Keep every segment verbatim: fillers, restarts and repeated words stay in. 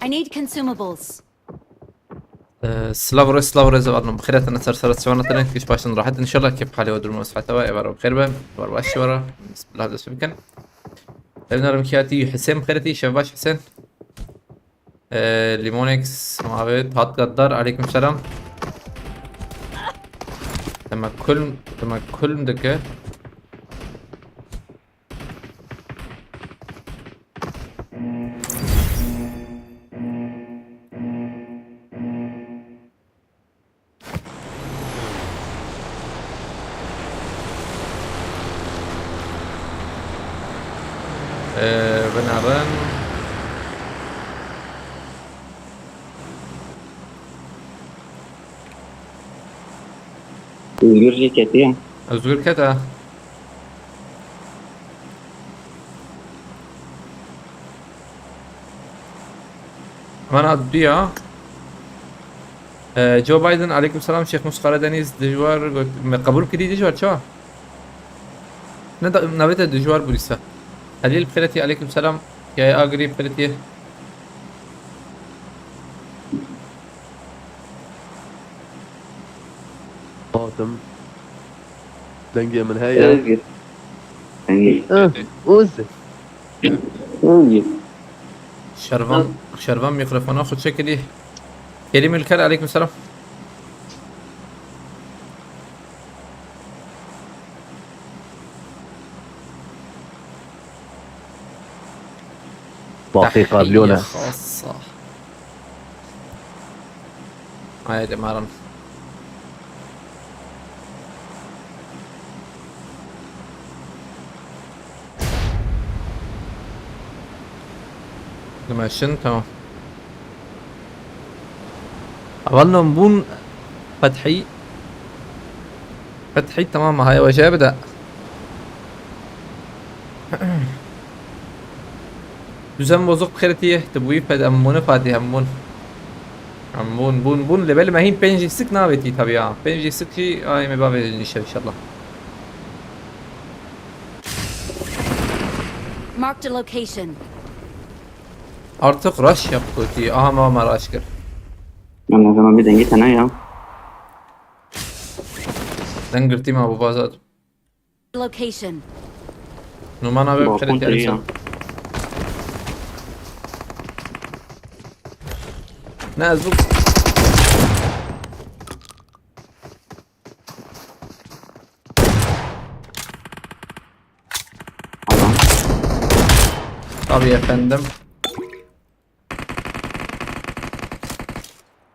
I need consumables. Ee, silav re, silav re zevat no. Bixêr hatine ser sera çawana tene, kiş başın rahat inşallah, kep hali ve durumu sıhhate ve evara bixêr be, var baş vara. Bismillah dest bikin. Evnarim kiyati Hüseyin bixêreti, şev baş Hüseyin. Ee, Limonex, Mavet, Hat Gaddar, aleyküm selam. Demek kulm, demek kulm dike. Ee, binêrin. Özgür jî ketiye. Özgür kete. Mana duya. Ee, Joe Biden, aleyküm selam. Şêx Mus Karadeniz, dijwar got, me qebûl kirî dijwar, çawa? Ne da, navê te dijwar bû dîsa. Helîl bixêretî, aleyküm selam. Yayê Agirî bixêretî. Hatim. Dengê min heye. Özgür. Dengê. Eh, Ozi. Özgür. Şervan, Şervan mikrofona xwe çekidî. Kerîm Ülker, aleyküm selam. Daqiqa Lyones. Xasa. Haydi maram. Dimeşin, tamam. Avalnon bûn Fethî. Fethî, tamam, haya wece bide. Düzen bozuk bixêretî, tu bûyî ped em bûne Fatî, em bûn. Em bûn, bûn, bûn, lê belê me hîn pêncî sik navêtî tabii ya. Pêncî sik jî ay me bavê nîşe inşallah. Marked a location. Artık rush yaptı ki. Aha, ma ma rush kir. Lan o zaman bir denge sana ya. Deng girtî ma bu bazar. Location. Numana ve Balkon kırık tırı ya. Ne, ez bu Adam. Tabii efendim.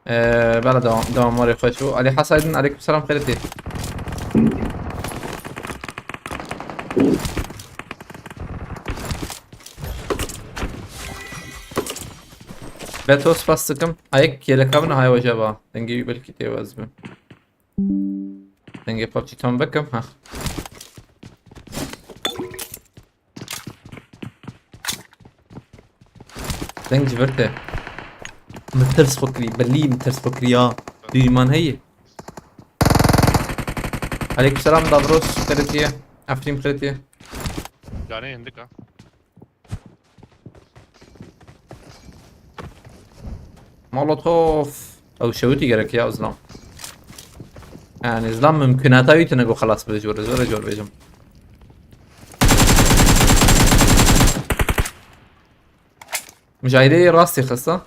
Ee, bela devam, devam var ya, hoş bu. Ali Hasaydın, aleyküm selam, xêretî. Beto, spas dikim. Ayek yeleka bin, hay hoca ba. Dengê belkî tê ez bin. Dengê PUBG tam bikim, ha. Deng ji vir te. Min tirs xwe kirî, belî min tirs xwe kirî ya. Dûyman heye. Aleykümselam Davros, xêretiye. Efrîm, xêretiye. Canê hindik ha. Molotov. Ew şewitî gerek ya, zilam. Yani, zilam mümkünata wî tune ku xelas bide ji wir, zor e, zor bêjim. Mujahidê rastî xista.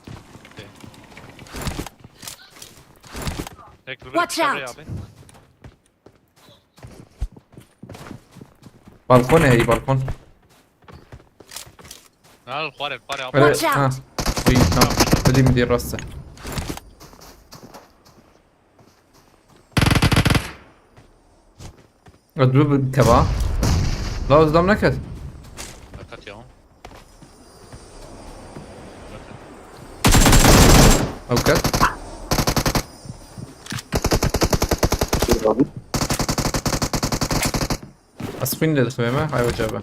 Tek bir Watch çevre out. Abi. Balkon heyî, balkon. Nal, xware, xware, abi. Öyle, Watch out. Ha. Uy, tamam. Öyle mi diye rastı. Ya dur bir keva. La, özlem ne ket? Fakat ya. Avukat. Dur abi. Ez xwîn lê dixwê me, hay weca be.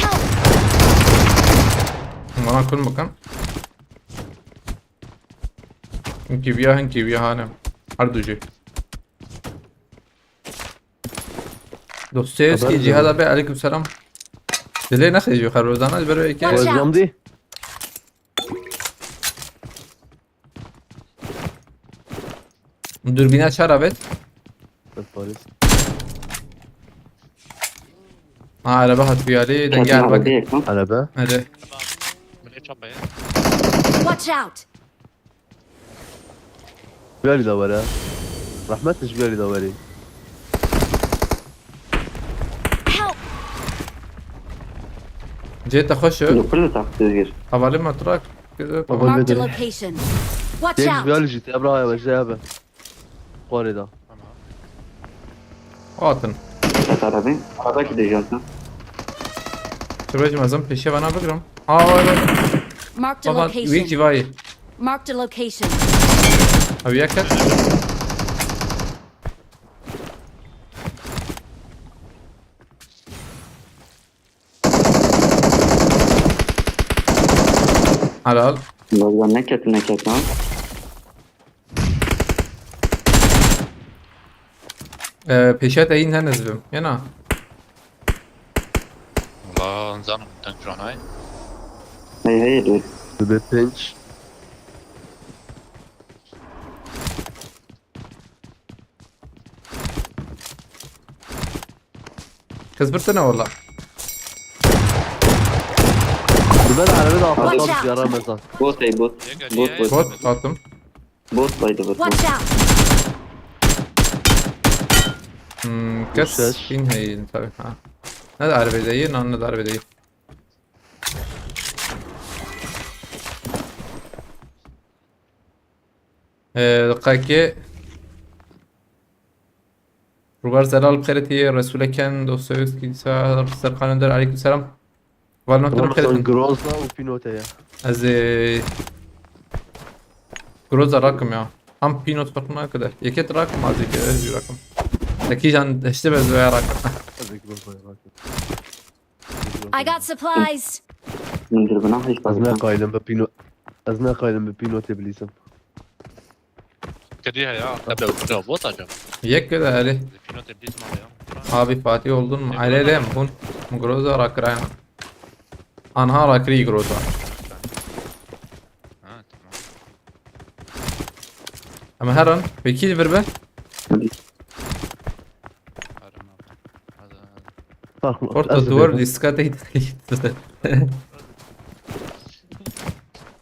Help! Bana kun bakın. Hinkî viya, hinkî viya hanim. Her du jî. Dostoyevski, Haber Cihad verin. Abi, aleyküm selam. Dilê nexêjî xerbozana, ji ber wê yekê. Watch out. Özlem değil. Dürbüne çar evet. Polis. Ha, araba hat bir yeri, denge Çatı araba. Araba yakın. Araba. Hadi. Watch out! Ji ber lî de were. Rehmet ji ber lî de werê. Help! Cê te xweş e. Li kur de taktizgir. Havale matrak. Havale Marked a de. Location. Watch out! Yek ji ber lî jî te bra ya, ji abi. Xwarê da. Tamam. Hatin. Ket arabê. Araba ki dejiyatın. Şuraya mezun peşe bana bakıyorum. Aa, vay, vay. Marked a location. Baba, büyük civayı. Marked a location. Abi ya kaç? Helal. Valla ne ket ne ket ha. Ee, peşe de in henüz bim. Yana. Valla zanim ten şu an ay. Hey hey dur. Bebê pênc. Kız bir tane valla. Dur ben arabada Watch out. Atlasam yara mezar. Bot hey bot. Bot bot. Bot attım. Bot baydı bot. Watch out. Hmm, kes Ses. Bin hey tabi ha. Ne de arabada iyi, ne de arabada iyi. Ee, dakika. Rubar Zelal bi xêr tî, Resûle Ken, Dostoyevski, Serkan Önder, aleyküm selam. Valno Trump Groza û Pinote ya. Ez ê Groza rakim ya. Am Pinot fark nakide. Yeket rakim, az yeket ez jî rakim. Te kîjan hişte be ez veya rakim. Ez ê Grozayê rakim. I got supplies. Min dürbüna hiç Ez ne bakmadım. Qaylim bi Pino-, ez ne qaylim bi Pinotê bilîsim. Kediye ya. Tabii uçuyor. Bot acaba? Yek kere hadi. Pinot iblis mal ya. Abi Fatih oldun mu? Alelem bun. Groza rakirayna. Anha rakri Groza. Ha, tamam. Ama her an. Peki bir be. Hadi. Tamam, Orta ez duvar biliyorum. Diska değil.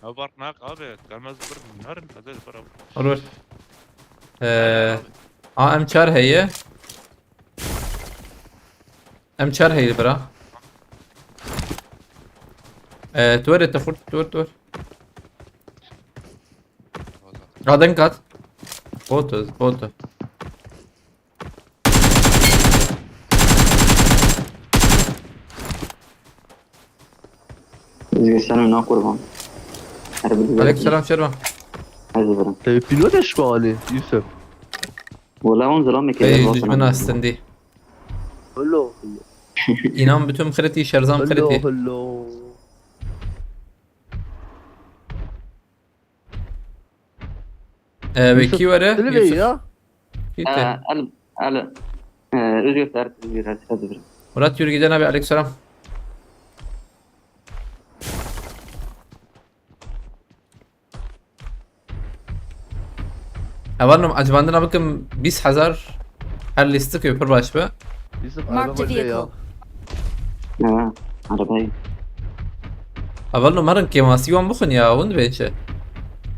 Abartmak abi. Gelmez bir narin. Hazır bir abi. Olur. Ee, A M çar heye. M çar heye bira. Ee, tuvalet de furt, tuvalet, tuvalet. Radın kat. Foto, foto. Özgür sen ne kurban? Her bir Aleyküm selam Şervan. Hadi buyurun. Te pîno de şivanî, Yusuf. Wala on zilamê ke Ey, düşmün astindi. Hello, hello. İnan bütün kriti, şerzam kriti. Hello, hello. Ee, ve ki var ya? Yusuf. Ee, al, al. Ee, Özgür Tarık, Özgür Tarık, hadi bir. Murat Yürgüden abi, aleykümselam. Evanım, acabandına bakın, bîst hezar her listik pir baş be. Yusuf, araba Marked a burada ya. Vehicle. Ha, arabayı. Evanım, herin kêmasî wan bixwin ya, hûn dibên çi?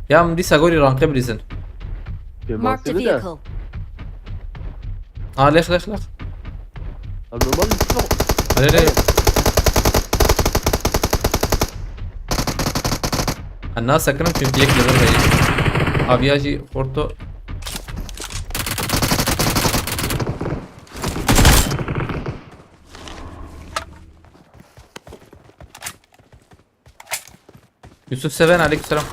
Ya min dîsa gorî ranqê bilîzin. Marked a Kêmasî mi de? Vehicle. Ha, lex, lex, lex. Abi normal mi? Hadi, hadi. Ha, na sekinim çünkü yek level heye. Aviya jî xorto. Yusuf Seven, aleykümselam.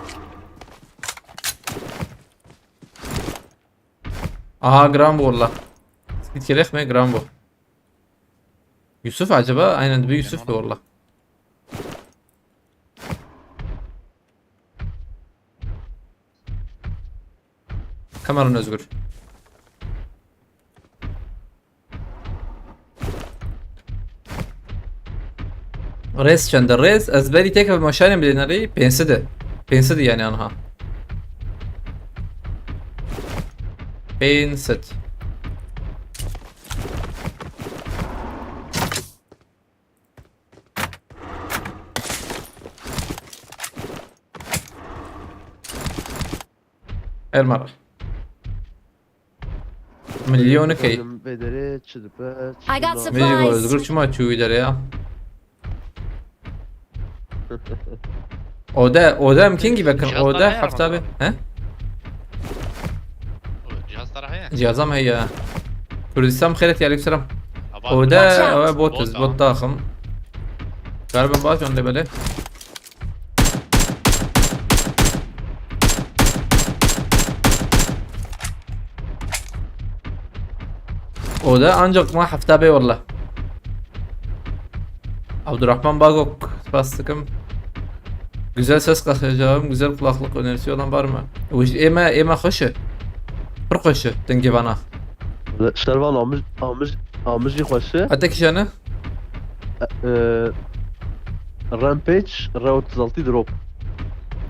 Aha, Grambo valla. Speed kelek mi? Grambo. Yusuf acaba? Aynen, bir Yusuf da valla. Hemen Özgür. Rêz çend e? Rêz, ez berî têke bi maşanê bilênerî pênc sed e. Pênc sed e yani anha. Pênc sed. Ermara. Milyonu key. Benim bedeli çi dibe, çi I got dibe. Mecik supplies. Özgür çima çûyî derê ya. Ode, ode em kengî vekin, Cihazlar ode heye hefta be. Ramazan. He? O cihazlar heye. Cihazam heye. Kurdistan xêret ya, aleyküm selam. Aba Ode, Watch out. Ewe bot iz, Bot bot daxim. Garibim baş önde böyle. O da ancak ma hefta bê valla. Abdurrahman Bagok, spas dikim. Güzel ses kasacağım, güzel kulaklık önerisi olan var mı? Ême, ême xweş e. Pir xweş e, dengê vana. Şervan amij, amij, amijî xweş e. Hete kîşane? E, e, Rampage, R otuz altı drop.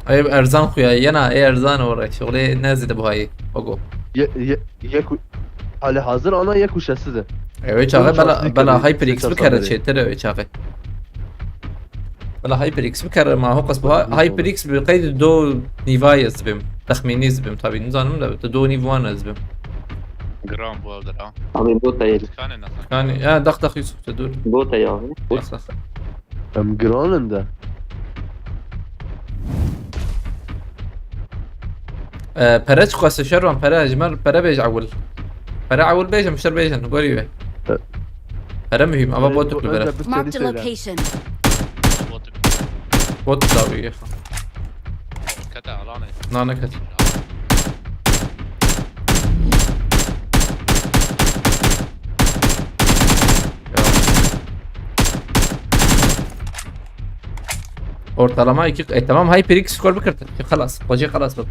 Ay erzan xuya, yena, ê erzan ore. Şuxlê ne zide buhayî. Ogo. Ye, ye, yek û, hali hazır ana yek û şeş de. Ew çaxe bela, bela HyperX bikere çêtir ew çaxe. Bela HyperX bikere ma hoqas buha, HyperX bi qeyd do nîvayê ez bim. Texmînî ez bim tabii, nizanim de do nîv wan ez bim. Gram bu evdir ha. Abi bu da yeri. Kane nasıl? Yani, ya, dax dax Yusuf de dur. Bu da ya abi. Dax dax. Em giran in de. Ee, pere çiqas e Şervan, pere, ji me pere bêj ewil. Pere ewil bêjin, şer bêjin, gorî we. E. Pere mühim, ama bot tu bere. Marked a location. Bot da wî. Kete alanê. Na, ne kete. Ortalama iki, e, tamam, HyperX skor bikirtin. Xelas, xwecê xelas bib.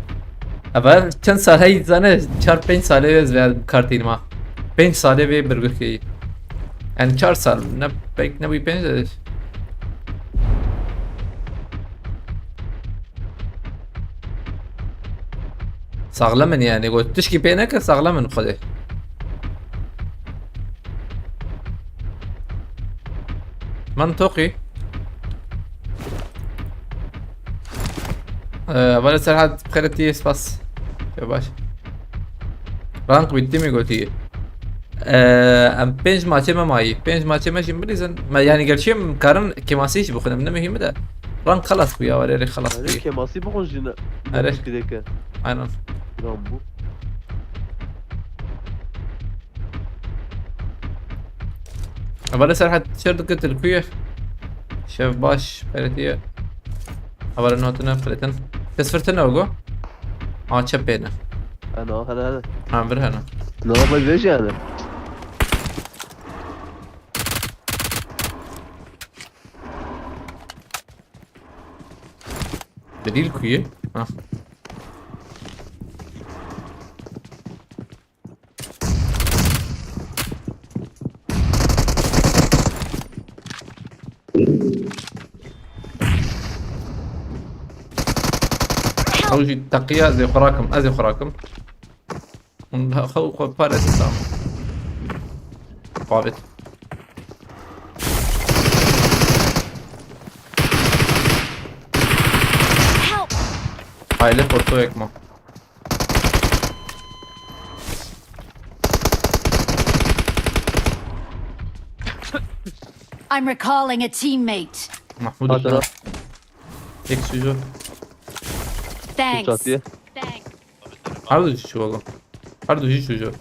Eva çend sal hey zane, çar pênc salê ez ve kartînima. Pênc salê vê birgirkeyî. Yani çar sal, ne pek ne bu pênc de. Saxlem in yani, got tişkî pê neke, saxlem in xwedê. Mantoqî. Ee, vale Serhat, xêretî, spas. Ya baş. Rank bitti mi gotî? Ee, em pênc maçê me mayî. Pênc maçê me jî bilîzin. Me, yani gerçi em karin kêmasî jî bixwin, em ne muhîm e de. Rank xelas bû ya, erê xelas bû. Erê kêmasî bixwin jî ne. Erê. Aynen. Gram bû. Evale Serhat, çer dike tilkuye. Şev baş, xêretiye. Evale notine, xêretin. Kes firtine ogo. A, çep pêne. Hena, hena, hena. Ha, vir hena. Ne yapayım, veş yani? Delîl ku ye? Ha. Ew jî teqiya, ez ê xwe rakim, ez ê xwe rakim. Hûn xew xwe parêzin tam. Xwe avêt. Help! Aile fotoyek ma. I'm recalling a teammate. Mahmud Hadi Usta. Lan. Tek sujo. Thanks. Çatıya. Thanks. Her de şu oğlum. Her de şu çocuğu.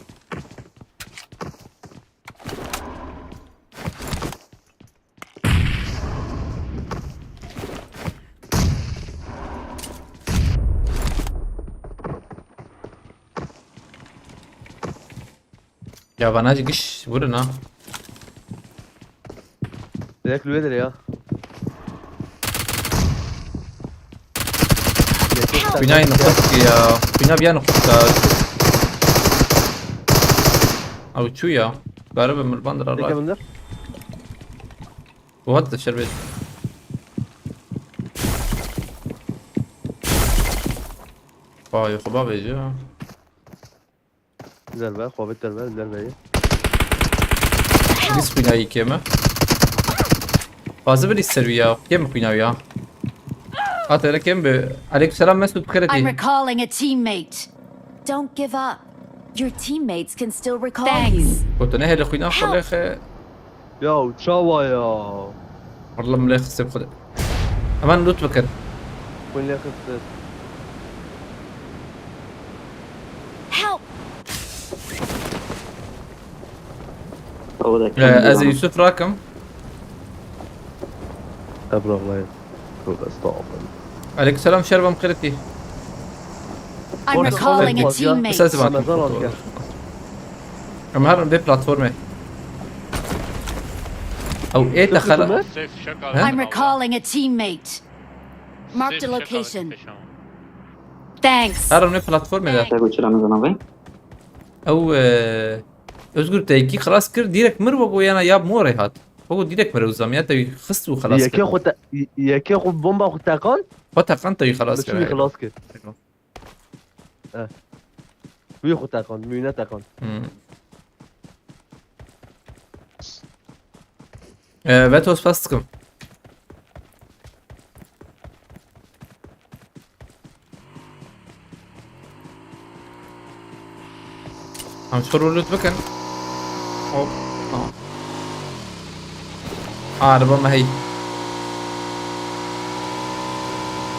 Ya bana giş vurun ha. Direkt lüvedir ya. Help! Kunya nokta sıkıyor ya. Kunya bir nokta sıkıyor. Ew çû ya. Garibe mirvan dira Teke ray. Min der. What the şerbet. Vay, xwe bavêje. Derve, xwavêt derve, derve ye. Dis xwînayî kêm e. Fazla bir ser ya. Kêm xwînayî ya. Hat hele kêm bi. Aleykümselam Mesut, bixêr I'm hatî. Recalling a teammate. Don't give up. Your teammates can still recall you. Thanks. Gotine hele xwîna xwe lêxe. Ya çawa ya? Wallah min lê xistê bi xwe de. Hemen loot bikin. Xwîn lê xistir. Help! Ew de Ee, ez ê Yusuf rakim. Ebrahlayın. Tövbe estağfurullah. Aleykümselam şerbam, bixêr hatî. I'm recalling a teammate. Ses bak. Ramazan asker. Em her vê platformê. Ew ê te xela. Safe, check out. Huh? I'm recalling a teammate. Marked a Safe, check out location. Location. Thanks. Her vê platformê de. Te goçira mezana vay. Ew e, Özgür te yekî xelas kir, direkt mir wego yana ya morê hat. Wego direkt mir uzam ya te xist û xelas Yekê kir. Xwe te, yekê xwe bomba xwe teqan. Xwe teqan te wî xelas kir. Çi wî He. Xelas kir. Eh. Wî xwe teqan, wî ne teqan. Hmm. Ee, Veto spas dikim. Em şor û lut bikin. Hop. Tamam. Araba me hey.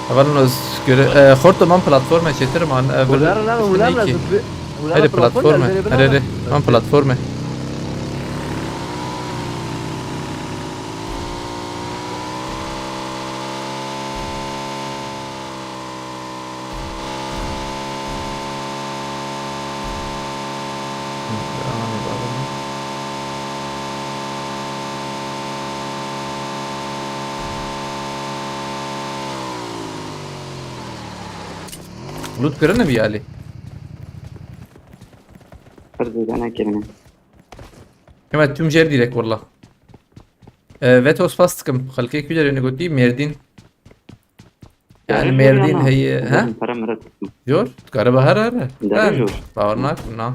Heval noz göre, e, xorto man platforma çetir man, e, Ulan lan ulan lan zıplıyor. Hele platforma. Hele hele. Man platforma. Loot kirine bir Ali. Pir zêde nekirine. Hemen tüm jer direkt valla. E, Veto spas dikim. Xelkê ku derê gotî Mêrdîn. Yani Yarın Mêrdîn yana. heye, ha? Yarın para mira tuttum. Jor, dikare bahar her. Dere jor. Bawer nakim na.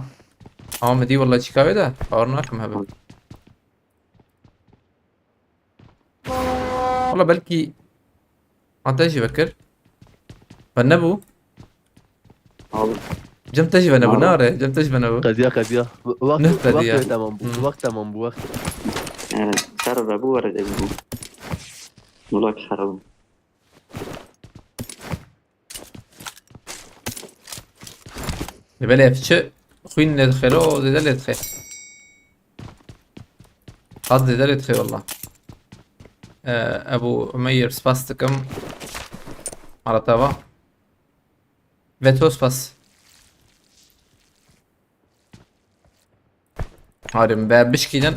Ama min dî valla çikavê de bawer nakim hebe. Valla belkî ate jî vekir. Ve nebû. Abi. Cem te jî ve nebû, Valla. nare. Cem te jî ve nebû. Qediya qediya. Waqt Ne waqt qediya? Tamam bu. Hı. Waqt tamam bu waqt. Yani, ser ve bu arada bu. Mulak xerabı. Belê ev çi xwîn lê dixê lo, zêde lê dixê. Qas zêde lê dixê valla. Ee, Ebu Umeyr spas dikim. Arata va. Veto spas. Harim be bişkînin.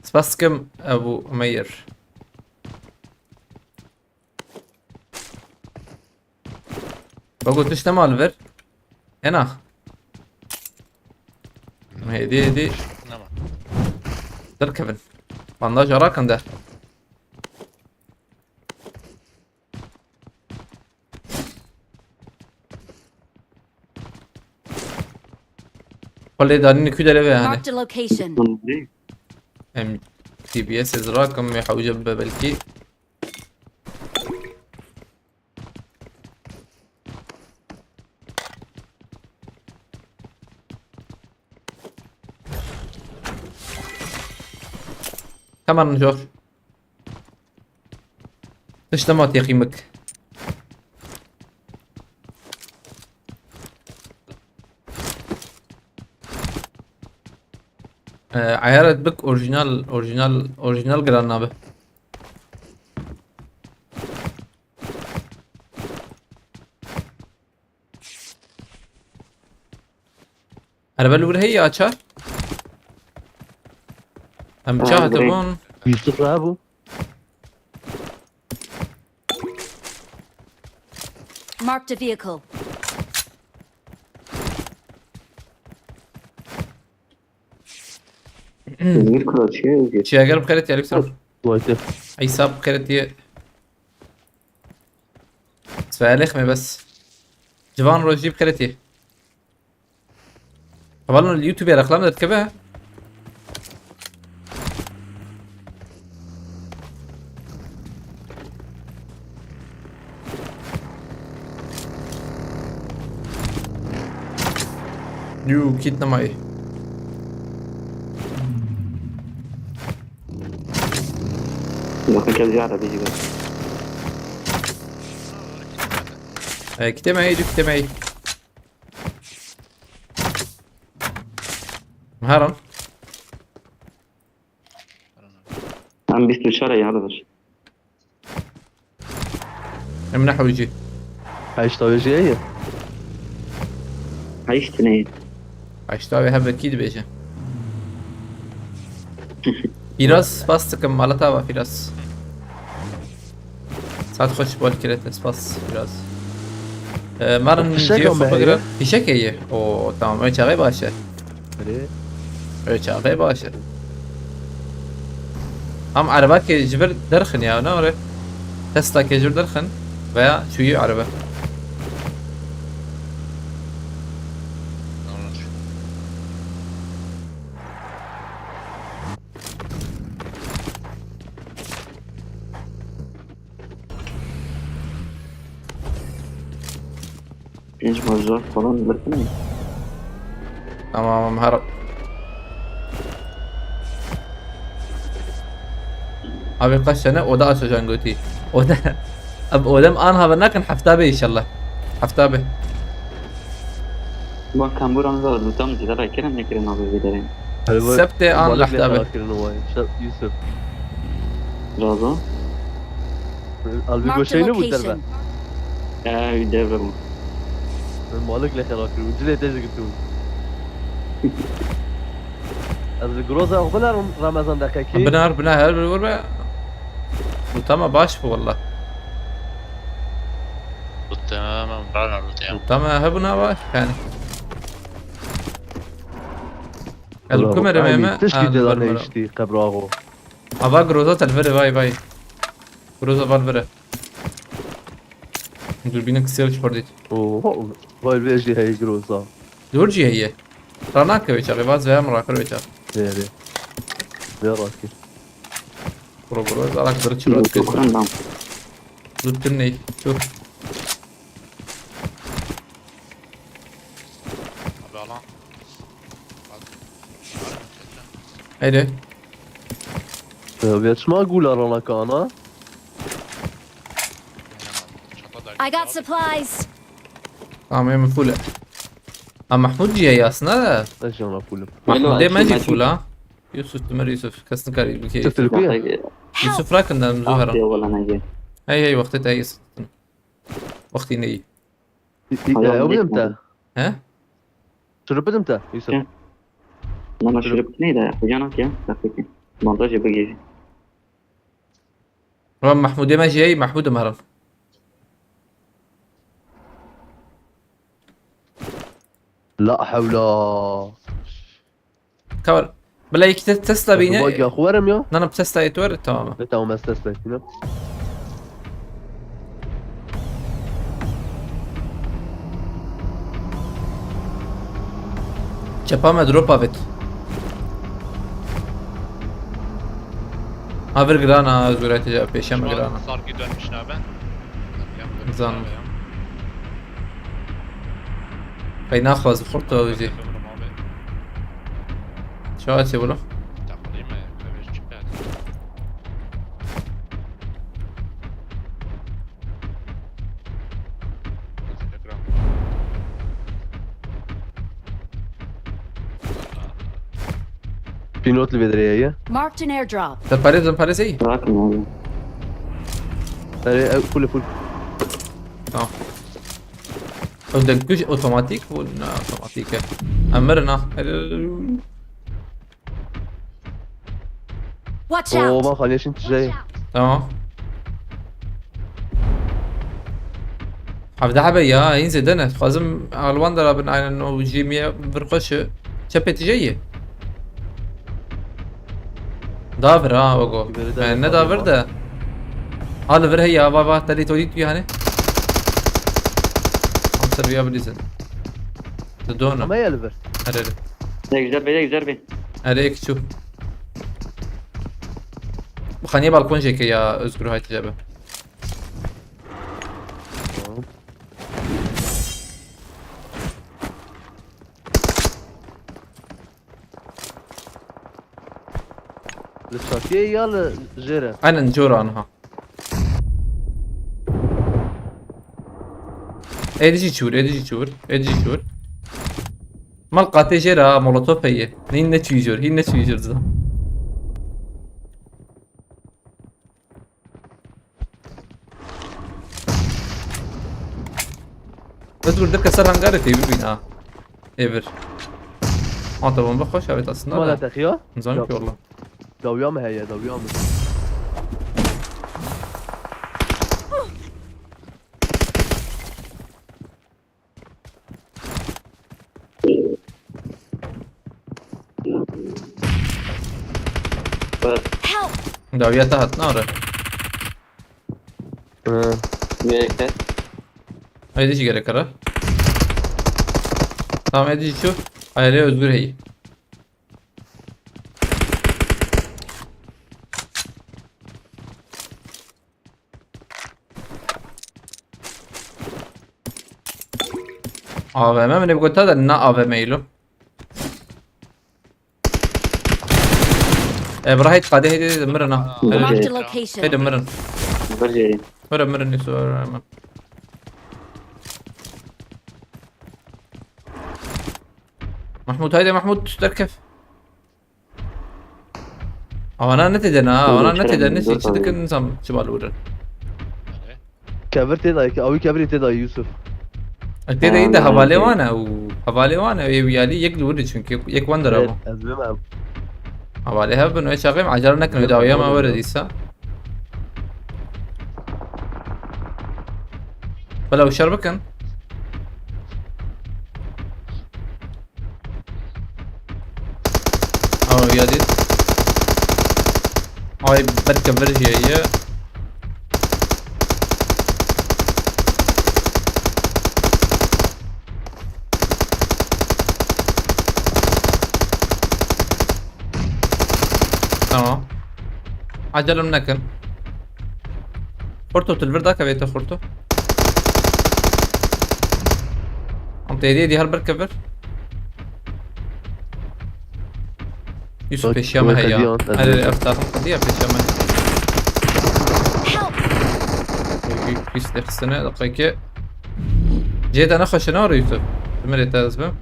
Spas dikim Ebu Umeyr. Bak o tişt nema li vir. Ena. Hêdî hêdî. Nema. Derkevin. Bandaj arakin de. Xwe lê danîne ku derê ve yani. Marked a location. Bunun değil. Em T B S ez rakim wê hewce bibe belkî. Tamam, jor. Tişt nema têqîmik. Ee, ayar et bik orijinal, orijinal, orijinal giran nabe. Erebe li wir heye aça. Em Aa, ça direkt. hatibûn. Yusuf Rabu. Marked a vehicle. Zîr kura çi ye? Çiyager bi xêretî, Aleyküm selam. Wayte. Eysa bi xêretî. Svelêx me bes. Civan Rojî bi xêretî. Hevalno li YouTube reklame derdikeve. Yû, kît nemayê. Bakın gel ya da bir. E, kîtê me yê, du kîtê me yê. Herin. Em bîst û çar ya da bir. Em nehewî jî. Heşta wê jî heye. Heşt ne? Heşta wê hevekî dibêje. Fîraz, spas dikim, mala te ava Fîraz. Saet xweş bol kirete, spas Fîraz. Ee, marin Fişek jê ama xwe heye? Bigire. Fişek heye. O, tamam, ew çaxê baş e. Erê. Ew çaxê baş e. Em erebakê ji vir derxin ya, ne ore? Tesla ke ji vir derxin veya çûyî erebe. Pênc mazot falan bırkın. Tamam, her... Abi kaç tane oda açacaksın götü? Oda... Abi odem an haber nakin, hefta be inşallah. Hefta be. Bak, kamburan zor, tam zira kirin ne kirin abi videoyu. Sebte an lehta be. Kirin o vay. Şa-, Yusuf. Razo. Albi Marked a goşeyni bu location. Derbe. Ee, derbe bu. Ben malik le xela kirin. Cilê tez gittim. Ez li Groza xwe binerim Ramazan deqekî. Binar, binar, her bir vur be. Bu tamam, baş bu valla. Bu tamam, ben arıyorum. Bu tamam, he, buna baş yani. El Bravo. Kumer Ay, meme, tişkî ah, de var, var. Değişti, qebraxo. Ava Groza telvere, vay, vay. Groza var vere. Dürbünü kısıyor, çıpar değil. Oho, vay, vejdi hey Groza. Dur cî heye. Ranake ve çaxê, vaz ve em rakir ve çax. Değeri. Ve rakir. Bro, bro, zarak bir çiro. Yok, yok, ben, ben. Dur, tüm ney? Dur. Abi alan. Bak. Haydi. Ee, bir açma gula ranaka ana. I got supplies. Tamam, em full. Ha, Mahmud cî ye aslında da. Ben şey ona fullüm. Mahmud Alo, de Mahmud. Full ha. Yusuf, Tümer Yusuf. Kes nikarî bike. Sıfır kuya. Yusuf rakin da Zuhara. Ah, diyor bana ne? Hey, hey, wextê te yî. Wextî neyî. Hayır, ew bidim te. He? Şurup bidim te, Yusuf. Hı. Bana şurup neydi? Kucağına at ya. Bak bakayım. Montajı bu gece. Ulan Mahmudê me jî heye, Mahmud Umarov. La hewla. Ka were. Bila yekî te Tesla bîne. Bak ya, xwe werim ya. Na, na, Tesla yê tu were, tamam. Ne, tamam, ez Tesla yê ne. Çepa me drop avêt. Ha, vir giran ha, ez wira te pêşe me giran ha. Sarkî dönmüş ne ben? Zan. Qey naxwaz xurt o jî. Çawa çê wilo? Pînot li vê derê ye. Marked an airdrop. Te parê, te parê sey? Bırakın oğlum. Erê, ew, full, full. Tamam. Ew dengkuj otomatik bû? Ne otomatik e. Em mirin ha. Watch Oo, out! Bak, hani şimdi şey. Tamam. Hevdeh hebe ya, en zêde ne? Dixwazim alwan de rabin, aynen o jî miye vir xweş e. Çepê tije ye? Davir ha, ogo. Biri de Ne, ne yapar davir ya. de. Ha, li vir heye, va, va, telî tolî tu yani. Hamster ya bilizin. Di dona. Ama ya li vir. Erê. Yek zer bê, yek zer bê. Erê, ek çu. Bu xaniye balkon jeke ya, Özgür, hayt cebe. Tamam. Li çatiyê ya li jêre? Aynen, cora anha. Êdî jî çûr, êdî jî çûr, êdî jî çûr. Mal qatê jêre ha, molotof heye. Hîn neçûyî jor, hîn neçûyî jor zan. Özgür, dike ser hangarê tê bibîn ha. Ê vir. Anta bomba xweş avêt aslında Mala da. texiya? Nizam ki valla. Dawiya mı heye, dawiya mı? Help! Dawiya te hat nare. Hı. Gerek. Haydi jî gerek ara. Tamam, haydi jî şu. Hayri Özgür hey. A V M min ê bigota de na A V M îlo. E, bira heyt qadê heyt heyt mirin ha. Marked a location. Heyt mirin. Mirin, mirin, Yusuf, mirin. Mahmut, haydi Mahmut, derkef. Awana ne têdene ha, awana ne têdene, çi dikin, nizam çi bal wurin. Kevir tê dayê, awî kevirî tê dayê Yusuf. Tê de yî de hevalê wan e û hevalê wan e, ê wiyalî yek li wir e çünkü, yek wan dera bû. Ez bimem. Hevalê hev bin, wê çaxê em acele nekin, wê dawiya me were dîsa. Bela wişar bikin. Ama ya dît. Ay, belki bir şey ya. Tamam. Acelem nekin. Xurto, tu li vir dakevê te xurto. Em tê dê dî her bir kevir. Yusuf, bak, pêşiya me heya. Hadi, ev taxim qediya pêşiya me. Help! Pîs lê xistine, deqeke. Cê te nexweşe ne were Yusuf? Bimirê te ez bim.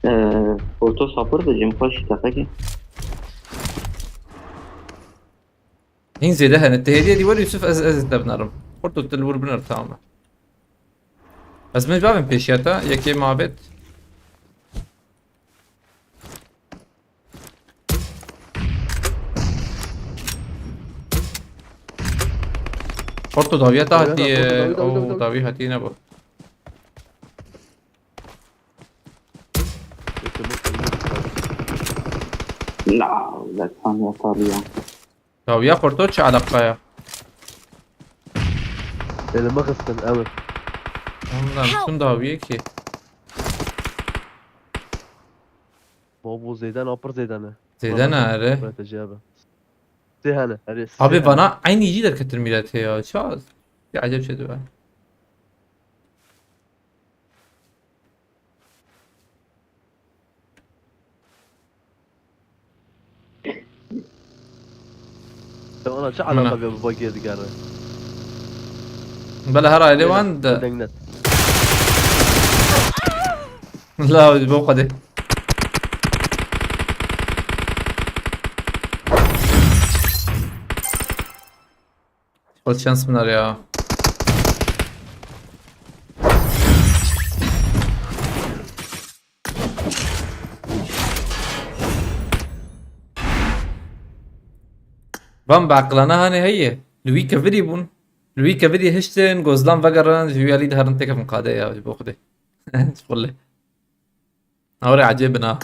Ee, Porto sapır da cim xweş deqeke. Hîn zêde hene. Te hêdî hêdî were Yusuf, ez, ez te binarim. Xurt û til wir binir tamam. Ez min bavên pêşiya te, yekê mabet. Xurt û dawiya te hatiye, o dawî hatiye ne bu. Na, la tam ya tabiya. Dawiya xurto çi eleqaya? Elime xistin, evet. Ondan Help! Şun dawiye ki. Babo zêden apır zêden e. Zêden e, ere. Strateji abi. Zêhene, ere. Abi zêhene. Bana aynı iyi derketir millete ya. Çağız. Bir acayip şey var. Te ona çi Mina. Alaka be bu bagê digere? Bela her aile wan de. Dengnet. La, bu kadar. Xwe şans minar ya. Van bi eqilana hanê heye. Li wî kevirî bûn. Li wî kevirî hiştin, gozlan vegerin, ji wî alî diherin têkevin qadê ya, ji bo Xwedê. Ji xwe lê. Awre ecêb in ha.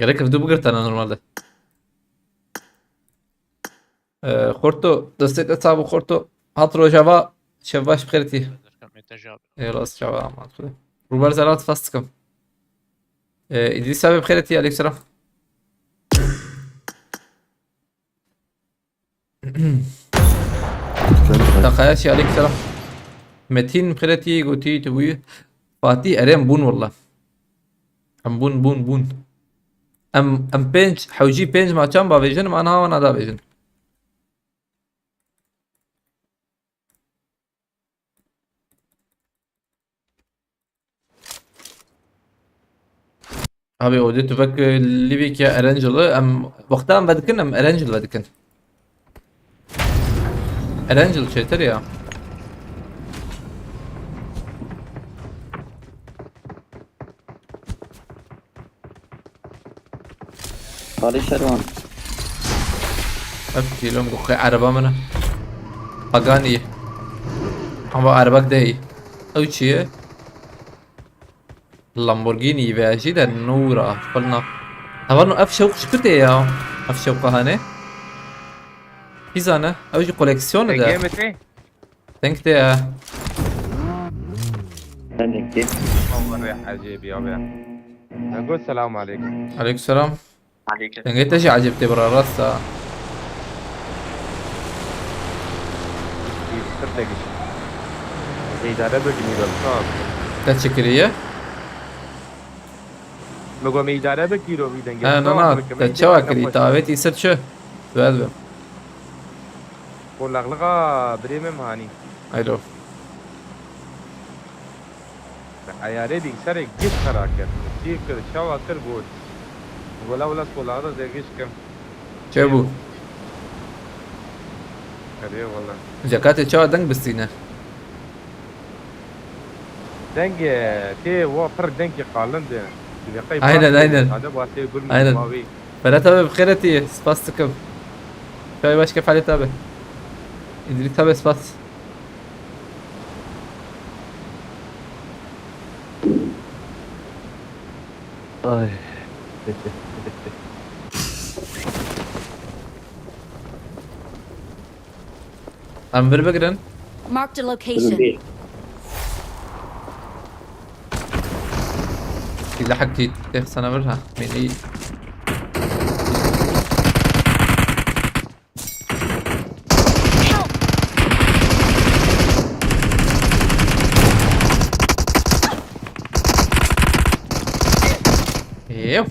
Gerek ev du bigirtana normalde. Ee, Xorto, destê te sağ bû Xorto. Hat rojava, şev baş bixêrî. Eyvallah, çava aman xwe. Ruber Zerat fas dikim. Ee, İdris abi bixêrî, aleyküm selam. Taqaya şey, aleyküm selam. Metin bixêrî, gotî tu bûyî. Fatih Eren bûn valla. Em bûn, bûn, bûn. Em, em pênc, hewcî pênc maçan bavêjin, em aniha wana davêjin. Abi, o de tu vek, e, Livik ya Erencil'ı, em, wexta em vedikin, em Erencil vedikin. Erencil çêtir ya. Xalî Şerwan. Ev kîlom goxê ereba min e. Pagani. Ama erebek dey. Ew çi ye? Lamborghini ve jî de nûra. Xwilna. Hevalno ev şewq ji ku tê ya? Ev şewqa hene? Kî zane? Ew jî koleksiyonê de. Ege mi tê? Deng tê ya. Deng tê. Ecêb ya be. Ego, selam aleyküm. Aleyküm selam. Aleyküm. Dengê te jî ecêb tê bira, rast e. Kırk dakika. Ê, îdare bikî, Mîran, sağ ol. Te çi kiriye? Me got, me îdare bikî, îro vî dengê. He, na, na, te çawa kirî? Te avêtî ser çi? Suez be. Xwe lexlixa birê me mi hanî? Ayro. Eyarê bilgisayarê giş xera kir. Sîv kir, çawa kir, got. Wela, wela, skolada zêgiş kim. Çêbû? Erê, wela. Cekatê çawa deng bistîne? Dengê tê wa pir dengê qalin de. Aynen, aynen. Sade ba tê gul. Aynen. Mavî. Ferhat abi, bi xêr hatî, spas dikim. Çay başka Ferhat abi. İdris abi, spas. Ay. Em vir bigirin. Marked a location. Silahek têxisene vir ha. Mînî. Ew. Help!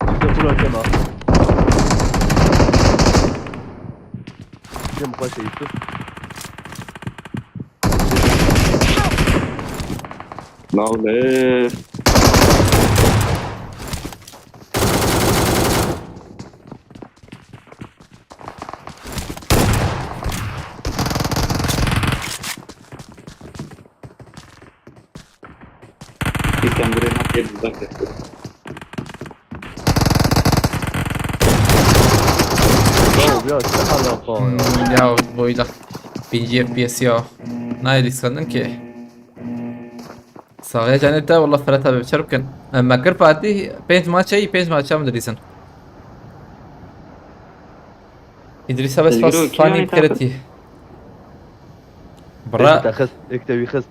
Çiftê xwe kema. Cem xwe şehîd kir. Navle. Bir tane buraya nasıl bir bak. Ya, ya, işte Allah Allah. Hmm, ya, boyda. Birinci F P S ya. Nayê dîskandin ki. Saxê cenê te, wallah Ferhat abi, çer bikin. E, me kir Fatih, pênc maç heyî, pênc maça min dilîzin. Îdrîs abi, spas, Fanî bi xêretî. Bira. Te xist, ek te wî xist.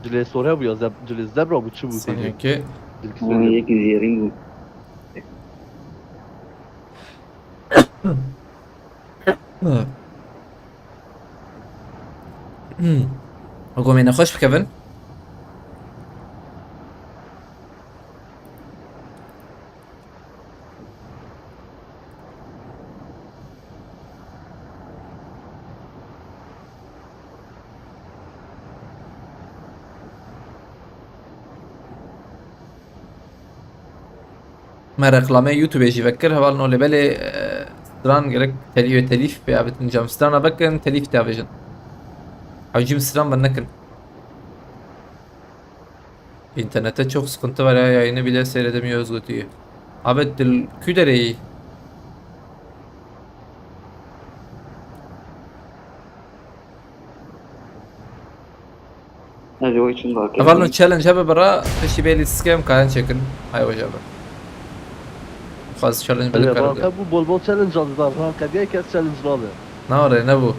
Cilê sor hebû ya, zeb-, cilê zebra bû, çi bû? Sanki. Cilkî sor. Yekî zêrîn bû. Gomê nexweş bikevin. Me reklamê YouTube jî vekir, heval no lê belê, e, stran gerek telî-, telîf pê avêtin, cem strana vekin, telîf te avêjin. Hewcî bi stran ve nekin. İnternette çok sıkıntı var ya, yayını bile seyredemiyoruz götüyü. Abi, dil kü dereyi. Ez ê wê çin dakevim. Heval no challenge hebe bira, piştî bê lîstikê em karin çêkin. Hay wece be. Xwaz challenge bide Hadi, kare bide. Ranka bu bol bol challenge aldı da. Ranka diye kes challenge nabe. Ne var ya, ne bu?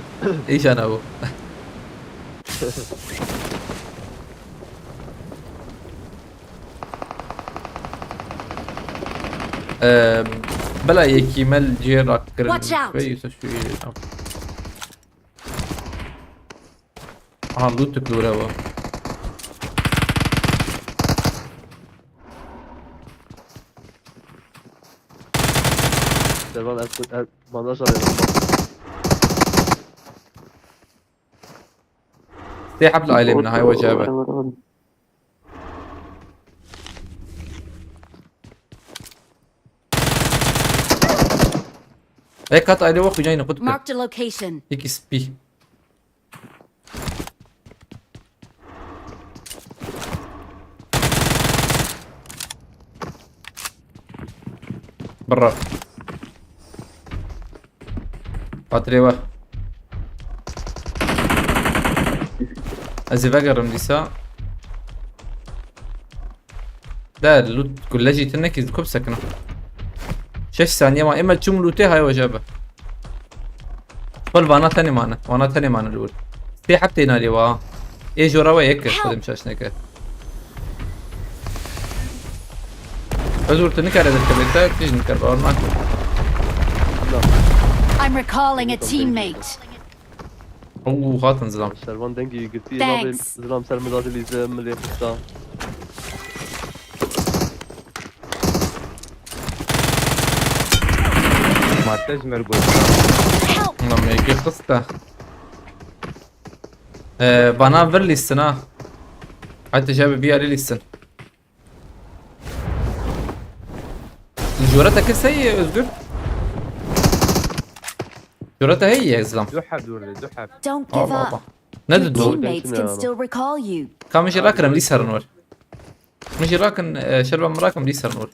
Hiç ne bu. Eee, bela yekî me li cihê rakirin. Watch out! Ve Yusuf şu yeri. Aha, lûtik li wir hebû. Servan, ez, ez bandaj arıyorum. Sê heb li ailê min hay wece be. Ê, kat ailê we xwînayî ne, qut kir. Marked a location. Yekî spî. Birra. Xatirê we. Ez ê vegerim dîsa. De, lût, gule jî tune ki, ku bisekine. Şeş saniye ma, ê me çûm lûtê, hay wece be. Xwel vana tenê mane, vana tenê mane li wir. Sê heb têna lê wa. Ê jora we yek kir, Help! Xwedê min şaş neke. Ez wir tu nikare derkeve te, tu jî nikare, bawer nake. I'm recalling a teammate. Oo, hatin zilam. Servan dengî girtî. Thanks. Navê zilam ser min dadilîze, min lê xista. Marte ji me re got. Help! Lan me yekê xiste. Ee, bana vir lîstin ha. Hadi te şebe bir yere lîstin. Jora te kir sey, Özgür? Jora te heye, zilam. Du heb dûr de, du heb. Don't give up. Your teammates can still recall you. Ka min jî rakirim, lî serin wir. Min jî rakin, e, şerba min rakim, lî serin wir.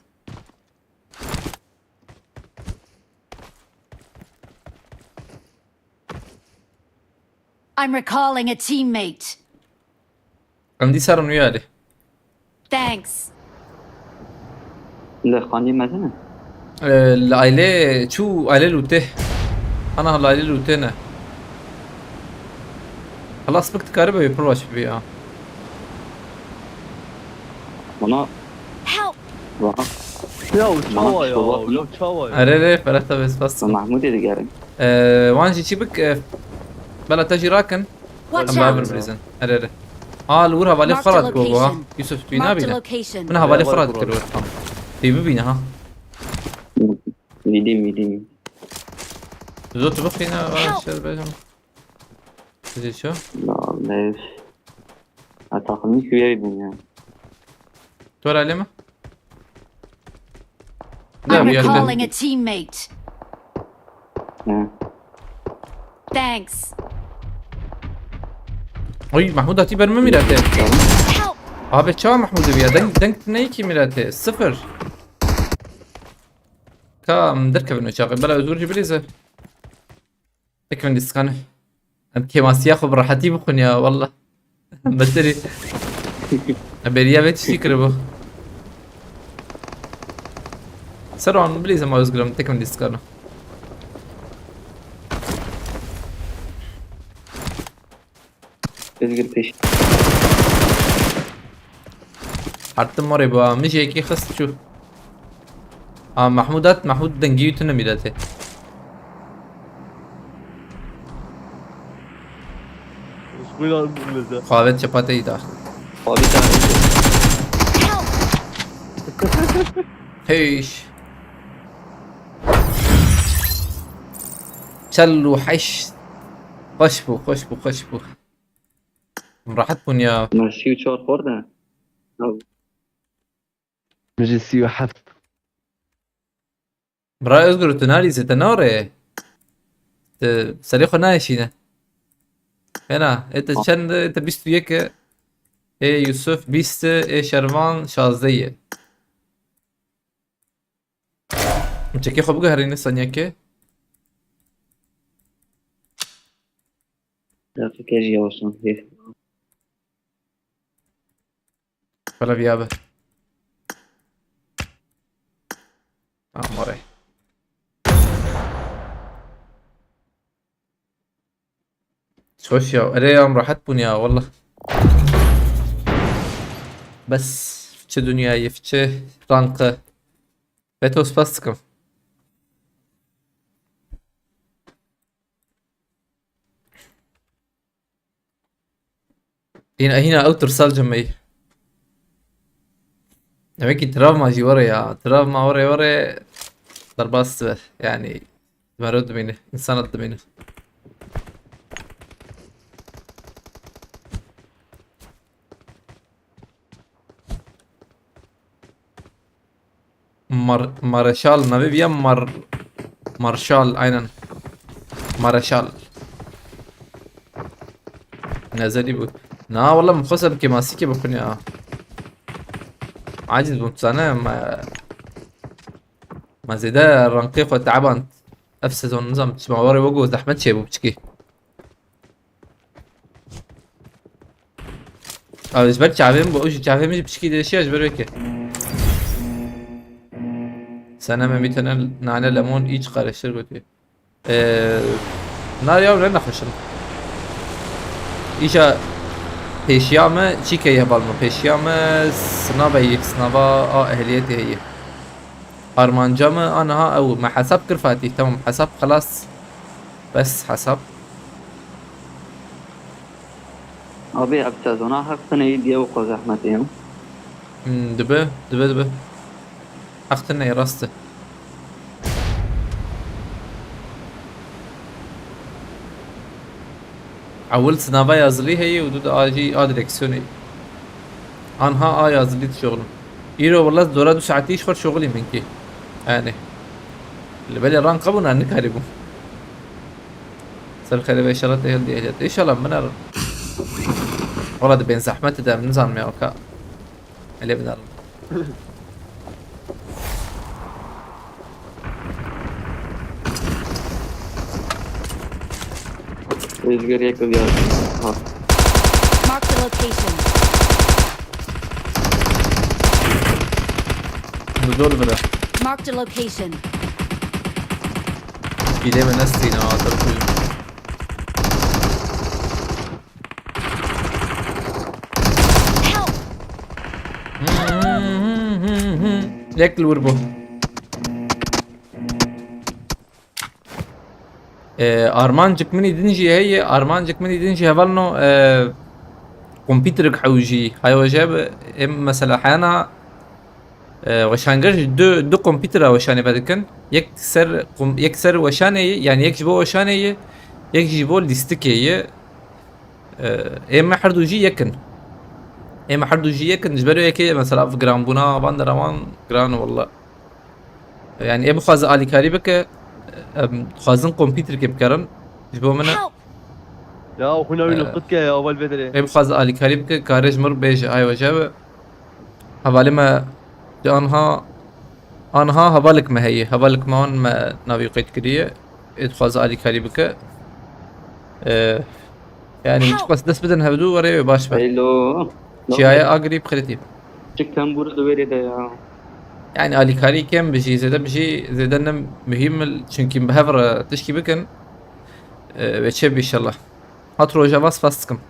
I'm recalling a teammate. Em dîsa re nûya lê. Thanks. Li xanî mezin e? Ee, li ailê çû, ailê lûtê. Ana li ailê lûtê ne. Hala spik dikare be pir baş bibî ya. Ona Help! Aha. Ya, çawa ya, ya, çawa ya? Erê, erê, Ferhat abi, spas. Mahmudê digerin. Ee, wan jî çi bik, e, bela te jî rakin. Watch out! Em baver bilîzin. Erê, erê. Aa, li wir hevalê xwe re dikir bu ha. Yusuf, tu nabîne. Min hevalê xwe re dikir wir. Tê bibîne ha. Dîdî, dîdî. Zot bixîne, şer bêjim. Çi ço? Ya, ne? Ha, takımı kuyaydım ya. Tu ara leme? I'm recalling a teammate. He. Thanks. Oy, Mahmud atî ber min mîrete. Help! Abi ça Mahmud ya, denk, denk ne ki mîrete? Sıfır. Ka, em derkevin o çaxê. Bela Özgür jî bilîze. Tekmil dîskan. Em kêmasiya xwe bi rehetî bixwin ya, wallah. Beterî. Em bêriya vê tiştî kiribû. Ser wan bilî zema Özgür em tekmil dîskan. Özgür pêş. Artim orê ba, min jî yekî xist çû. A, Mahmud hat, Mahmud dengî tune mîretê. Xwîna bilmeze. Xavet çepateyî da. Xwavî da. Heyş. Çel û heşt. Xweş bû, xweş bû, xweş bû. Rehet bûn ya. Me sî û çar xwar de. Min jî sî û heft. Bira Özgür, tu nalîzî, te nare. Tu serê xwe naeşîne. Hena, ê te çend e, ê te bîst û yek e. Ê Yusuf bîst e, ê Şervan şazdeh ye. Çekê xwe biguherîne saniyekê. Daqiqe jî yavaşlan. Şöyle bir abi. Tamam oraya. Hoş ya. Erê ya, em rahat bûn ya, wallah. Bes, fiçe dünyayê, fiçe rankı. Beto spas dikim. Hîna, hîna ew tirsa li cem me ye. Demek ki travma jî were ya. Travma were were derbas dibe. Yani mero dimîne. Însan dimîne. Mar Mareşal, navê viya Mar Marşal, aynen. Mareşal. Nezerî bû. Na, wala min xwest em kêmasîkê bixwin ya. Aciz bûm, tu zane, me, me zêde rankê xwe teeband. Ev sezon nizam çima warê wego zehmet çêbû piçikî. Abi ji ber çavê min bû, ji çavê min jî piçikî direşiya ji ber wê ke. Sana me bir tane nane lemon iç karıştır götür. Ee, nar ya ne nexweşin. Îşa pêşiya me çîkeye heval me. Pêşiya me sinava yek, sinava a ehliyetê heye. Armanca me aniha ew, me hesap kir Fatih, tamam, hesap xelas. Bes hesap. Abi, ev sezona heq tine yî diye û xwe zehmetê ya. Hmm, dibe, dibe, dibe. Heq tine yî, rast e. Ewil sinava yazılî heye û du de a jî a direksiyonê. Anha a yazılî dişoxlim. Îro wela dora du saetî ji xwe şoxilî min kî. Yani. Li belê ran qebûna nikarîbûm. Ser xêrê ve inşallah te hêl diye ehliyet. İnşallah binerim. Wala dibên zehmet de em nizanim ya ka. Ele binerim. Rüzgar yakın ya. Ha. Marked a location. Dur, dur bire. Marked a location. Gideme nasıl yine atar koyun. Help! Yek li wir bû. Ee, armancik min î din jî heye, armancik min î din jî hevalno, ee, kompîterek hewjî. Hay weje bi, em mesela heyana, ee, weşanger ji du, du kompîtera weşanê vedikin. Yek ser kom-, yek ser weşanê ye, yani yek ji bo weşanê ye, yek jî ji bo lîstikê ye. Ee, ê me her du jî yek in. Ê me her du jî yek in. Ji ber wê yekê mesela ev giranbûna van dera wan giran e walla. Yani ê bixwaze alîkarî bike, em dixwazin kompîterkê bikerin. Ji bo min e. Help! Ya, xwîna wî Ee, nilqit ke ya, val vedere. Ê bixwaze alîkarî bike, kare ji mir bêje, ay weje be. Hevalê me ji anha, anha hevalek me heye. Hevalek me wan me navî qeyd kiriye. Ê dixwaze alîkarî bike. Ee, yani çiqas dest bidin hevdu were wê baş be. Hello. Çiyaya agirî bixirîtî. Çi kembûr di wêrê de ya. Yani alîkarî kêm bijî, zêde bijî, zêde ne muhîm il, çunkî bi hev re tişkî bikin. Ee, ve çê bi inşallah. Hat rojava spas dikim.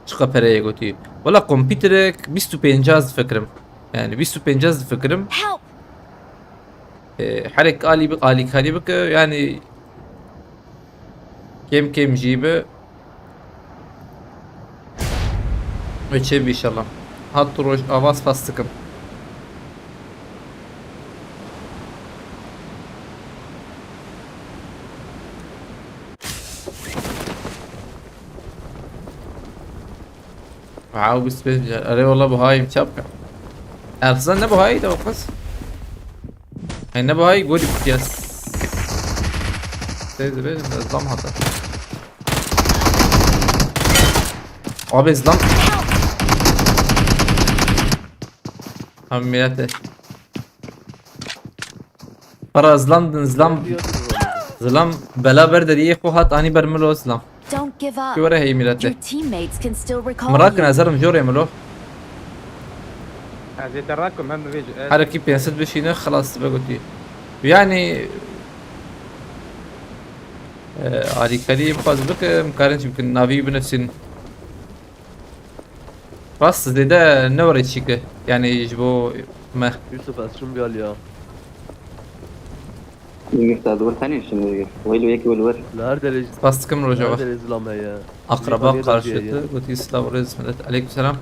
Çiqa pereyê gotî? Wela kompîterek bîst û pênc difikirim. Yani bîst û pênc difikirim. Help! Ee, herek alî bi-, alîkarî bike, yani kêm kêm jî bi. Ve çê bi inşallah. Hat roj avaz fas dikim. Wow, bîst pênc. Erê wala buhayî çap. Erzan ne buhayî de o kız. Ay ne buhayî gori yes. Teyze be, zam hata. Abi zlam. Abi millet. Para zlam, zlam, zlam bela ber deriyê xwe hat anî ber milo zlam. Don't give up. Tu were hey milletê. Your teammates can still recall Min rakin you. Ezer, min jorê milo. Ez ê te rakim hem vêj. Her ekî pênc sed bişîne, xelas dibe gotî. Yani e, alîkarî bixwaz bikim, karin jî bikin, navî binivîsin. Rast zêde ne were çîke. Yani ji bo me. Yusuf, ez çûm gel ya. Yusuf, te dur tenê şimdi. Weylo yekî wel wer. Li her derê, Spas dikim li her rojava. Derê zilam heye. Akraba Yusuf, karşıtı. Gotî silav rêz millet. Aleyküm selam.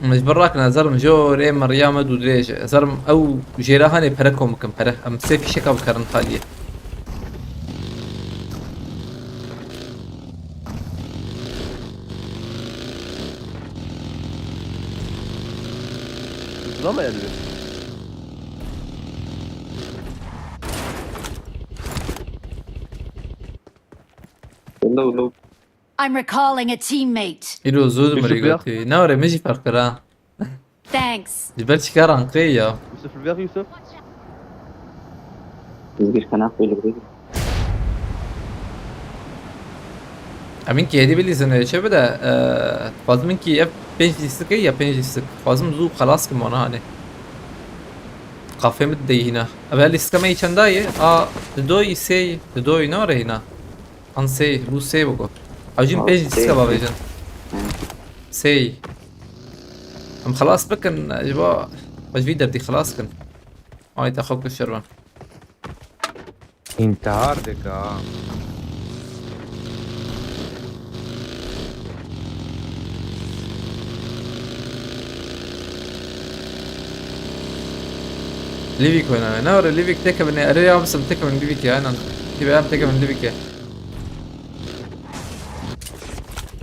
Min ji bin rakin, ez herim jorê min riya me dû dirêj e. Ez herim ew jêra hanê pere kom bikin, pere. Em sê fîşeka bikarin xaliyê. Zilam heye divê. Welo welo. I'm recalling a teammate. Îro zû Yusuf mirî ya. Gotî. Ne were, min jî ferq kira. Thanks. Ji ber çika ranqê ya. Yusuf, li vêx Yusuf. Zgir kana welo welo. Em min ki hêdî bilîzin çi bide. Xwazim min ki ev pênc lîstikê ya pênc lîstik. Xwazim zû xelas kim wana hanê. Qafê min dideyî hîna. Ev her lîstika me yî çenda ye? A, didoyî sê, didoyî nare hîna. An sê, bû sê bû. Ew jî Al pênc sê. lîstika bavêjin. Hı. Sê. Em xelas bikin, ji bo xwe ji vî derdî xelas kin. Ay te xwe kir şervan. Intihar dike ha. Livik oynamayın. Ne var Livik, tek evine. Ere ya mısın, tek evine Livik ya, inan. Gibi hem tek evine Livik ya.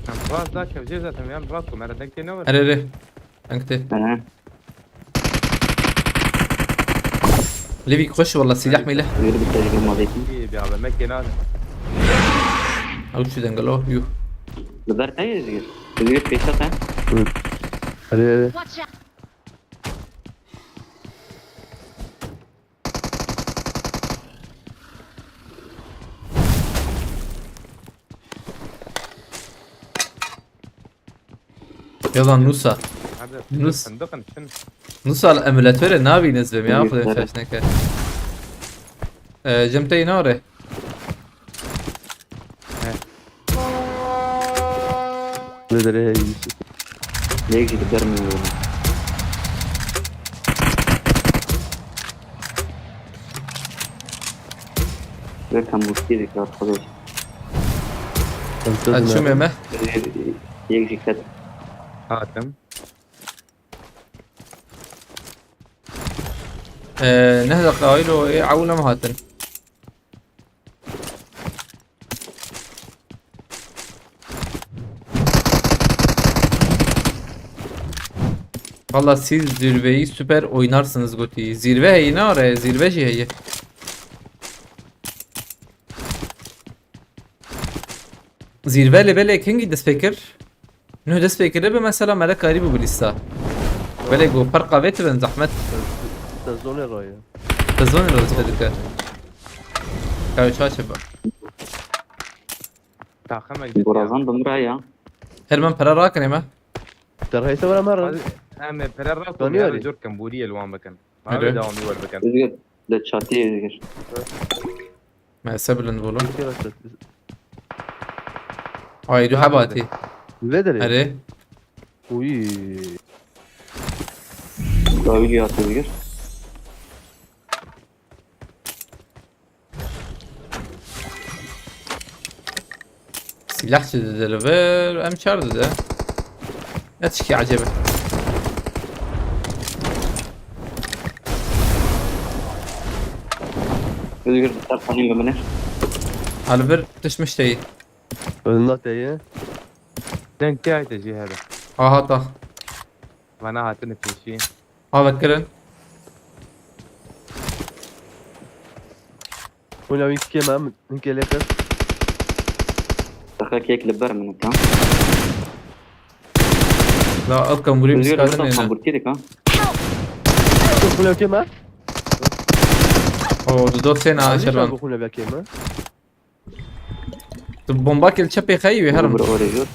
Em rast da kevcê zaten, em rast ku mere dengtê ne var. Ere ere. Enkte. Hı hı. Livik hoş valla, silah mile. Yürü bir tecrübe muhabbeti. İyi bir abi, mek yeni abi. Ew çi dengelo, yuh. Li ber te yê Zgir. Zgir pêşa te. Hadi hadi. Watch out. Yalan Nusa. Hadi Nus. Fındıkın için. Nusa emülatörü ne yapayım ezbem ya, Yok, Xwedê evet. şaş neke. Ee, Cem te ne oraya? Ne derê heye Yusuf. Yek jî li ber min ye. Wek hemû stîrek hat xwedê. Em Hadi şu sözüne- meme. Yek jî ket. Hatim. Ee, ne dakika aylo e awla mı hatın? Valla siz zirveyi süper oynarsınız Guti. Zirve heye ne ara? Zirve jî heye. Zirve lê belê kengî dest pê kir? Nuh dest pê kiribe mesela mele karî bû bi lîsta. Belê ku ferqa vê tibin zehmet. Te zonê raye. Te zonê re wezîfe dike. Kayo çaçe be. Taxemek dike. Borazan bi min re ya. Her min pere rakinê me. Te rehîse were me re. Em ê pere rast Tanî û arî. Cor kin bûriyê li wan bikin. Alo. Abi dawamî wer bikin. Özgür. De çatî Özgür. Me se bilind bolo. Ülke başlat. Ay du hebatî. Vê derê. Erê. Uy. Dawî ya Özgür. Silah çi dide li vir? Em çar dide. Ne tişkî ecebe. Özgür, bir tane mi bine? Alibir tişmiş teyî. Önünde teyî. Deng tê ayte jî hebe. Aha ta. Vana hatine pêşî. Ha vekirin. Hûn ew îskê me min gelê kir. Daxil kek li ber min tam. Ya ew kemburî Özgür, piskadin Özgür, êne. Kamburkî dika. Tu xulewkê me? O, du dot sêna Alî şervan. Şago xulewekê me? Tu bomba kel çepê xeyî wê herim. Bro, orê jor.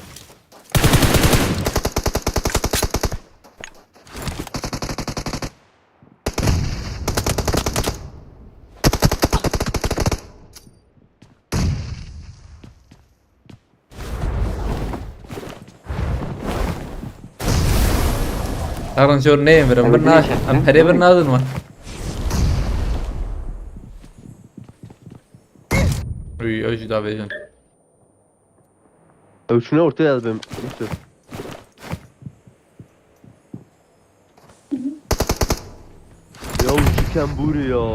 Herin jor neyên virim. Ew Bir na, dirî çek, em ne? perê bir nadin wan. Uy, ew jî davêjin. Ew çûne ortaya ez bim. Yusuf. Ya çi kembûrî ya.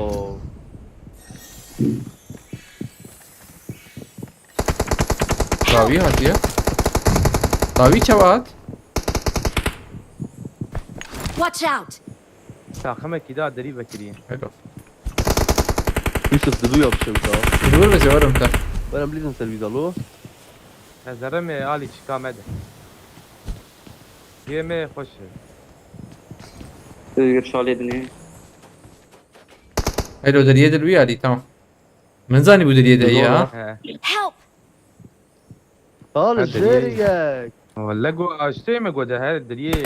Dawî hatiye. Dawî çawa hat? Watch out! Taximekî da derî vekirî. Hello. Yusuf, didu yapışım ta. Dur be cewarım ta. Bana bilizin servis alo. Ez zeremê alî çika me de. Yê me xweş e. Özgür şalê dinê. Hello, deriyê de wî alî, tamam. Min zanî bû deriyê de ya. He. Help! Al Hadi jêriyek. Welle go aştê me go de her deriyê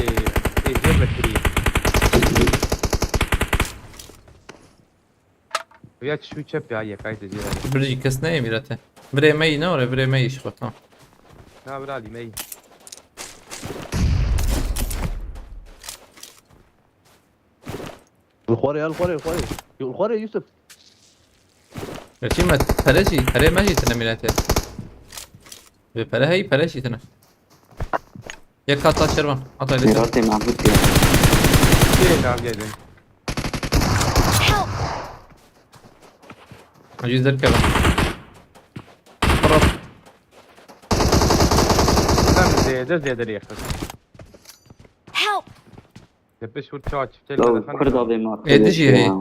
êcê vekirî. Ya şu çep ya yekay de jê. Bir jî kes neyê mîrete. Birê me yî ne ore, birê me yî şixwe, tamam. Na bir alî me yî. Li xwarê ya, li xwarê, li xwarê. Yo, li xwarê Yusuf. Gerçi me pere jî, perê me jî tine mîrete. Ve pere hey, pere jî tine. Yek kat at şervan. At ayrı. Mîratê Mehmûd diye. Yê kavga edin. Help! Aciz derkeve. Sen zêde zêde rêxist. Help! Tepiş vur çaç. Law Kurda bê ma. Ê, dijî heye.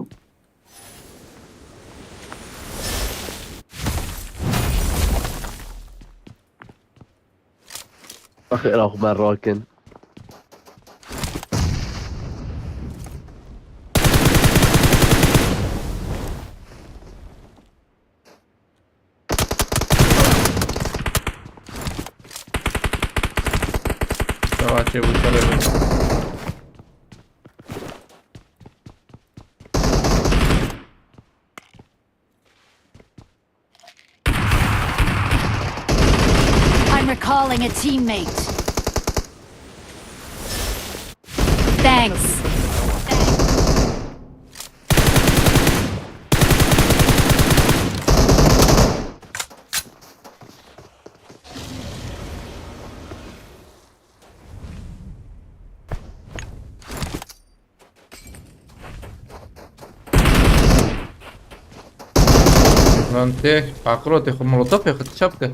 Axir axu me rakin. Savaşçı bu şöyle bir. I'm recalling a teammate. Thanks. Lan te, akro te xo molotov e xo çap ke.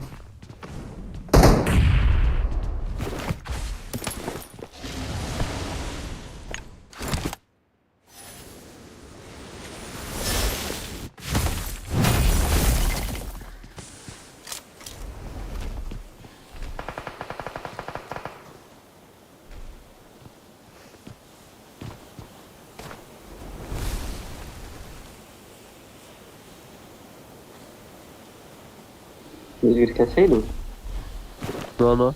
Özgür keseydi. No, no.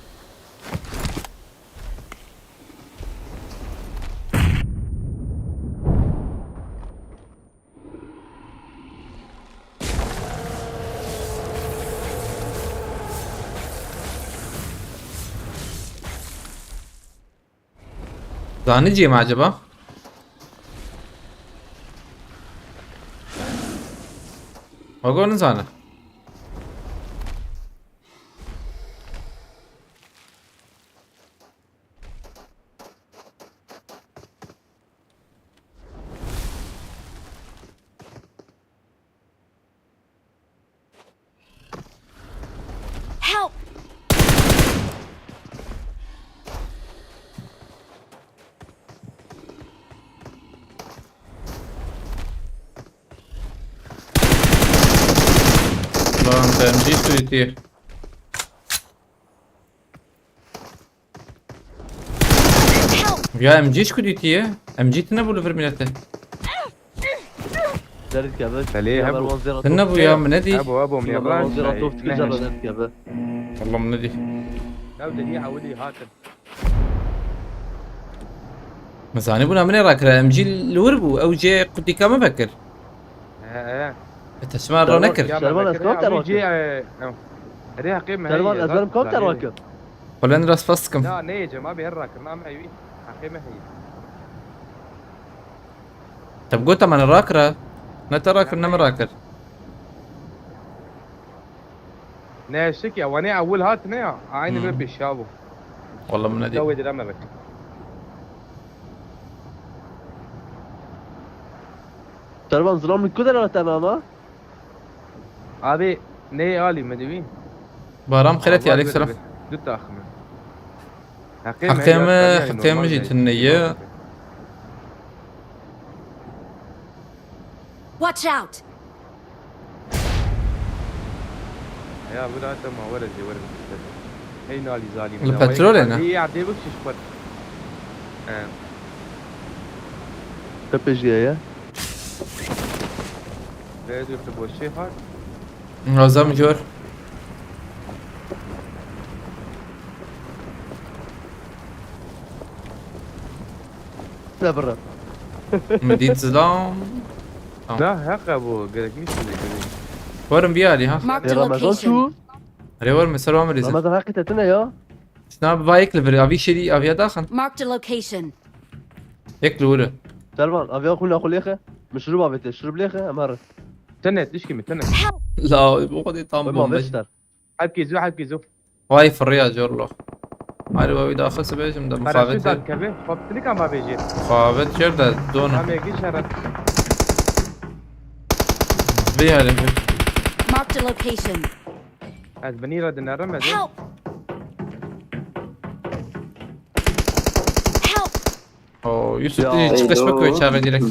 Zanî cî mi acaba? Ogo nizane. Help! Lan sen bir suiti. Ya M G ji ku dîtiye? M G tine bû li vir mînete. Derî dikeve. Belê, ya hebû. Berwan zêra Tine top bû dike ya, ya. Min nedî. Hebû, hebû, Min mêran. Berwan zêra top dike, Nehne. Cara derî dikeve. Wallah min nedî. Ew derî ewilî hatin. Min zanîbû na min ê rakira, M G li wir bû, ew jê qutîka min vekir. He, he. E, te çima Servan, rane kir? Servan, ez kam te rake? Erê heqê me heye. Servan, ez berim kam te rake? Xwelen rast fas dikim. Na, neyê cem abi, her rakir, na me wî. Heqê me heye. Te bi gota min rakira. Ne te rakir, ne min rakir. Ne şik ya, wanê ewil hat ne ya. Aynı Hmm. bir pêşa bû. Wallah min nedî. Dawê dira me bek. Servan, zilam li ku derê te mama? Abi, neyê alî me divî? Baram xêret ya, Alek selam. Du taxme. Heqê me, heqê me, heqê me jî tune ye. Watch out! Ya, bira, tamam, were zê, were. Hey, nalî zalim. Li petrolê ne? Erdê, erdê bik şiş xwet. He. Te pêşiye ye. Lê dur tu boşê hat. Nazam gör. Ne bira. Min dît zilam. Tamam. Na, heq e bu, gerek nîşt ne gerek. Warim bir alî ha. Marked a Ramazan location. Çû. Erê warim, ser warim rêzim. Ramazan heqî te tine ya. Şuna bir bayek li vir, avî şerî, avîya daxin. Marked a location. Yek li wir e. Servan, avîya xwîna xwe lêxe. Min şirûb avête, şirûb lêxe, em herin. Tine, tişkî min, tine. La, bu kadar tam Koyma bombe. Beşler. Hepkî zû, hepkî zû. Vay, firriya, corlo. Hadi, wî daxil sibê, şimdi Paraşüt mixabete. Dakeve, xop, tilikan va bêjê. Mixabet cer de, donu. Tam yekî şeref. Bir yani. Marked a location. Ez binî re dinerim, ez ê. Help! Help! Oo, Yusuf, ya, dişi çıkış bak, çağı direkt.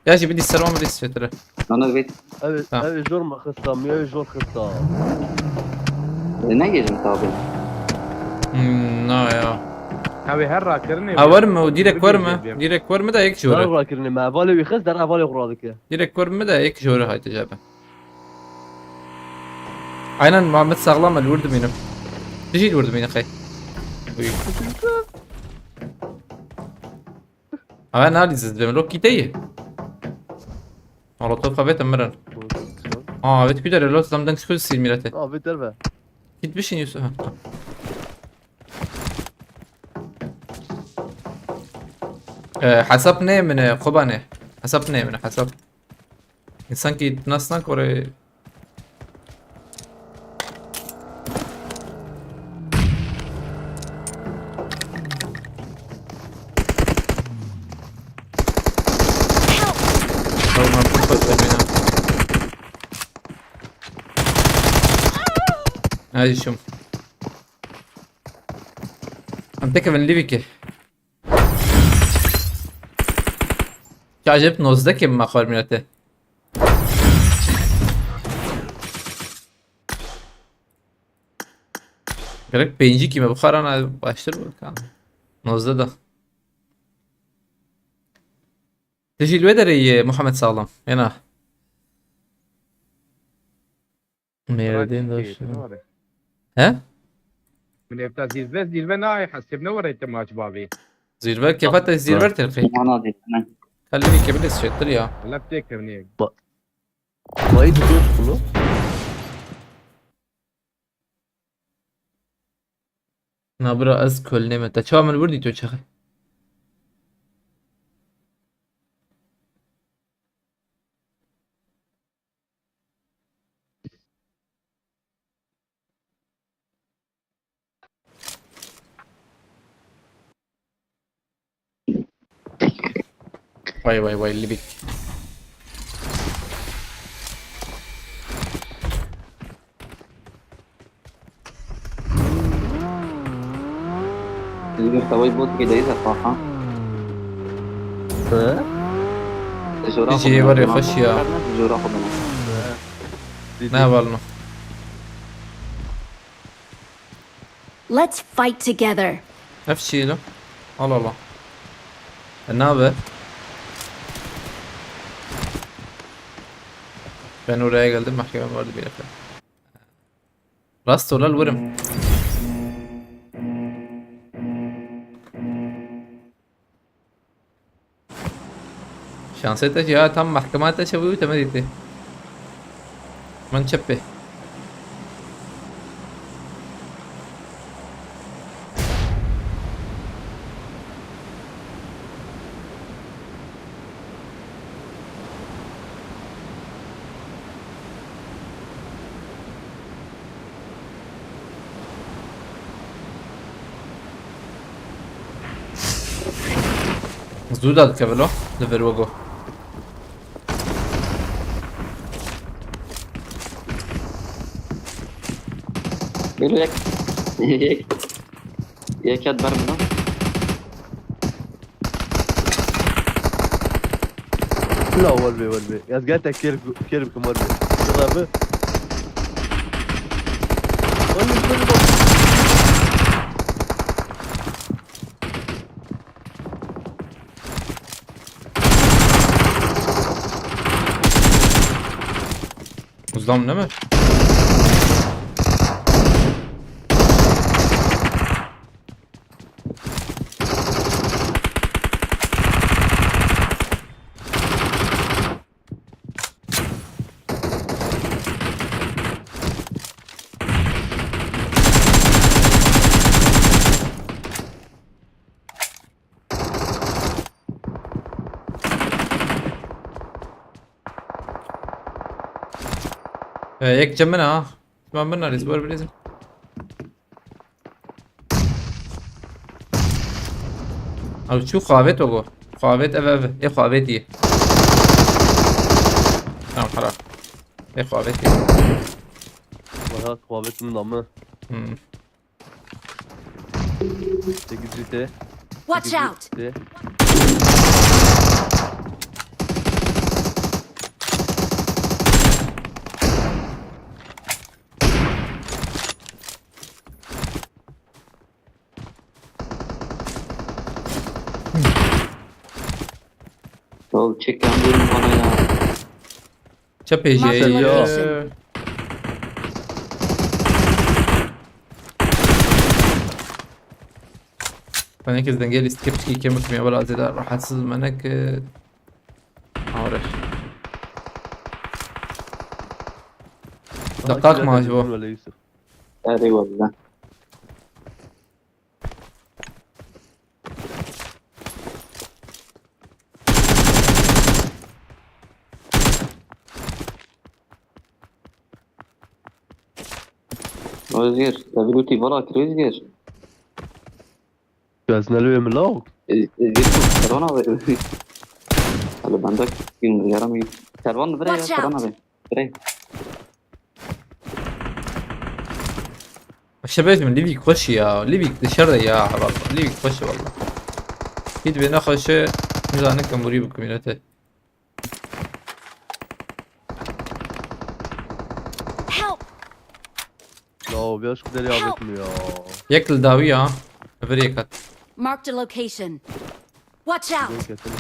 Ya, jî bidî ser, ama bidî çêtir e. Nana vêt. Ev, ha. Ev jor me xista, mi ev jor xista. E, ne gêjim tabi. Hmm, na ya. Ew ê her rakirinê. Ha, wer mi? Direkt wer mi? Direkt wer mi de yek jor e. Der rakirinê me, evalê wî xist, der evalê xwe radike. Direkt wer mi de yek jor e, haydi cebe. Aynen, Muhammed sağlam, el vurdum yine. Dijî vurdum yine, xey. Uy. Ama ne alacağız? Ben rokiteyim. Molotov xwe vêtin mirin. Aa, vêt ku derê, lo, zamden çıkıyor sil mirete. Abi derve. Git bir şey Yusuf. Ha. Ee, hesap ne emine, Kobane? Hesap ne emine, hesap? İnsan ki nasıl kore. Tamam, bu kadar ya. Hadi şum. Em tekevin liviki. Ya acayip nozdeh kim maxwar mirete. Gerek pêncî kî me bixwarana baştir bû kan. Nozdeh de. Dijî li wê derê ye Muhammed Sağlam. Êna. Mêrdên de. He? Min êfta zîrve, zîrve nayê hesib ne were te maç bavê. Zîrve, kefa te zîrve tirqî. Ana de, ne. Kalbî ke bile şetir ya. Lep tê kevnê. Ba-, bayı tutuyor bunu. Na bira, ez kölnê me. Te çawa min vurdî tu çaxê? Vay, vay, vay, Libik. Dilbir tavayı bot gibi değil de kalkan. Hı? Jora Hiç iyi var ya, hoş ya. Jora xwe bana. Ne var lan? Let's fight together. Ev çi ye lan? Al, al, al. Nabe. Ben oraya geldim, mahkeme vardı bir yerde. Rast ol, al vurum. Şansê te ya tam mahkema te çewe û te me dîtî. Min çepê. Zû da dikeve lo, li vir wego. Gel yek. Yek. Yek yat ber buna. La, wer be, wer be. Ez gete kêr, kêr bikim, wer be. Şurada be. Wer be, wer be. Uzlam değil mi? Ee, yek cem min ha. Tamam, ben arayız, var bilirsin. Abi şu xavet o go. Xavet ev ev. E xavet iyi. Tamam, para. E xavet iyi. Valla xavet min namı. Hmm. Sekiz C T. Watch out! Sekiz C T. Ya çeken vurun bana ya. Çe pêjê Marked a ya. Location. Ben herkes dengeli istikip çıkı kemik mi ya, biraz da rahatsız menek. Arif. Dakika mı acaba? Eyvallah. Özgür, Özgür. Tu ez nelwê min lawk. E, e, Özgür, Servan abi. Hadi ben de gün yaramıyor. Servan bire ya, Watch out. Servan abi. Bire. Şebek mi? Livik xweş ya. Livik dışarıda ya. Valla. Livik xweş valla. Hiç bir ne xweşi. Nizam nekem burayı bu komünite. Help! Ya, bir aşk deri Help! Ahmet mi ya? Yek li dawî ya. Öbür yek hat. Marked a location. Watch out! Gel getirin.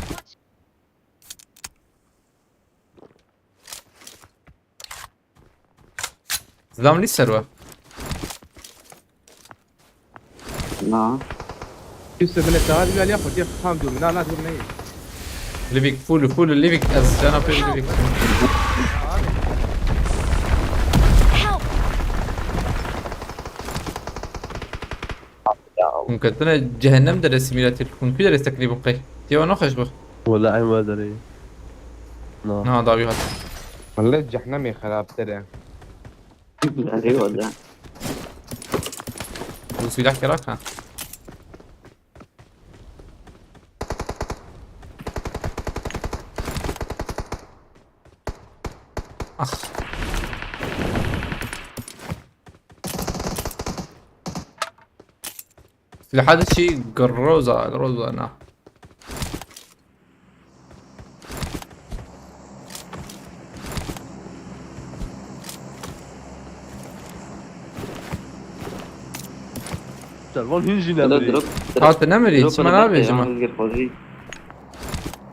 Zilam lî ser we. Na. Yusuf bile sağa bir yap, yap, tam diyorum. Na, na, diyorum, ne? Livik, full, full, livik, ez cana pê livik. Help! Hûn ketine cehennem derê simîlatîr. Hûn kî derê sekinî bûn qey? Têwa naxweş bû. Wala eyn wa derê. Na. Na, dawî hat. Wala cehennemê xerabtir e. Eyvallah. Bu silah kerak ha. Ah. Silaha de çi Groza, Groza na. Servan hîn jî Drop, nemirî. Drop, drop. Ha, tu nemirî, drop, çima drop, nabêjim? Yalnız gir, Fozî.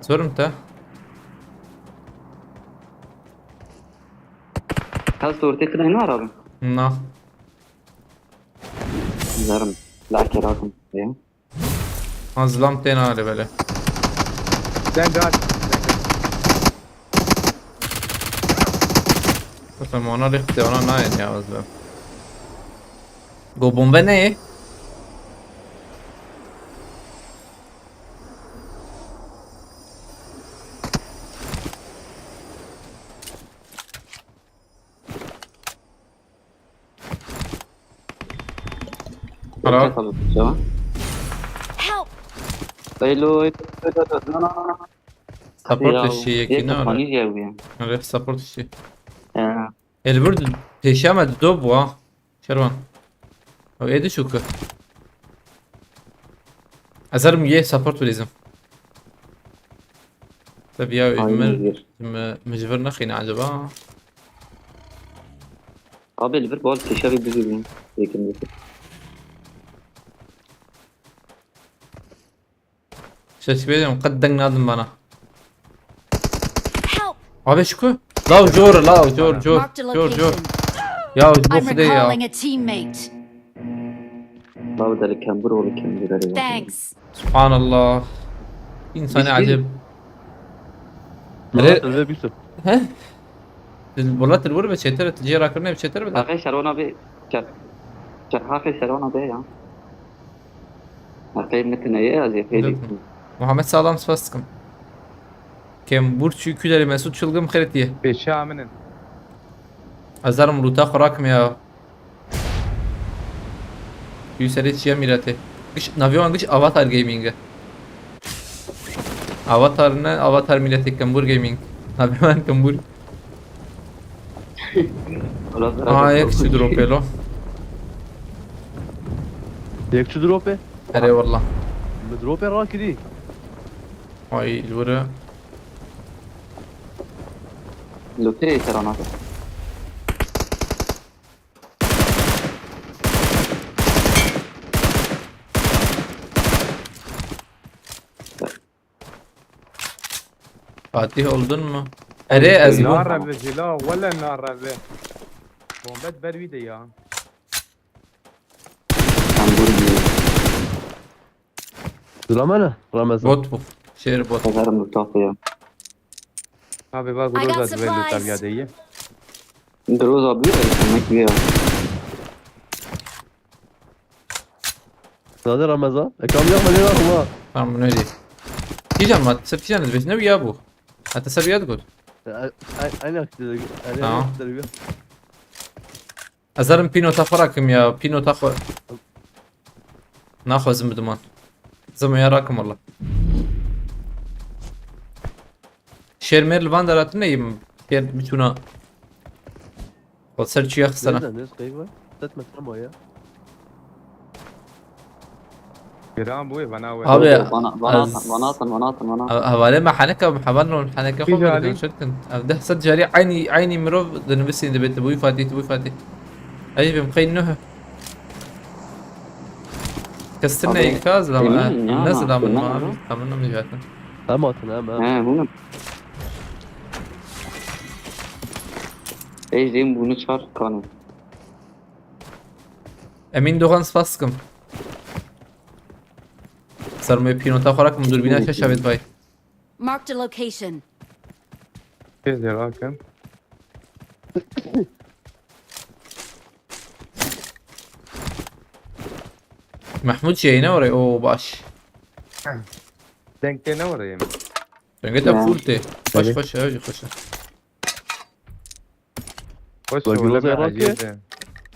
Zorim te. Hest ortê qirê ne arabim. Na. Zerim. La keratim. Ya. Ha, zilam tê nare bele. Deng aç. Zaten ona rexte ona nayên ya, zilam. Go bombe ne? Hello. Help! Elo, elo, elo, elo, no, no, no, no. Support Ya, işi yekî yek ne ara? Kapanî ya bu ya. Ref support işi. Ya. Elbur pêşe me dido bû ha. Şervan. Ew êdî çû ki. Ez herim yê support bilîzim. Tabi ya Aynen Ömer bir. mi, mi ji vir nexîne acaba? Abi li vir bal pêşerî bizî bûn. Yekim yekim. Şeş bêjim qet deng nadim bana. Help! Abi şu ku? Law jor, law jor, jor, Marked a jor, jor. location. Ya bu I'm xidê ya. Recalling a teammate. Abi deli kembur oğlu kembur deli. Thanks. Subhanallah. İnsanı Biz- acib. Murat, ve bir sor. He? Wala tu li wir be çêtir, tu cihê rakirine bi çêtir bide. Axê Şerwan abi. Çer. Çer axê Şerwan abi ya. Axê mitine ye ez yê xêrî. Muhammed Sağlam, spas dikim. Kembur çû ku derê Mesut Çılgın xêretiye. Pêşa min in. Ez herim lûta xwe rakim ya. Yû serê çiya mîretê. Giş, navê wan giş Avatar Gaming e. Avatar ne? Avatar mîretê Kembur Gaming. Navê wan Kembur. Aha, yek çi drop elo. Yek çi drop e? Erê wallah. Mi drop e rakirî. Ay, li wir e. Lûtê Şerwan abi. Fatih oldun mu? Erê ez bûm. Nareve jila, wele nareve. Bombet ber wî de ya. Kembur diye. Ramene, Ramazan. Bot bu. Şehir bot. Pazarım bu tahtı ya. Abi bak I got Groza duello supplies. Tabiya de ye. Groza abi ya, yemek ya. Sade Ramazan. E kam yapma ne var ama? Tamam, bunu öyle. Tijan mı? Sırf Tijan ne bu? Hatta seviye de gol. E, e, Aynı aktivite. Aynı Tamam. aktivite. Ez herim pînota xwe rakim ya, pînota xwe. Naxwazim bidim wan. Zim ya rakim wala. Şêr mêr li van dera tune yim. Şêr biçûna. Xwe ser çûya xistena. Nereden? Neresi kayık var? Set metre mi o ya? Giran bu vana we. Abi, Bana, bana ez- atın, bana atın, bana atın, bana atın. He-, hevalê me heneka, hevalno heneka xwe Kî me Ali? dikin şirkin. Ev deh sed carî eynî, eynî mirov dinivîsîn dibêt, bûyî Fatî, bûyî Fatî. Ey bim qey nuh. Kestin Abi, ne ikaz lama, emin ya, ne zilamin emin ma, ya. Tamam, ne zaten. Hem atın hem hem. He, bunu. Ey, zeyim bunu çağır, kanı. Emin Doğan, spas dikim. Sermê pînota xwe rakim, dûrbîna şeş avêt bay. Marked a location. Tez de rakim. Mahmut yayına oraya, o baş. Denk te ne oraya mı? Denge te Ya. full te. Baş Evet. baş, ya, hoş. Hoş Bak, oldu Groza be Rocky. acil de.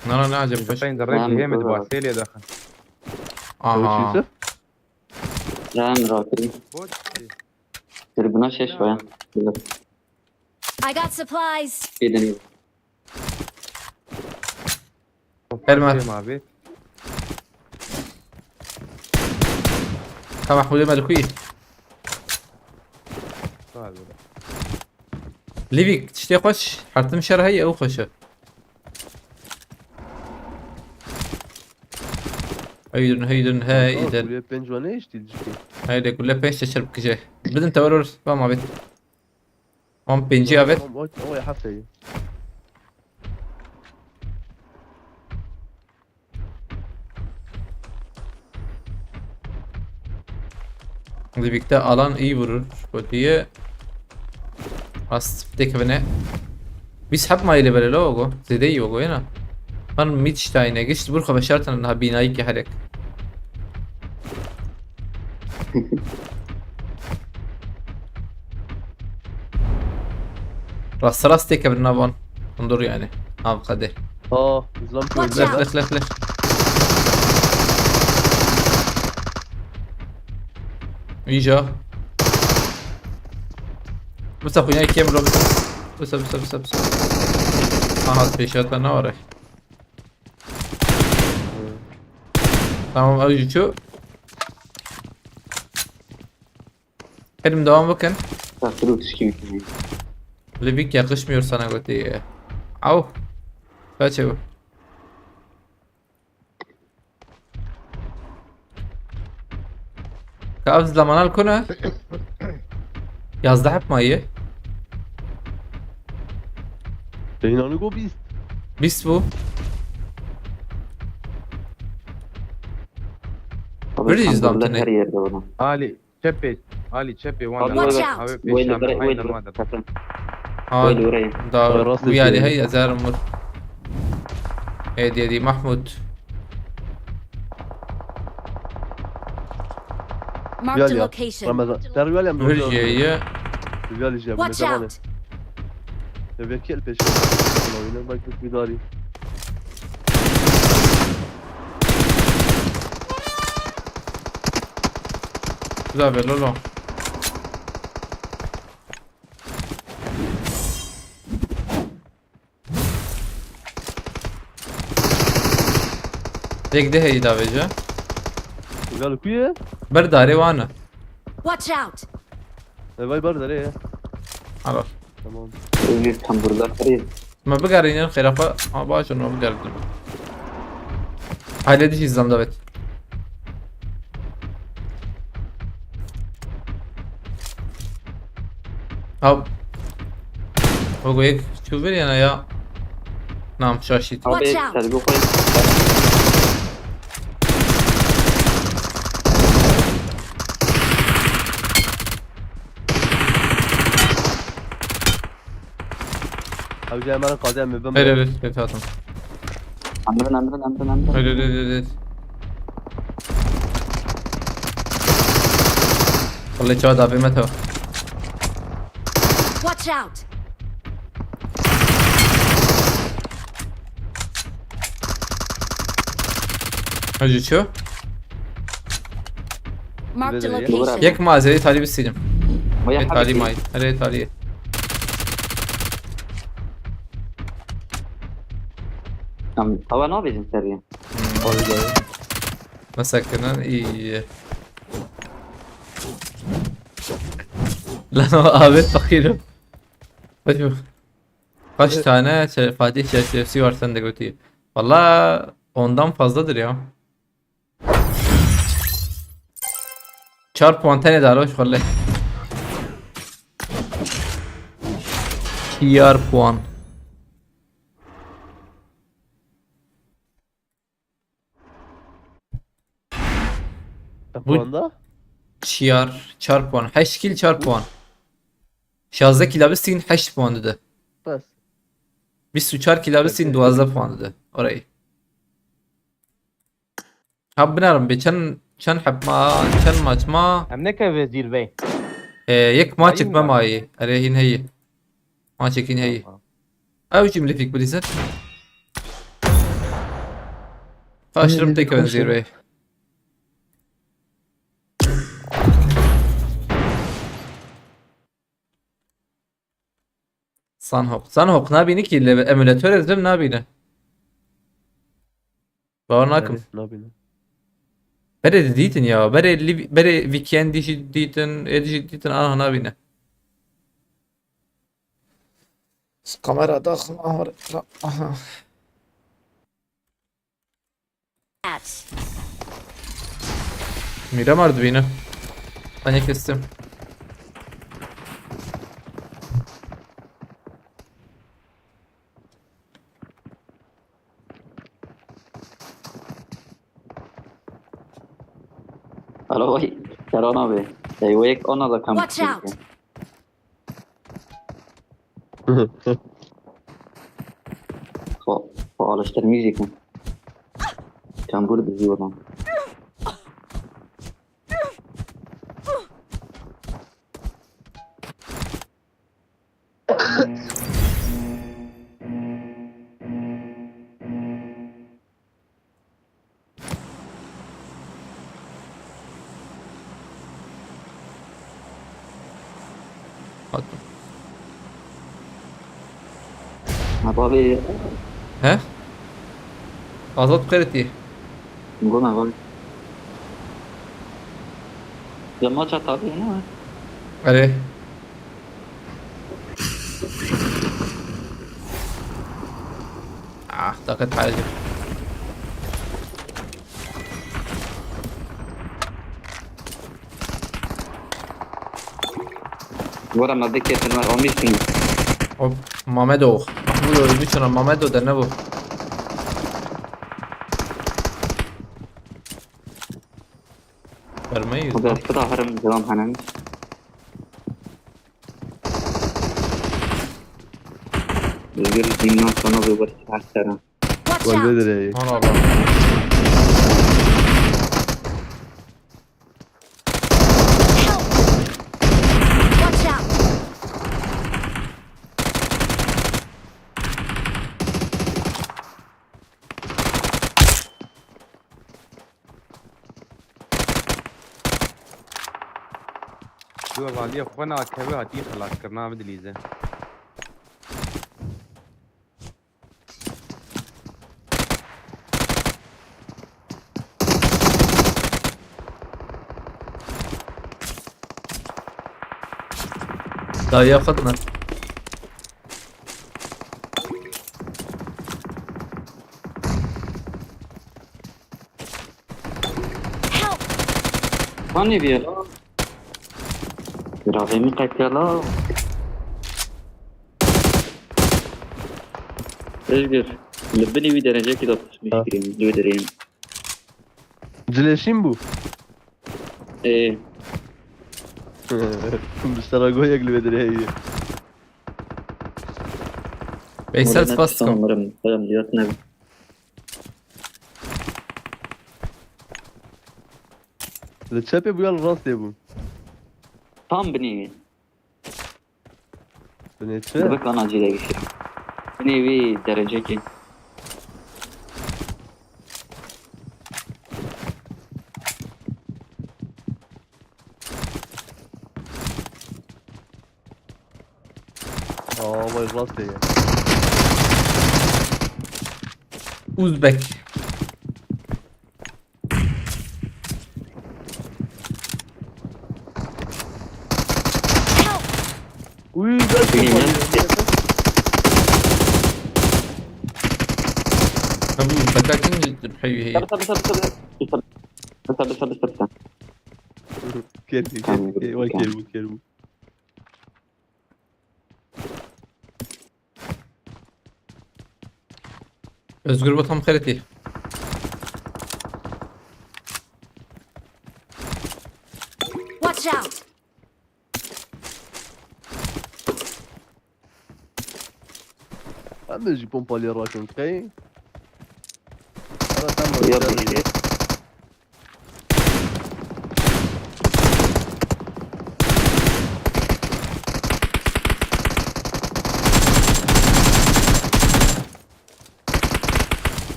Na na na, acem baş. Sen de Tamam, rek hem de Groza. baseli daha. Aha. Yusuf. Ran rakırım. Bot. Tribuna şeş var ya. I got supplies. Gelin. Gelme. Tamam abi. Ka Mahmudê me li ku yî? Abi. Livik, tiştê xweş, hertim şer heye, ew xweş e. Heydin, heydin, he, Aa, îder. Buraya penc var ne işte ilişki? Haydi, gule pênc te çarp kije. Bidin te wer wer, va ma bit. Wan pêncî avêt. Tamam, o, o ya hefteyî. Libik'te alan iyi vurur. Gotiye. Rast tek bine. Biz hep mayile böyle logo. Zede iyi logo yana. Man mit steine. Gişt burka başartan ha binayı ki harek. Rast rast tek bir navan. Ondur yani. Av kade. Aa, İslam Watch köyünde. Lef out! Lef lef lef. İyice. Bu sapı ya ikiye mi robotun? Bu sapı sapı sapı sapı. Aha, peşata ne var? Tamam, Ajuçu. Kerim, devam bakın. Takdir otuz iki. Libik yakışmıyor sana, Gotiye. Au. Kaç ev? Ka ev zilamanal kuna? Yazdeh hep maye. Senin anı go bist. Bist bu. Abi, Böyle tam izlam burada tane. Her yerde bunu. Ali. Çepê, Ali, çepê wan Abi, de. Watch out! Abi, Wait, peşan, wait, aynı wait, wanda. Sakın. Ha, Wait, orayı. Da Orası bu yani şey. Hey, ezerim vur. Hadi, hadi, Mahmut. Marked a Gel ya. Location. Ramazan. Sen Rüyal ya. Vur C'yi. Rüyal iyice. Watch out! Ya, bir kill peşin. Oyuna bak, bir daha arayayım. Güzel be, lolo. Tek de heyda veca. Gel kuye. Ber darê wan e. Watch out! E, vay bar dare ya. Alo. Tamam. Özgür tam burada. Hadi. Ma bigerînin xêrafa. Ha, baş, onu bigerînin. Aile dişi izlam davet. Abi. Ogo yek çuver yana ya. Nam şaşit. Abi, Watch out! Sergi koyun. Abi, gel, bana kaldı, ben Hayır, hayır, hayır, hayır. Anladın, anladın, anladın, anladın. Hayır, hayır, hayır, hayır. Vallahi çağı da bilmedi o. Watch out! Hacı ço? Marked a Nereye? Location. Yek ma ez ê talî bistînim. Vay, ê talî may. Erê talî. Tamam, tava ne yapıyorsun sen ya? Hmm. Vay be. Mesela ki lan iyi. Lan o Ahmet fakirim. Kaç, kaç tane çe-, Fatih çerçevesi var sende götü? Valla ondan fazladır ya. Çar puan tane daha hoş vallahi. Çar puan. Bu puanda? Çar, çar puan. Heşt kil çar puan. Şazdeh kila bistin heşt puan dedi. Bas. Bîst û çar kila bistin duwazdeh puan dedi. Orayı. Ha, binerim be, çend, çend hep ma, çend maç ma? Em neke vê zîrvey. Ee, yek maç Ayın ekme mı? Mayî. Erê hîn heyî. Maç ekin heyî. Tamam. Ew jî milîfik bilîzin. Kaşırım tek ön zîrvey. Sanhok. Sanhok nabîne ki, le emulator ez lim nabîne. Bawer nakim. Evet, nabîne. Berê didîtin ya. Berê li-, berê V P N dişi dîtin, ê dişi dîtin, aha nabîne. Kamera daxim, aha, aha. At. Mîra mar dibîne. Ben kestim. Alo, vay, Serhan abi. Ey, wek ona da kam Watch out! Xo, xo alıştırmayacak mı? Çambur bizi olan. Hatta. Ha, tabii. He? Azat Kırıtı. Gona, gona. Ya maça tabii, ne? Are. Ah, dikkat harcı. Wara me bikêtin, me ramiştin. Hop, Mamedo. Mahmut öldü sana, Mamedo da ne bu? Vermeyiz. Xwedê lan. Spita herim zilam henem. Özgür, bundan sonra bir barış her sene. Watch out! Gol nedir ya? Aman Allah'ım. Help! Watch out! Tu hevaliyê xwe nakeve hatî xelaskirina, bidilîze. Dawiya xwe dime. Help! Hanî bîye la? Biravê min qetiya la. Özgür, li binê wî derecekî de pişmiş Ha. Kirin, li wê derê. Cilêşîn bû? Ê. Bi seragoyek li wê derê heye. Veysel, spas dikim. Umarım, umarım, diyot ne? Li çepê bû ya li rastê bû? Tam binê wî. Binê çi? Dibik ana cî de gişî. Binê wî derecekî. Aa, vay rastê ye. Uzbek. Uy, ben Uy, kapalı. Ne? Tabii, Uzbek hakim hep hep. Tabii, tabii, tabii, tabii. Tabii, tabii, tabii, tabii. Kerbu, Tamam, kerbu, vay tamam. Kerbu, kerbu. Özgür, bu tam xeretî. Watch out! Em jî pompalê rakin qey. Ara tam Ya, şer bir şey.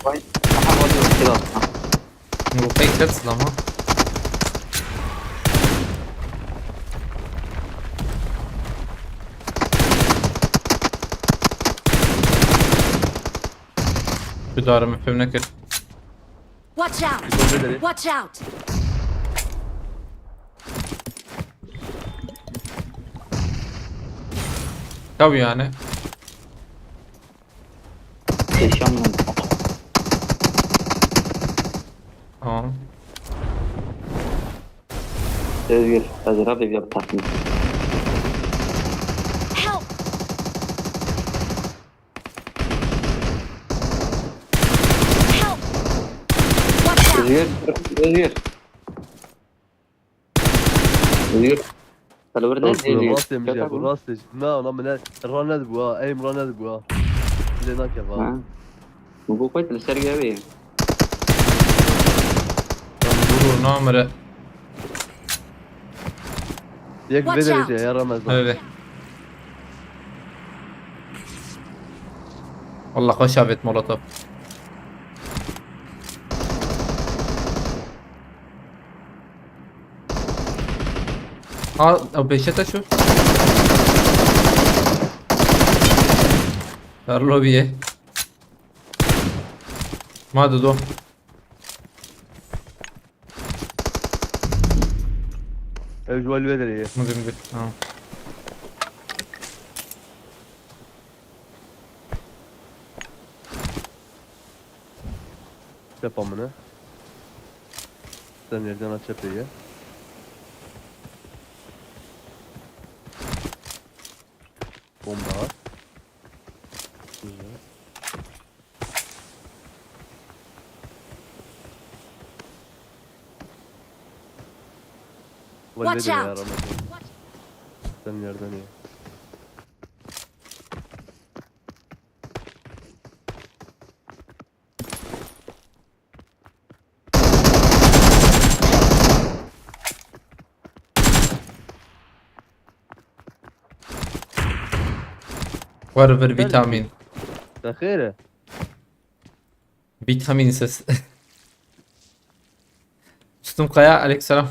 Vay, aha, vay, vay, vay. Bu pek ters ama. Bidarım, efendim, ne kır? Watch out! Teşekkür ederim. Watch out! Tabii yani. Yaşanmadı. Tamam. Özgür, Özgür abi bir yaptı. Help! Help! Watch out! Özgür, Özgür. Özgür. Kalori değil, Özgür, değil. Rastê min jî, rastê jî. Na, na, min ne, ra nedibû ha, eym ra nedibû ha. Lê nake va. Ha. Bu koyt li ser geldi. Vurur namire. Yek vê derece ya Ramazan. Öyle. Allah hoş afet molotof. Ha, o beşe taşo. Darlo bir ye. Ma dudu. Ev ji we li wê derê ye. Mizin bir. Ha. Çepa min e. Sen yerden aç çepê ye. Bomba var. Güzel. Watch out! Sen nereden ya? Whatever vitamin. Te xêr e? Vitamin ses. Üstüm Kaya, aleykümselam.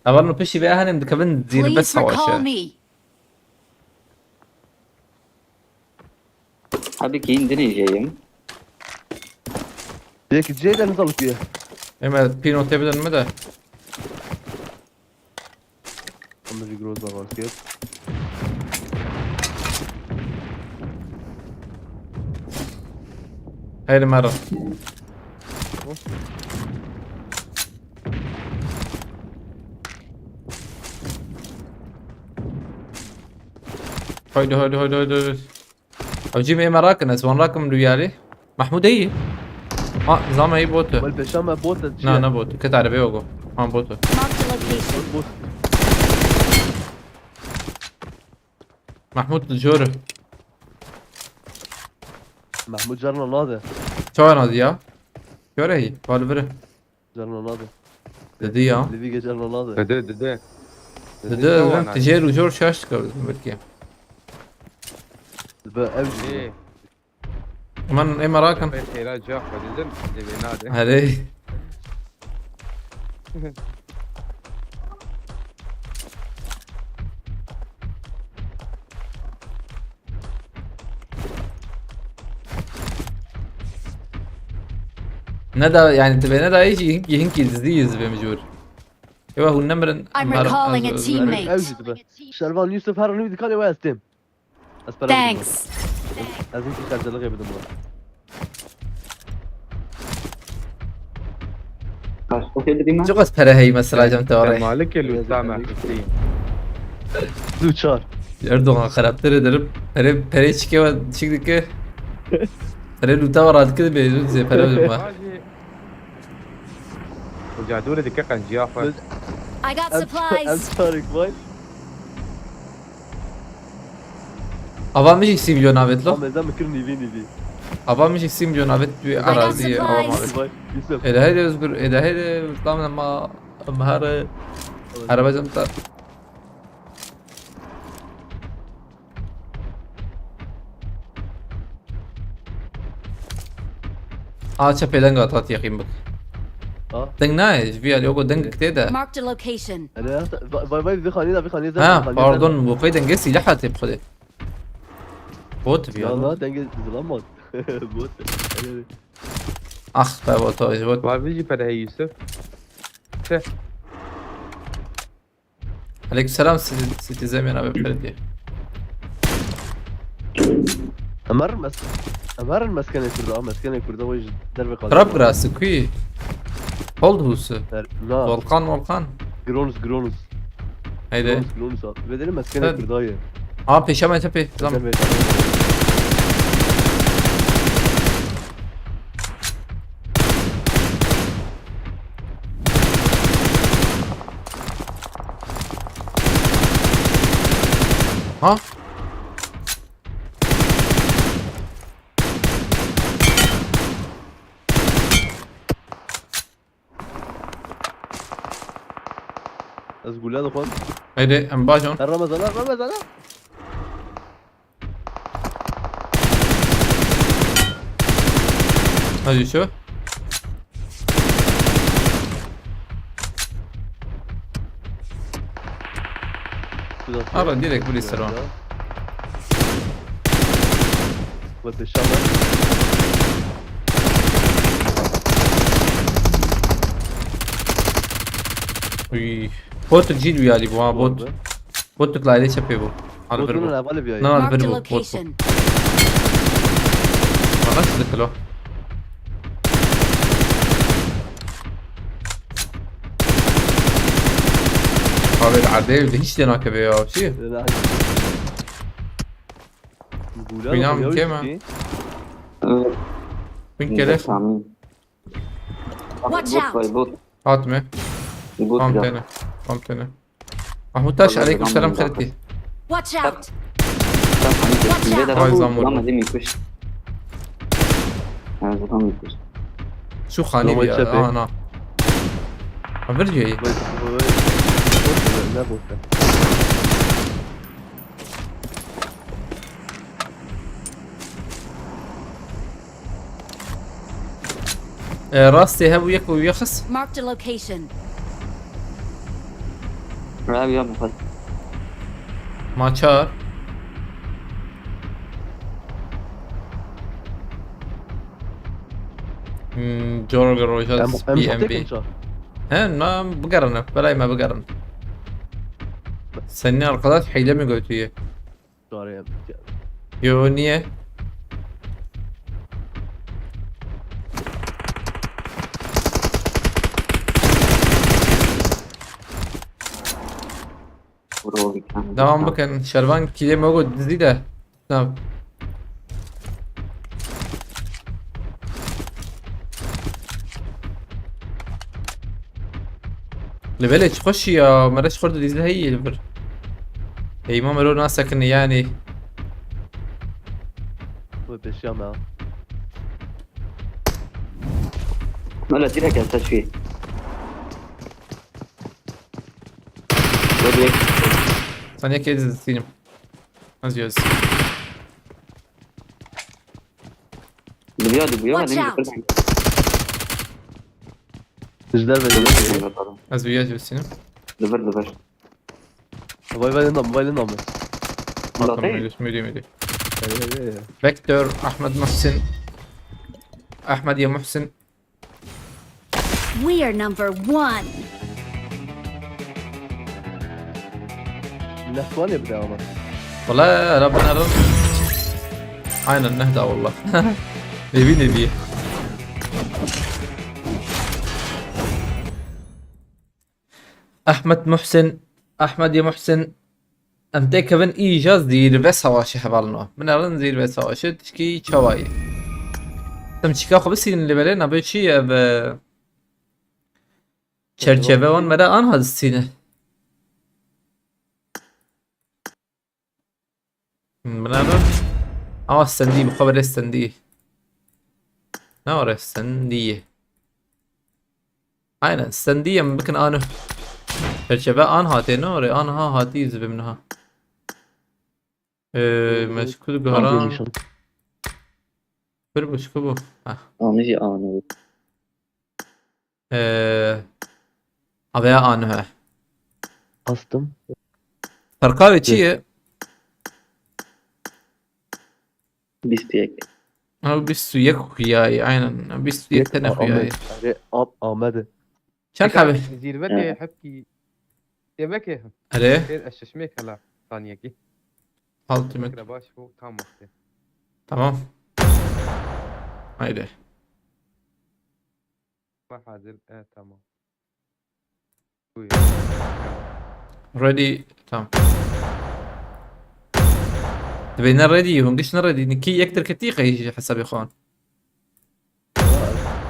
Hevalno piştî vê henim dikevin zîrbest savaşe. Abi ki indin jeyim. Yek C'den zalık ye. Hemen pino tebeden mi de? Ama bir groza var ki. Haydi Maro. Haydi, haydi, haydi, haydi, haydi. Ew cî me ême rakin, ez wan rakim li yarî. Mahmûd heyî? Ha, zama heyî bot e. Wal peşa me bot e, çi ye? Na, ne bot. Ket erebê wego. Ha, bot e. Marked a location. Bot. Mahmûd li jor e. Mahmûd carna nade. Çawa nade ya? Jor e heyî, bal vir e. Carna nade. Didi ya. Livîge carna nade. Didi, didi. Didi, didi, tu jêr û jor şaş dikevin belkî. Bi ev jî. Ê. Min ê merak im. Pê xêra ciya xwe didin, lê vê nade. Herê. Ne da, yani, divê ne da hiç hink, hink yıldızlıyız be mecbur. Ewa hûn nemirin. I'm recalling a teammate. Ew jî dibe. Şervan Yusuf her nû dikanê we ez têm. Ez pere bidim. Thanks. Ez, ez hîn karcılık bidim we. Kaç kişi dedim ben? Çok az pere hey mesela cem te oraya. Malik el Usame Hüseyin. Du çar. Erdoğan karakter ederim. Pere, pere çıkıyor, çıktı ki. Pere luta var artık da bir zepere bidim ben. Hacı. Hoca dûrê dike qenciya xwe. I got supplies. Ez Tarık vay. Ava min jî sî milyon avêt lo. Amêza min kir nîvî nîvî. Ava min jî sî milyon avêt tu arazî ava min avêt. Vay, Yusuf. Êde heyde Özgür, êde heyde tam ma mehare. Araba cem ta. A çepê deng hat, hat yaqîn bik. Ha? Deng nayê, ji vî alî weko dengek tê de. Marked a location. Hele ya, vay, vay, vay, vî xanî de, vî xanî de, vî xanî de. Ha, pardon, wekî dengê sîleh hatê bi xwedê. Bot bi ya. Na, na, dengê zilam bot. Bot. Hele, hele. Ah be, bot, bot. Var vî jî pere hey Yusuf. Te. Aleykümselam, Citizen abi, pere diye. Emer mes-, Emer meskenê Kurda, meskenê Kurda, o derve kaldı. Trap grası, kui. Hold husu. Er-, na. Volkan, Volkan. Gronus, Gronus. Heydi. Gronus, Gronus at. Ve dedim mesken Sen- Kırdayı. Aa, peşe me tepe. Zam. Sen ve- Ha? Ez gule dixwim. Heydi, em bajon. Her Ramazan, her Ramazan. Hadi şu. Güzel. Ara direkt bir ister o. Ve peşe me. Uy. Botuk cid uyali bu ha, bot. Vardı. Botuk la ile çapıyor bu. Al bir Botunun bu. evveli bir ayı. Na al Marked bir a bu. Bot bu. Location. Bana şimdi kilo. Abi erde evde hiç de nakebe ya. Şey. Öyle Gule Bina dixwim, mı ya kema? üstü. Bin kere. Tamam. Watch Bot out. vay bot. Atme. Bot Tam ya. tene. Tam tene. Mahmut Taş, Vallahi aleyküm selam tamam, xereti. Watch out. Tamam. Watch out. Vay, zam vurdu. Tamam, dedim kuş. Ha, tamam kuş. Şu xanî Tamam, ya. çepe. Ana. Ha, bir diyor. Vay, vay, vay. Boş ver, ne boş ver. E, rastê hev û yek û yek xis. Marked a location. Rabi ya muhat. Maçar. Hmm, Jorge Rojas, Em, em B M B. Tekin ça. He, na bigerin, belay me bigerin. Senin arkadaş hile mi götüye? Çare. Yo, niye? Vur oğlum, bir tane. Devam bakın. Şervan kile mogo dizi de. Tamam. Li belê çi xweş ya, mere ji xwe dizî heyî li vir. Heyma mero nasekine yani. Bu peşiya me. Öyle direkt el taşıyor. Böyle Sen yek edin sinim. Az göz. biliyordu bu ya. Watch Dedim out. ki Bizler ve Az bir göz sinim. Dıvır dıvır. Vay vay nam, vay nam. Burada Bakın değil. Müdür müdür müdür. Vector, Ahmed Muhsin. Ahmed ya Muhsin. We are number one. Nexwanê bide ama. Valla Rabbin Erol. Aynen nehda valla. Nevi nevi. Ahmed Muhsin. Ahmed ya Muhsin. Em têkevin îja zîrve savaşê hevalino. Min erin zîrve savaşê tişkî çawa ye? Tim çîka xwe bisînin lê belê nabe çi ye ev, e, çerçeve wan me de anha distîne. Min erin. Ama stendî, bi xwe bere stendî. Ne were stendî ye? Aynen, stendî em bikin anû. Çerçeve an hatê ne were, anha hatî zibim niha. Ee, meşgul guharan. Pir bişku bu. Heh. Amiji anı. Ee, Aveya anû he. Astım. Ferqa wê çi ye? Bîst û yek. Ew bîst û yek xuyayê, aynen. Bîst û yek tene xuyayê. Erê, Am- Amedê. Çend xebe? Zîrvekê hepkî. Yemekê. Erê. Fêr ez şişmê kela saniyekî. Ultimate. Fikre baş bu tam wextê. Tamam. Haydi. Ve hazir. E, tamam. Ready. Tamam. Dibê ne ready, hûn giş ne ready. Nikî yek derketî qey ji hesabê xwe.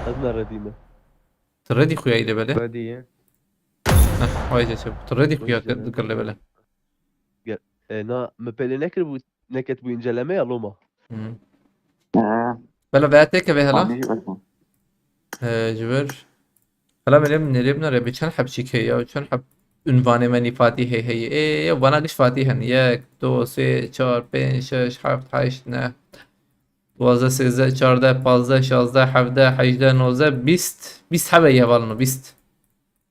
Ez ne ready me. Tu ready xuyayî lê belê. Ready ye. Heh, vay ce çabuk. Tu ready xuya kir, dikir lê belê. Gel. E, na, me pêlê nekir bû, neket bû inceleme ya loma. Hı. He. Bela veya têkeve hela. Tamam, iyi bakın. Ee, ji vir. Hela me lê, nêrê binare, bi çend heb çîkê ya, çend heb unvanê me nî Fatîhê heye. Ê, ya vana giş Fatîh hen. Yek, do, sê, çar, pênc, şeş, heft, heşt, neh, duwazdeh, sêzdeh, çardeh, pazdeh, şazdeh, hevdeh, hejdeh, nozdeh, bîst, bîst hebe ye valino, bîst.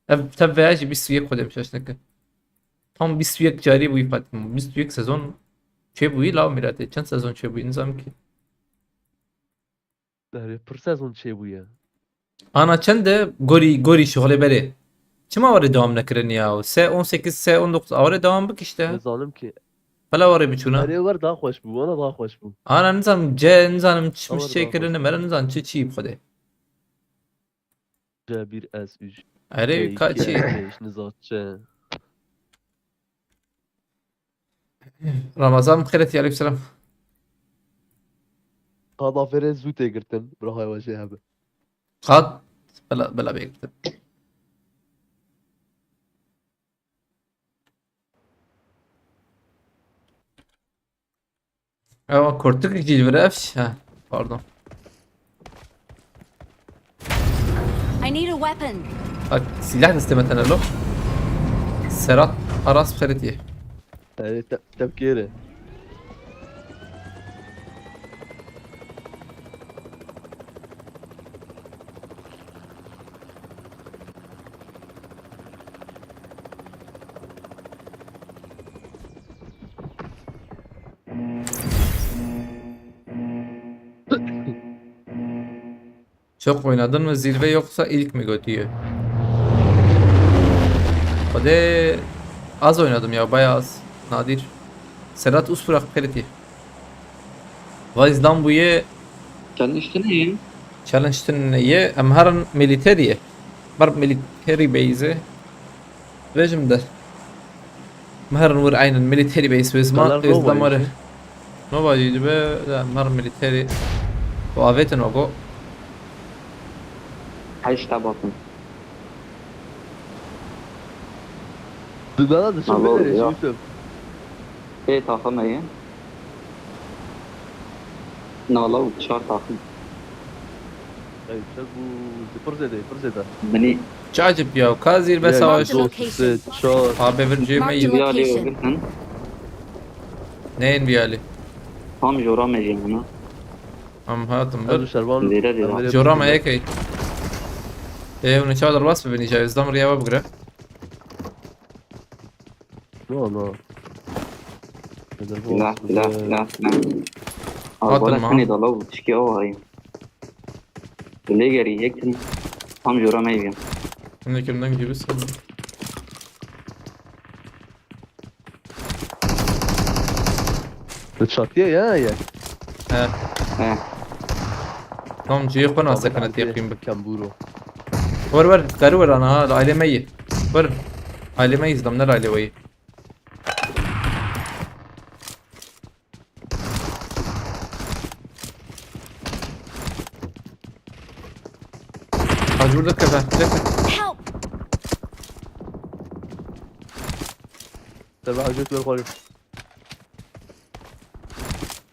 Ev tev veya jî bîst û yek xwedê bi şaş neke. Tam bîst û yek carî bûyî Fatîh. Bîst û yek sezon çêbûyî la miratê. Çend sezon çêbûyî nizam ki. Erê, pir sezon çêbûye. Ana çend e gorî, gorî şixulê berê. Çima warê dewam nekirin ya? Se on sekiz, se on dokuz awre dewam bik işte. Nizanim ki. Bela warê biçûna. Erê, wer daha xweş bû, wana daha xweş bû. Ana nizanim ce, nizanim çi Wer daha xweş çêkirin, bû. Mera nizanim çi çî bi xwedê. C bir S üç. Erê, C iki, kaçî? S beş, nizam çi. Ramazan bi xêretî, aleyküm selam. Qada fêrê zû tê girtin, bira hay wajê hebe. Qad, bela, bela bê girtin. Ewa, kurtik jî li vir ev. Ha, pardon. I need a weapon. Bak, silah desteme tane lo. Serhat Aras xeritî. Erê, te-, tepkêre. Çok oynadın mı zirve yoksa ilk mi götüyü? Hadi az oynadım ya, bayağı az. Nadir. Sedat Uspurak Periti. Vay zlam bu ye. Challenge tine ye? Challenge tine ye? Em herin military ye. Bar military base. Vejim de. Em herin wir aynen military base. Vez ma, Kalar vez Nova da mare. Nova jî dibe, da mer military. O avetin ogo. Heşta bakın. Dudana da Alo, çok ya. Yusuf. Pê taxim heye. Nala û çar taxim. Ey, çek û pir zêde, pir zêde. Binî. Çi acib ya, ka zîr be savaş. Marked a location. Çar. Abi bir cê me Marked a yedi. Vialê location. Girtin. Neyin vialê? Tam jora me jî hene. Em hatin bir. Ez şervan. Zêde, zêde. Em verê jora me yekey. Ê, hûn çawa derbas bibin, îca ez dam riya we bigire. No, no. Silah, silah, silah, silah. Abi, hatin bana ma. Seni de lav, tişki o ay. Lê gerî yek tam jora me yê. Hindê kim deng cibis. Li çatiye ya ye. He. He. Tam cihê xwe nase kine têqîn bi. Kembûro. Wer wer, karî wer ana ha, li ailê me yê. Wer. Ailê me yê, zidam ne li ailê we yê. Hacı burada kafe. Kafe. Help! Tabii Hacı Ötüver koyayım.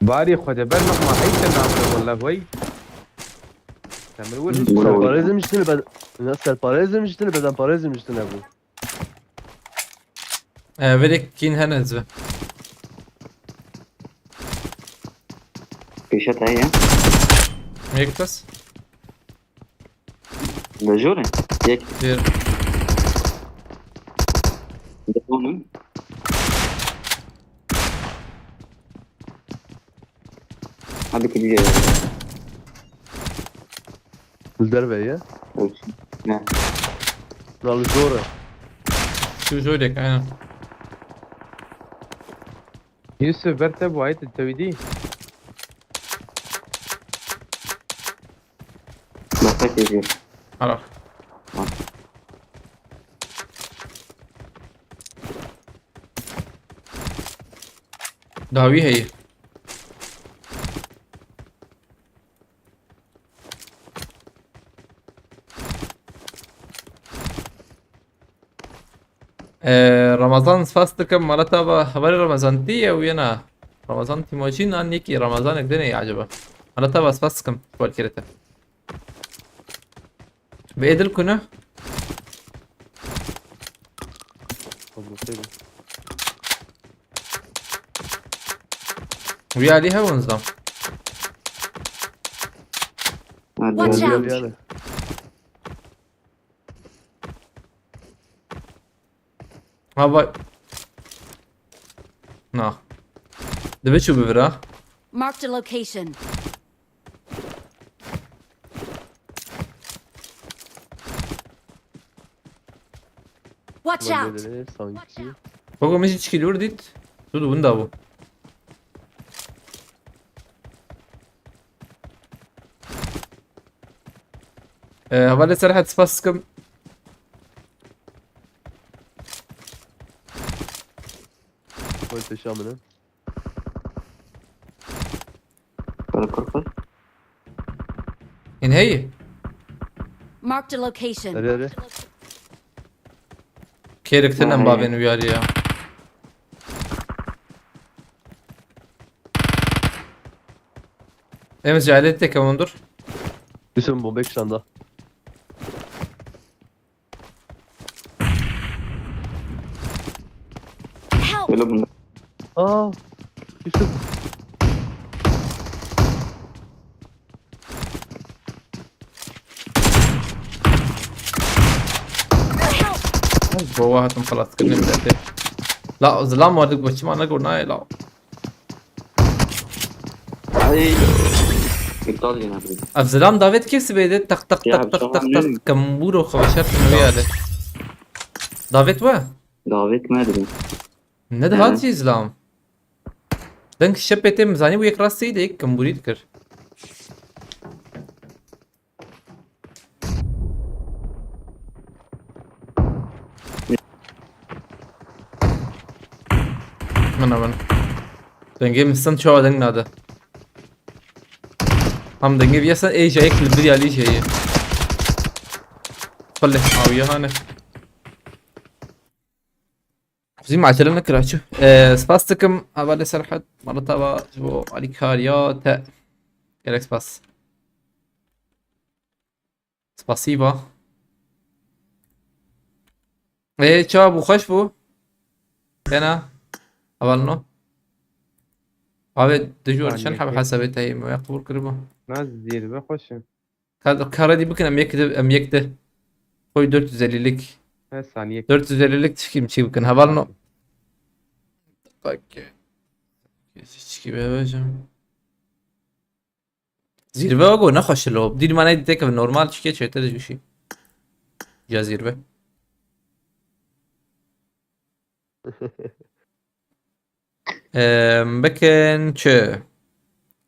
Barî xwe de ber mexma, hey te namre wele wey. Te min wir hiç. Serparêzim jitine bed-, ne, serparêzim jitine, bedenparêzim jitine bû. Ee, verek kîn hene ez ve. Pêşe te heye? Yek kes. Li jor e? Yek. Bir. Devam e. Hadi gidiyor. Li derve ye. Ne? Lan li jor e. Şu jor yek, aynen. Yusuf, ber te bu ayet tewîdî. Baka geliyor. Ara. Ha. Dawî heye. Ee, Ramazan, spas dikim, mala te ava. Hevalê Ramazan, tê ye û yena? Ramazan Tîmacîn an yekî Ramazanek din e acaba? Mala te ava, spas dikim, ji bo alîkariyê te. Bi Êdil ku ne? Olmasaydı. Wî alî hewn zam. Hadi. Watch out! Yani. Ha, vay. Na. Dibe çû bibira. Marked a location. Watch out! Böyle sanki. Bak, o min jî çikî lûr dît. Tu di winda bû. Ee, hevalê Serhat, spas dikim. Koy peşa min e. Para para para. Hîn heyî? Marked a location. Hadi hadi. Kêrik tine bavên wiyarî ya. Em ji alê têkevin dur. Bütün bombe kişanda. Help! Öyle bunlar. Aa, Yusuf. Help! Bo we hatim xelas kirinê miletê. La zilam wardik bo çima negur nayê la. Ay. İptal yine abi. Ev zilam davet kê sibê de tak tak tak tak tak tak kemburo xweşer wê yade. Davet we? Davet me dedim. Ne dihat jî zilam. Deng şepê tê min zanî û yek rastî de yek kemburî dikir. Min a min. Dengê min sen çawa deng nade. Ham dengê viya sen ê jayek li bir yalî jeye. Xwele awiya hane. Xwezî macele nekira çi. Ee, spas dikim hevalê Serhat. Mala te ava ji bo alîkariya te. Gelek spas. Spasiba. Ê, çawa bû, xweş bû? Tena. Hevalno. Abi, dijwar çend heb hesabê te yê me ya qebul kiribo? Na zîrve xweş e. Ka-, kara dî bikin, em yek de, em yek de. Koy dört yüz ellilik. He, saniye. Dört yüz ellilik çikim çi bikin. Hevalno. Bak. Çikim bebecim. Zîrve go nexweş lo. Dîr mane dî têkeve normal çike çete de juşî. Ya zîrve. Em bikin çi?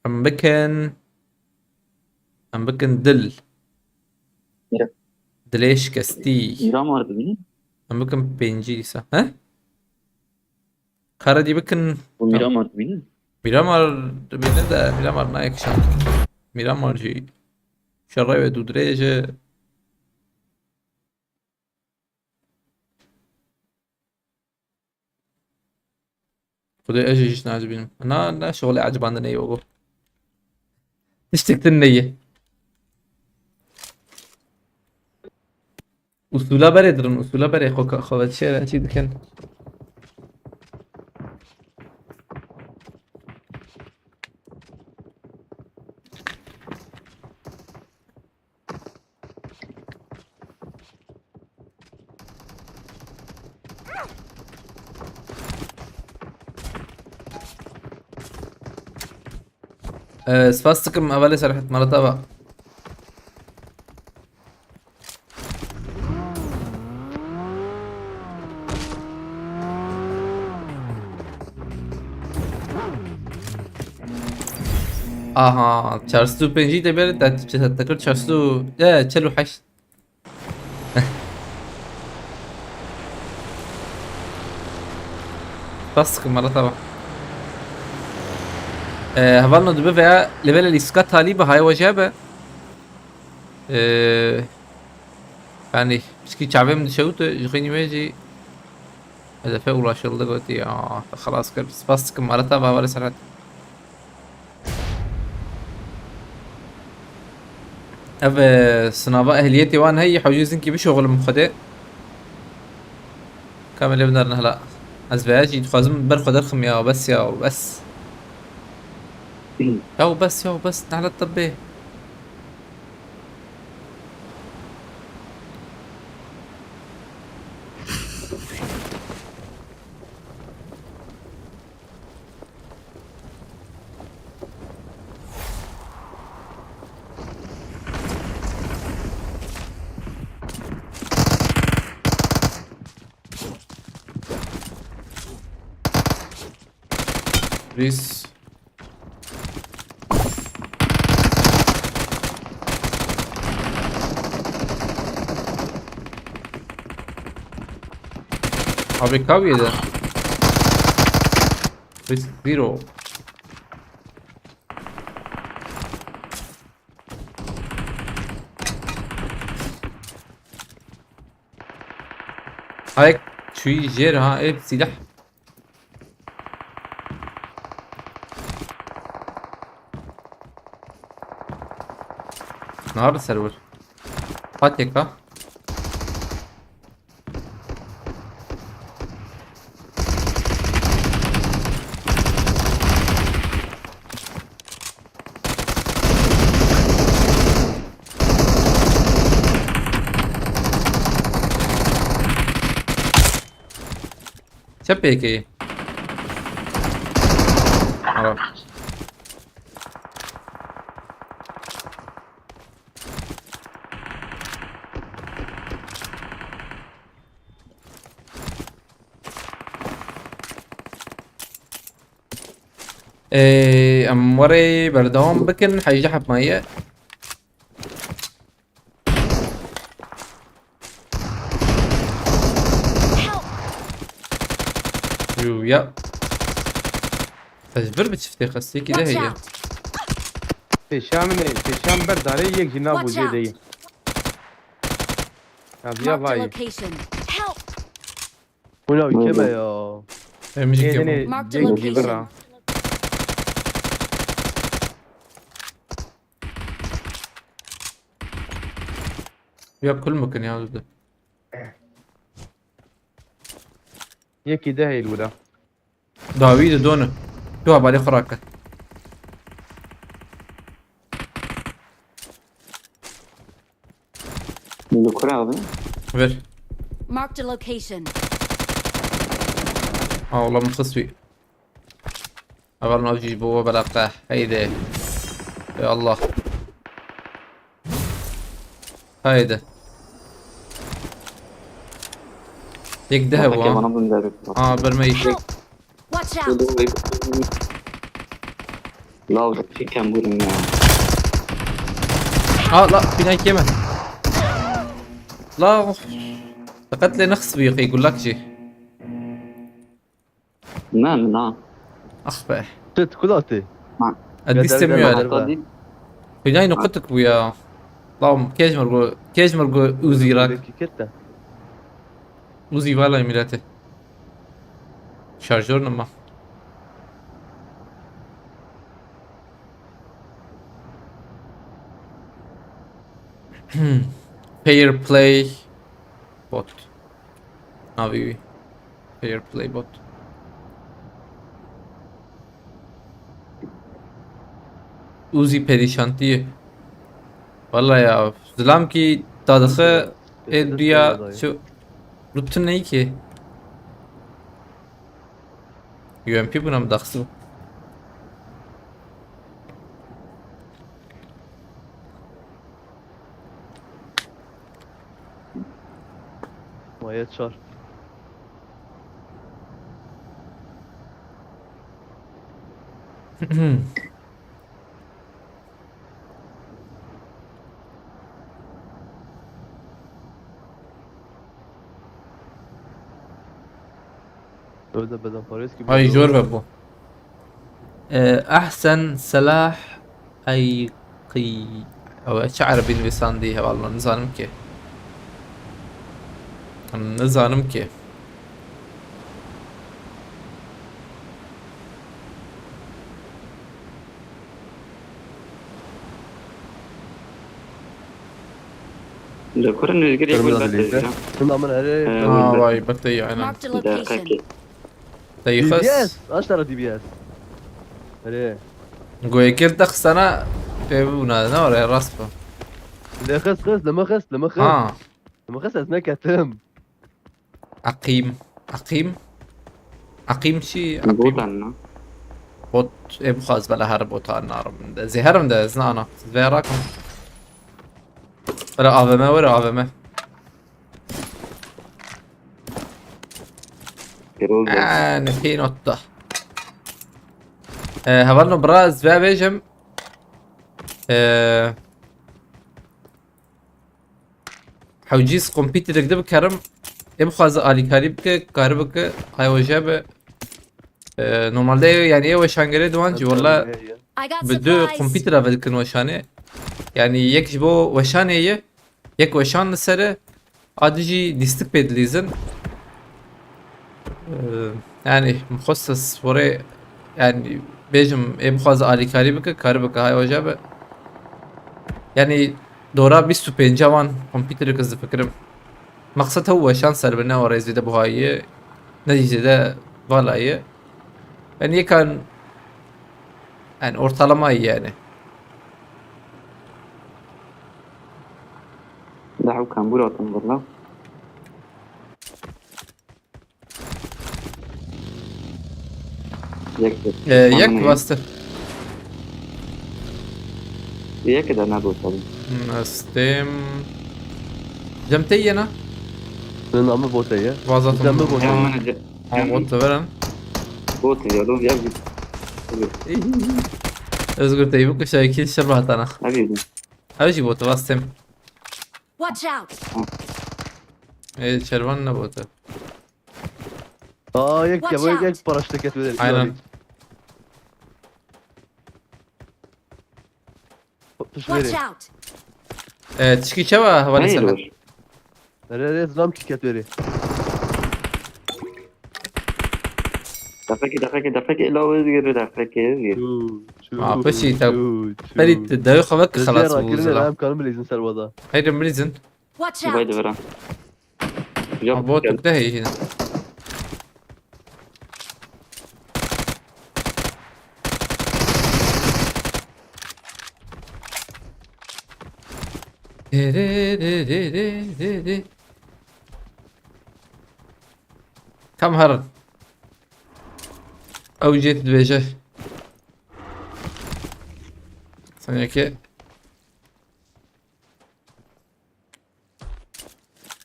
Em bikin, em bikin dil. Mira. Dilê şikestî. Miramar dibînî? Em bikin pêncî dîsa. He? Kara dî bikin. Bu Miramar dibînî? Miramar dibîne de Miramar nayê kişand. Miramar jî şerê wê dû dirêj e. Xwedê ez jî hiç nacibînim. Na, na şixulê ecibandinê ye û tiştek din neye. Usûla berê dirin, usûla berê xwe ka-, xwe çi, çi dikin. Ee, spas dikim, hevalê Serhat, mala te ava. Aha, çar sed û pêncî de ber, te, te, te kir çar sed û, e, çel û heşt. Spas dikim, mala te ava. Ee, hevalno dibe veya levelê lîstika talî be, hay weje be. Ee, yani, pişkî çavê min dişewite, ji xwe nî wê jî hedefe ulaşıldı gotî. Ya, xelas kir. Spas dikim, areta ve hevalê Serhat. Ev, e, sınava ehliyetê wan heye, hewcê zinkî bişoxlim xwedê. Kamê lê binerin hela. Ez veya jî dixwazim ber xwe derxim ya, bes ya, bes. Ya bes ya, bes, nehlet tibbê. Please. Abi kaviye de. Risk zero. Hayek çuyi jer ha, hep silah. Nar server. Pateka. Çe pêkê? Ara. Ee, em werê berdewam bikin, heyja heb maye. Help! Yuh, ya. Ez bir bi çiftê xestê ki de Watch heye. Out! Pêşa min ê, pêşa min ber darê yek jî nav Watch û jê out! De ye. Ya viya Marked a vayê. Location. Help! Hûna wî keme ya. Em jî keme. Marked a location. Ya kul mikin ya, dide. Yekî de heyl wira. Dawî de done. Tu havalê xwe rake. Li kura abi? Ver. Marked a location. Ha, ola min xist wî. Heval navcî ji bo we belaqe. Heyde. Ey Allah. Haydi. Yek de hewa. Aa, bir me. Help! Watch out! Law, fikem vurun ya. Ha, la, binayı yeme. La, of. Fakat le nasıl bir yıkayı gullak şey. Na, na. Ah be. Tut, kulati. Ha. Edis demiyor. Kulati. Binayı nokutuk bu ya. Tamam, kejmer go, kejmer go Uzi rak. Uzi vallahi milleti. Şarjör nama. Fair play bot. Navî wî. Fair play bot. Uzi perîşantî. Vallahi ya, zilam ki tadixe ê duya şu rutin ney ki. U M P buna mı daxsi bu? Maya çar. Öyle beden parayız ki. Ay, zor be bu. Ee, ehsen selah eyqî. Ew çi erebî nivîsandî hevalno, nizanim ki. Nizanim ki. Li kur in, Êzgir yek Terminal wil dilî. Hunda min herê. Ee, Ha, wil vay, bete ya, aynen. Marked a location. Deqekê. Te yixist? D B S, aştara D B S. Herê. Goyekir de xistana pê bûna, ne oraya rast bu. Lê xist, xist, li min xist, li min xist. Ha. Li min xist, ez neketim. Aqîm. Aqîm. Aqîm çi? Aqîm. Botan ne? Bot, ê bixwaz bela her botan narim. Zê herim de, ez nana. Vê rakim. Were A V M, were A V M. Pêroz be. Aa, ne pênotta. Ee, hevalno bira, ez vê bêjim. Ee, Hewcîs kompîterek de bikerim. Ê bixwaze alîkarî bike, kari bike, hay weje be. Ee, normalde ew, yani ew weşangerê diwan jî, wella I got bi du supplies. Kompîtera ve dikin weşanê. Yani yek ji bo weşanê ye, yek weşan li ser e, a di jî lîstik pê dilîzin. Ee, yani, mixwest ez were, yani, bêjim, ê bixwaze alîkarî bike, kari bike, hay weje be. Yani, dora bîst û pênc wan kompîterek ez difikirim. Maqsed hew weşan ser bi, ne were zêde buhayî ye, ne zêde vala ye. Yani, yekan, yani, ortalama ye yani. Da ew kambûr hatin valla. Yek, Ee, yek tamam. Bastı. Yek de ne bu tabii. Hmm, ez têm. Cem te yena? Senin namı Bote ya. Vazatım. Cem mi Bote? Cem mi? Ha, Cem mi? Bote veren. Bote ya, lo ya. Özgür te bu kişi iki şer hatana. Abi. Abi jî Bote, vaz têm. Watch out! Ê, Şervan ne Bote? Aa, yek Watch ya, bu out. Yek paraşütle kes verir. Aynen. Watch out! Ee, tişkî çawa hevalê Serhat? Nere, nere, zam ki ket verê. Daqekê, daqekê, daqekê, la wê digere, daqekê, wê. Çû, çû, Aa, pişî te çû, çû. Perî te dewê xwe veke xelas bû zira. Em kanin bilîzin ser wada. Heyrim bilîzin. Watch out! Vay de vera. Ya, ha, bot de heye. Re, re, re. Tam herin. Ew jê dibêje. Seneke.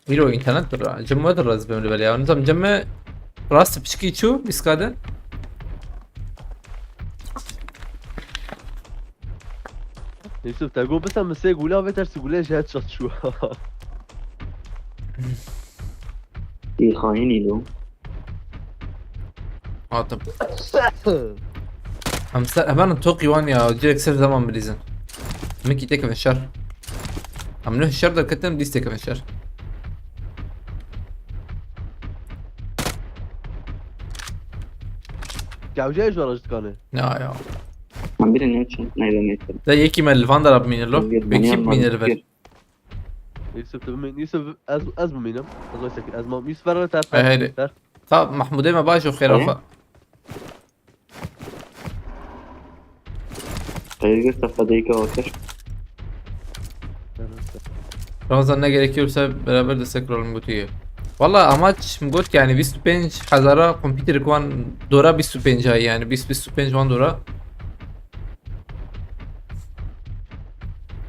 Îro înternet dura. Cem we dura ez bim li belê. Nizam cem me rast piçkî çû, bîska de. Yusuf, te got bise min sê gule, vê tersî gule ji headshot çû. Ê xayinî lo. Hatim. Em ser, hemen toqî wan ya, direkt ser zaman bilîzin. Min kî têkevin şer. Em ne şer derketin, dîs têkevin şer. Kevce ji wan re ji dikane. Ya, ya. Em bîrê neçin, neyde neçin. De yekî me li van dera bimîne lo. Yekî bimîne li ver. Yusuf, tu bimîn, Yusuf, ez, ez bimînim. Ez wê sekî, ez mam, Yusuf, ver, ver, ver. Hey, hey. Ver. Ta Mahmudê me baş û xêra xwe. Qeyr gir, te fedeyke akir. Ramazan, ne gerekiyorsa beraber destek olalım, gotiye. Valla amaç, min got yani bîst û pênc hezara kompîterek wan dora bîst û pênc ay yani, bîst, bîst û pênc wan dora.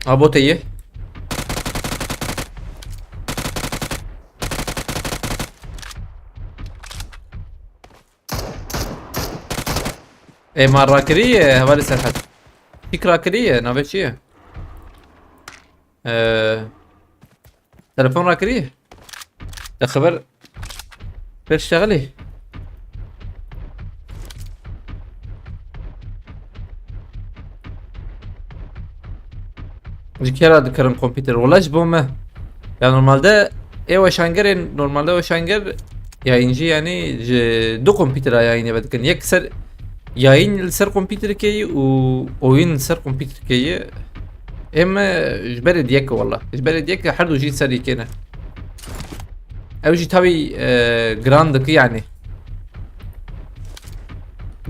A, bot heye. Ê, ma rakirî ye, hevalê Serhat. Pîk rakirî ye, navê çi ye? Ee, telefon rakirî ye. Te xeber pêştegelî. Ji kera dikirin kompîter? Wala ji bo me. Ya normalde ê weşangerên, normalde weşanger yayıncı yani ji du kompîtera yayınê vedikin. Yek ser yayın li ser kompîterkê yî û oyun li ser kompîterkê yî. Ê me ji berê diyek wala. Ji berê diyek her du jî ser yekê ne. Ew jî tabii, e, giran diki yani.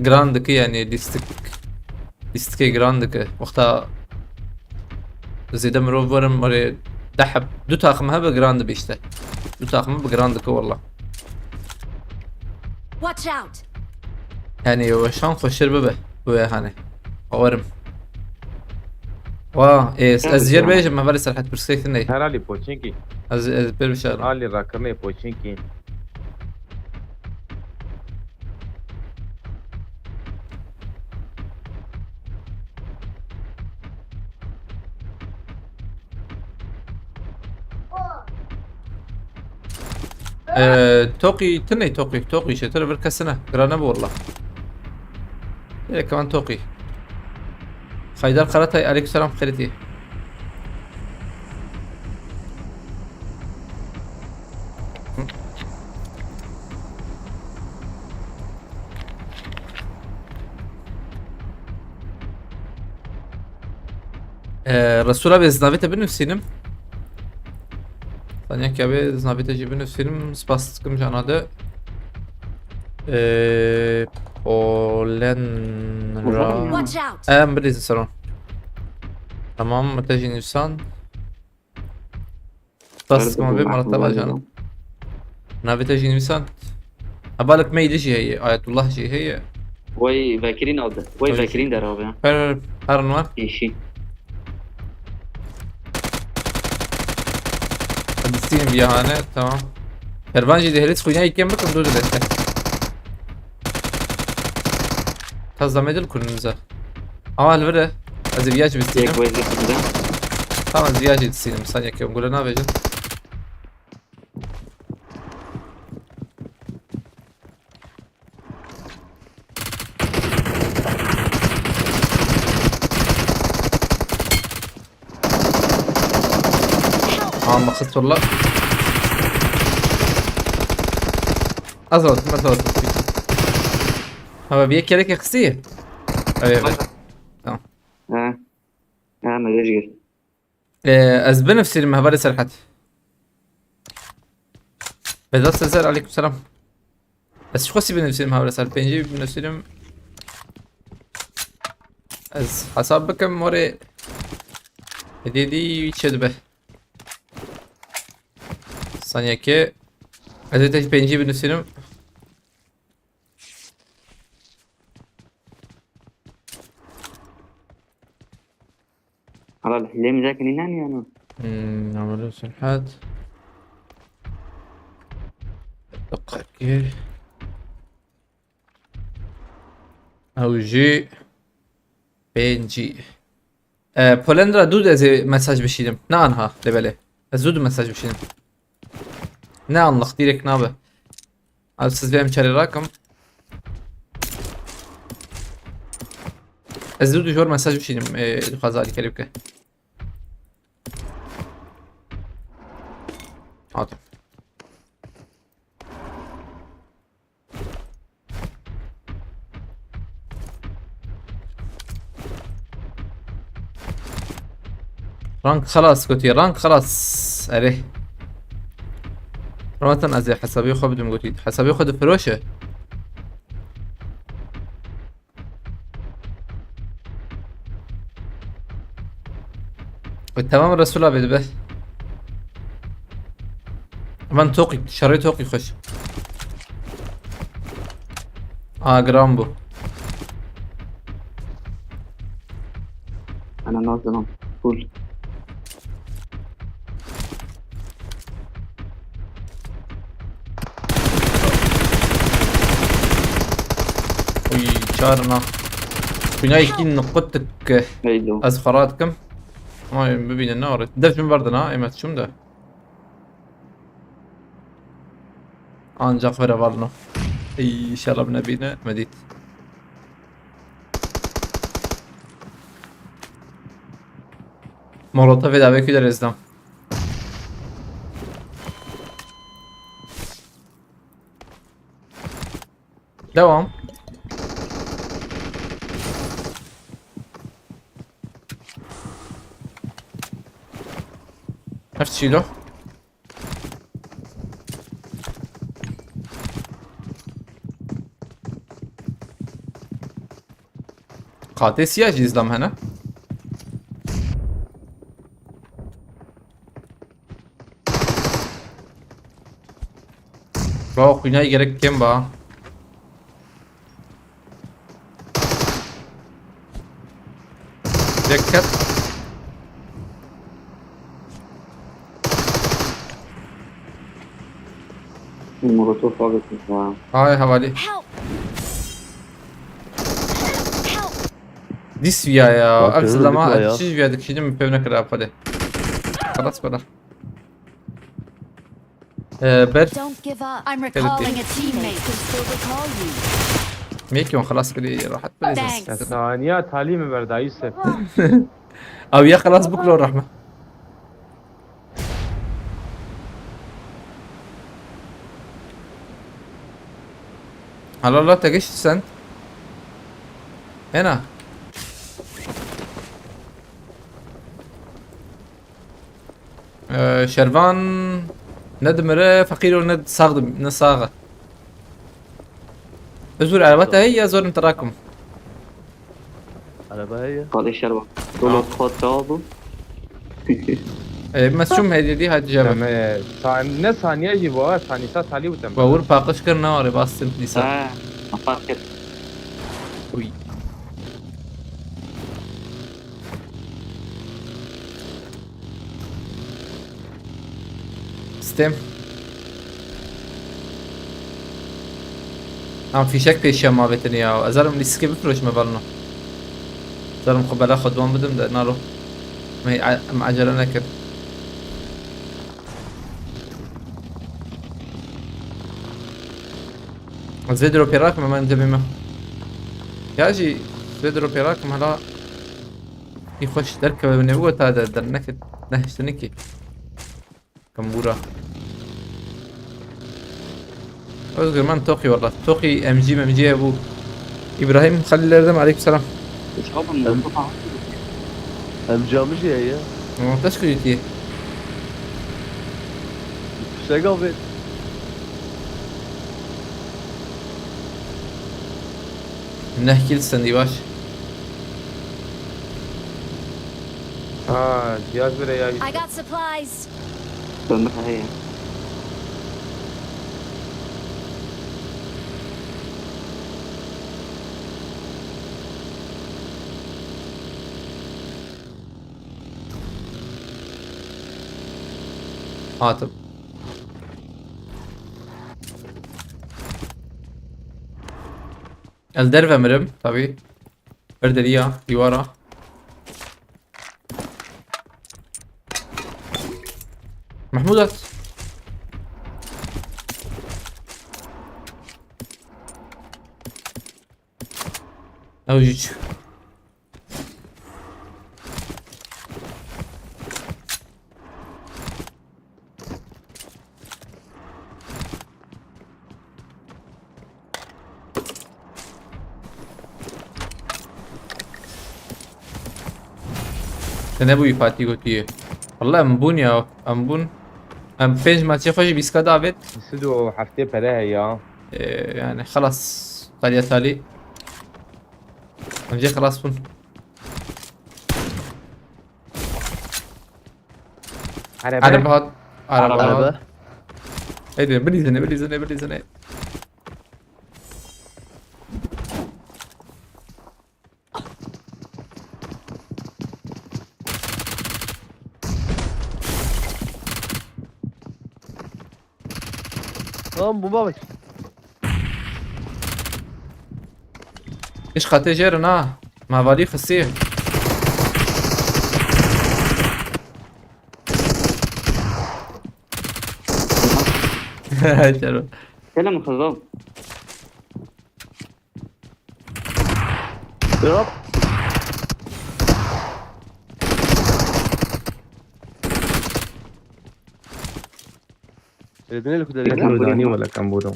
Giran diki yani lîstik. Lîstikê giran dike. Wexta zêde mirov werin, marê deh heb, du taxim hebe giran dibe işte. Du taxim hebe giran dike wala. Watch out! Yani weşan xweştir bibe. Bu ya hani. Awerim. Wa, e, ez yer bêjim, me verê Serhat pirsgirêk tune. Herhalde poçinki. Ez, ez bir bir şey. Hali rakırne poçinki. Ee, toqî, tinê toqî, toqî şetir bir kesine. Gira nebû walla. Direkt hemen toqî. Haydar Karatay, aleykümselam, xêretî. Ee, Resul abi, ez navê te binivîsînim. Saniye ki abi, ez navê te jî binivîsînim. Spas dikim cana de. Ee, Polenra. Watch out! Em bilîzin seron. Tamam, me te jî nivîsan. Spas dikim abi, Murat Tala cana. Navê te jî nivîsand. Hevalek me yê jî heye, Ayetullah jî heye. Wey vekirîn aldı. Wey vekirîn derabe. Her, her, her nû. Yeşî. Hadi sîn bir hane, tamam. Kervan jî dihêlî xwîna yekêm bikim, dur deste. Ta zamê dil kurunza. Ama li vir e. Ez ê viya jî bistînim. Yek wey zî kurunza. Tamam, ez viya jî distînim. Saniye ke gule navêjin. Ama xist valla. Az olsun, az olsun. Ama bir kere ki xistî. Evet, evet. Tamam. Ha. Ha, me vê jî girt. Ee, ez binivîsînim hevalê Serhat. Vedat Sezer, aleykümselam. Ez ji xwesî binivîsînim hevalê Serhat. Pêncî binivîsînim. Ez hesab bikim, morê. Hêdî hêdî çê dibe. Saniyekê. Ez ê te jî pêncî binivîsînim. Hala lê mizakê nînan ya no. Hmm, Amelî Serhat. Dakika ki. Ew jî pêncî. E, Polendra dû de ez ê mesaj bişînim. Ne anha, lê belê. Ez zû dû mesaj bişînim. Ne anlık, direkt nabe. Abi siz benim çare rakım. Ez zû dû jor mesaj bişînim, e, dixwaza alîkarî bike. Hadi. Rank xelas gotî, rank xelas. Erê. Rotan ez ê hesabê xwe bidim gotî. Hesabê xwe difiroşe. E, tamam Resul abi, dibe. Hemen toqî, şerê toqî xweş. Aa, giran bû. Ana, ne zaman? Full. Uy, çarna. Bina iki nokta tık. Neydi o? Ez xwe radikim. Ama bibînin ne orê. Dev min berdin ha, ême çûm de. Ancak vere varno. Ey, inşallah nebîne, me dît. Molotov ê davê kî derêzdam. Devam. Heft kilo. Qatê siya jî îzdam hene. Ba xwînayî gerek kêm ba. Yek ket. Molotof avêtin ya. Hay hevalî. Help! Help! Dîs viya ya. Bak, ev zilama dikma ya. Çi viya dikişînim pêv nekir apade. Xelas bela. Ee, ber. Don't give up. I'm recalling a teammate. Can still recall you. Mekyon xelas kirî rahat bile. Thanks. Saniya talî mi berda Yusuf? Ew ya xelas biklo rehme. Hala la te gişt sen. Ena. Ee, şervan ne dimire, feqîr û ne sax dim-, ne sax e. Zor araba te heye ya zor interakum. Araba heye. Qal şervan. Dolu xot çawa bû? Ee, mesum hediye di hadi cevap. Tamam, e, san-, ne saniye jî bu ha, sanîsa talî û temel. Bawur paqij kir ne ware bas tim dîsa. Ha, fark et. Uy. Stem. Em fîşek pêşiya mavêtin ya. Ez zarim lîstikê bifroşime belno. Zarim xwe bela xwe duan bidim de nalo. Me, em ecele nekir. Ez vê dropê rakim hemen cebê me. Ya jî vê dropê rakim hela. Î xweş derkeve binê, bu ta de derneket, nehiştinikî. Kambura. Özgür, man toqî wala. Toqî M G, M G bû. İbrahim Halil Erdem, aleyküm selam. Çawa bû? Em-, Mustafa. Em camijî heye. Ama taş kuyuti. Fişek avê. Neh kil sendî baş. Ha, cihaz bile ya. I got supplies. Döndü heye. Hatim. Ez derve mirim, tabii. Ber deriya, dîwara. Mahmud at. Ew jî çi? Te nebûyî Fatî gotiye. Walla em bûn ya, em bûn. Em pênc maçê xwe jî bîst K davêt. Sid û heftê pere heye ya. Ee, yani xelas, talya talî. Em jê xelas bûn. Araba. Araba hat. Araba hat. Araba. Haydi, bilîzine, bilîzine, bilîzine. Tamam, bomba bak. Hiç xetê jêr na. Mavalî xisî. Şero. Selam xizab. Drop. Ê, binê li ku derê ne? Kambûrê. Danî wele kambûrê.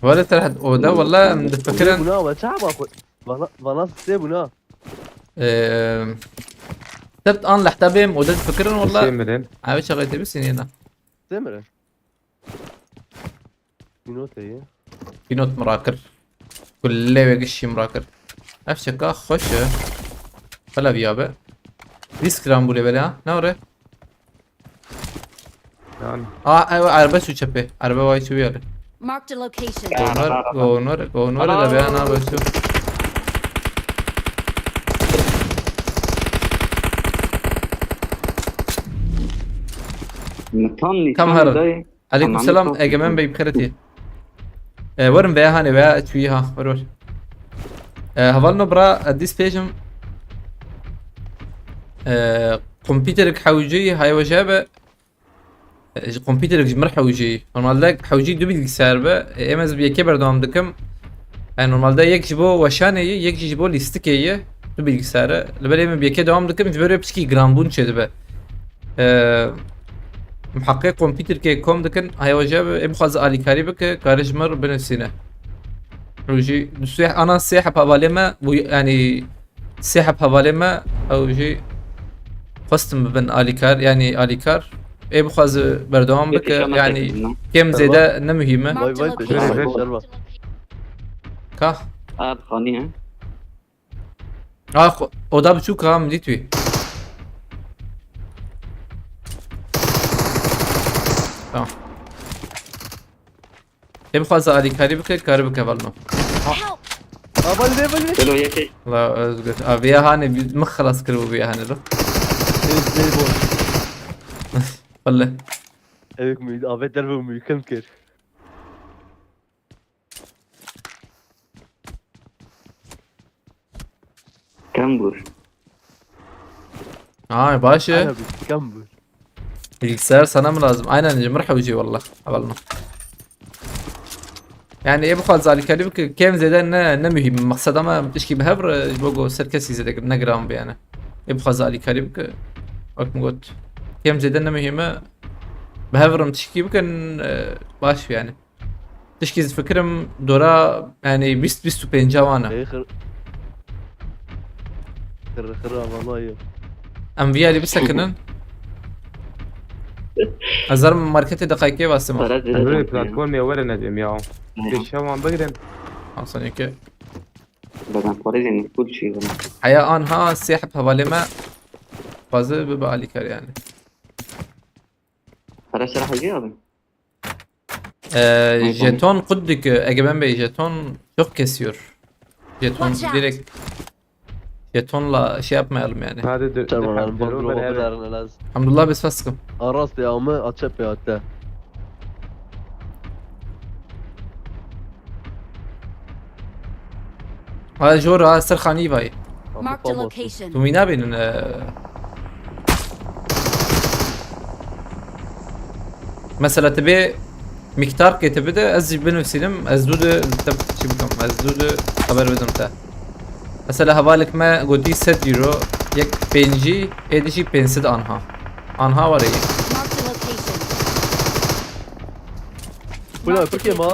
Wele Serhat, oda wala em difikirin. Buna we çawa xwe? Vana, vana sê buna. Eee, Sebt an lehta bêm, oda difikirin wala. Sê mirin. Ev çaxê te bisînê na. Sê mirin. Pînotê ye. Pînot min rakir. Kulê wê gişî min rakir. Ev çeka xweş e. Xela viya be. Vîst gram bû lê belê ha. Ne ore? Yan. Aa, ew erbe çû çepê. Erbe vay çû yali. Marked a location. Govnor, govnor, govnor da be ana be çû. Min tam nîşan dayê. Aleyküm selam, Egemen Bey, bi xêr hatî. E, werin veya hanê, veya çûyî ha, wer wer. E, hevalno bira, e, dîs pêjim. E, kompîterek hewcî, hay weje be. E, ji kompîterek ji mir hewcî. Normalde hewcî du bilgisayar be. E, em ez bi yekê berdewam dikim. E, normalde yek ji bo weşanê ye, yek jî ji bo lîstikê ye. Du bilgisayar e. Li ber ê min bi yekê dewam dikim, ji ber wê piçkî giranbûn çêdibe. Eee, miheqê kompîterkê kom dikin, haya we jê be, ê bixwaze alîkarî bike, kare ji min re binivîsîne. Ew jî du sê, ana sê heb hevalê me, bû, yanî sê heb hevalê me, ew jî xwestin bibin alîkar, yanî alîkar. Ê bixwaze berdewam bike, yanî kêm zêde ne muhîm e. Marked a location. Ka? Ad xanî he. Ha, xo-, oda biçûk ha, min dît wî. Tamam. Ê bixwaze alîkarî bike, kare bike, hevalno. Help! Aa, balê, balê. Gelo yekê. La Özgür. Abi ya hani bi-, min xelas kiribû bi ya hani lo. Ê, zey bol. Welle. Ew ku mü-, avê derve mümkün kir. Kambûr. Ay, baş e. Ana bir kambûr. Bilgisayar sana mı lazım? Aynen, ji mir hewcî wallah. Hevalno. Yani ê bixwaze alîkarî bike, kêm zêde ne, ne muhîm. Maqseda me tişkî bi hev re, ji bo ku ser kesî zêde ne giran be yani. Ê bixwaze alîkarî bike, wek min got. Kêm zêde ne muhîm e. Bi hev re tişkî bikin, e, baş yani. Tişkî ez difikirim dora, yani bîst, bîst û pênc wan e. Ê xir-, xir, xir, vallahi. Em vî alî bisekinin. Ez zarim marketê deqayekê vasima. Para zêde. Em ê platformê were nedêm ya. Pêşa wan bigirin. Hasaneke. Beden parê zêde, pul çi bana. Heya anha sê heb hevalê me. Xwaze bibe alîkar yani. Para şerh hocayı alın. Ee, jeton kuddik, Egemen Bey, jeton çok kesiyor. Jeton direkt, jetonla şey yapmayalım yani. Hadi dö-, tamam, döner, döner, döner. Elhamdülillah, biz fasıkım. Aras ya mı? Açıp ya te. Ha, jor ha, ser xanî vay. Marked a location. Tu mîna bînin, e, mesela tu bê miktar kê tu bide, ez jî binivîsînim, ez dû de te çi bikim, ez dû de xeber bidim te. Mesela hevalek me gotî sed euro, yek pêncî, êdî jî pênc sed anha. Anha were yê. Marked a location. Kula, Türkiye ma.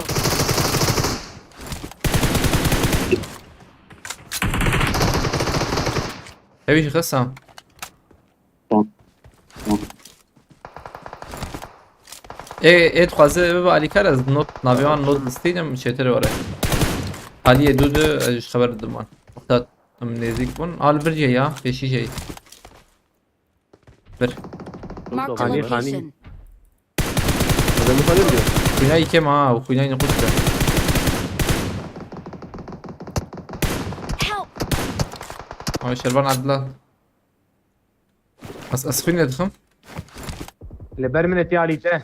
Hewî jî xisa. Tamam. Tamam. Ê, ê dixwaze bibe alîkar, ez not, navê wan not listeydim, çêtir were. Aliyê dû dû, ez ji xeber didim wan. Wexta em nêzîk bûn. Al bir ya, pêşî jê. Bir. Marked a location. Xanî, xanî. Xwîna yekê ma, xwîna yekê qut be. Help! Ay, Şervan Adla. Ez, ez xwînê dixim. Li ber min e, tê alî te.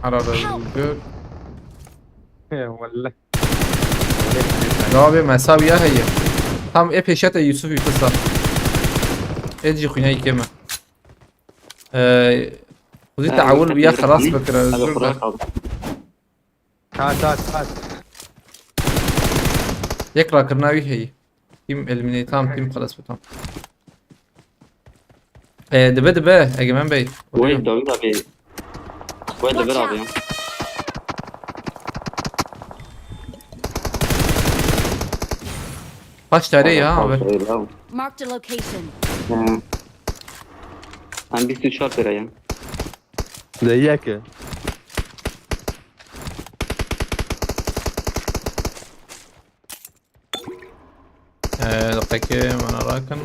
Ara be. Help! Gör. He, welle. Gavê mesawiya heye. Tam ê pêşete Yusuf Yusuf. Ê jî xwîna yekê me. Ee, xwedî te ewil wiya xelas bikire, ez zor de. Kat, kat, kat. Yek rakirina wî heye. Team eliminate, tam team xelas bû tam. E, dibe dibe, Egemen Bey. Wey, Dawid abi. Wey, Watch dibe abi. Out. Kaç tane ya abi? Marked a location. Hı. Em bîst û çar lira ya. De yeke. Ee, deqeke mana rakin.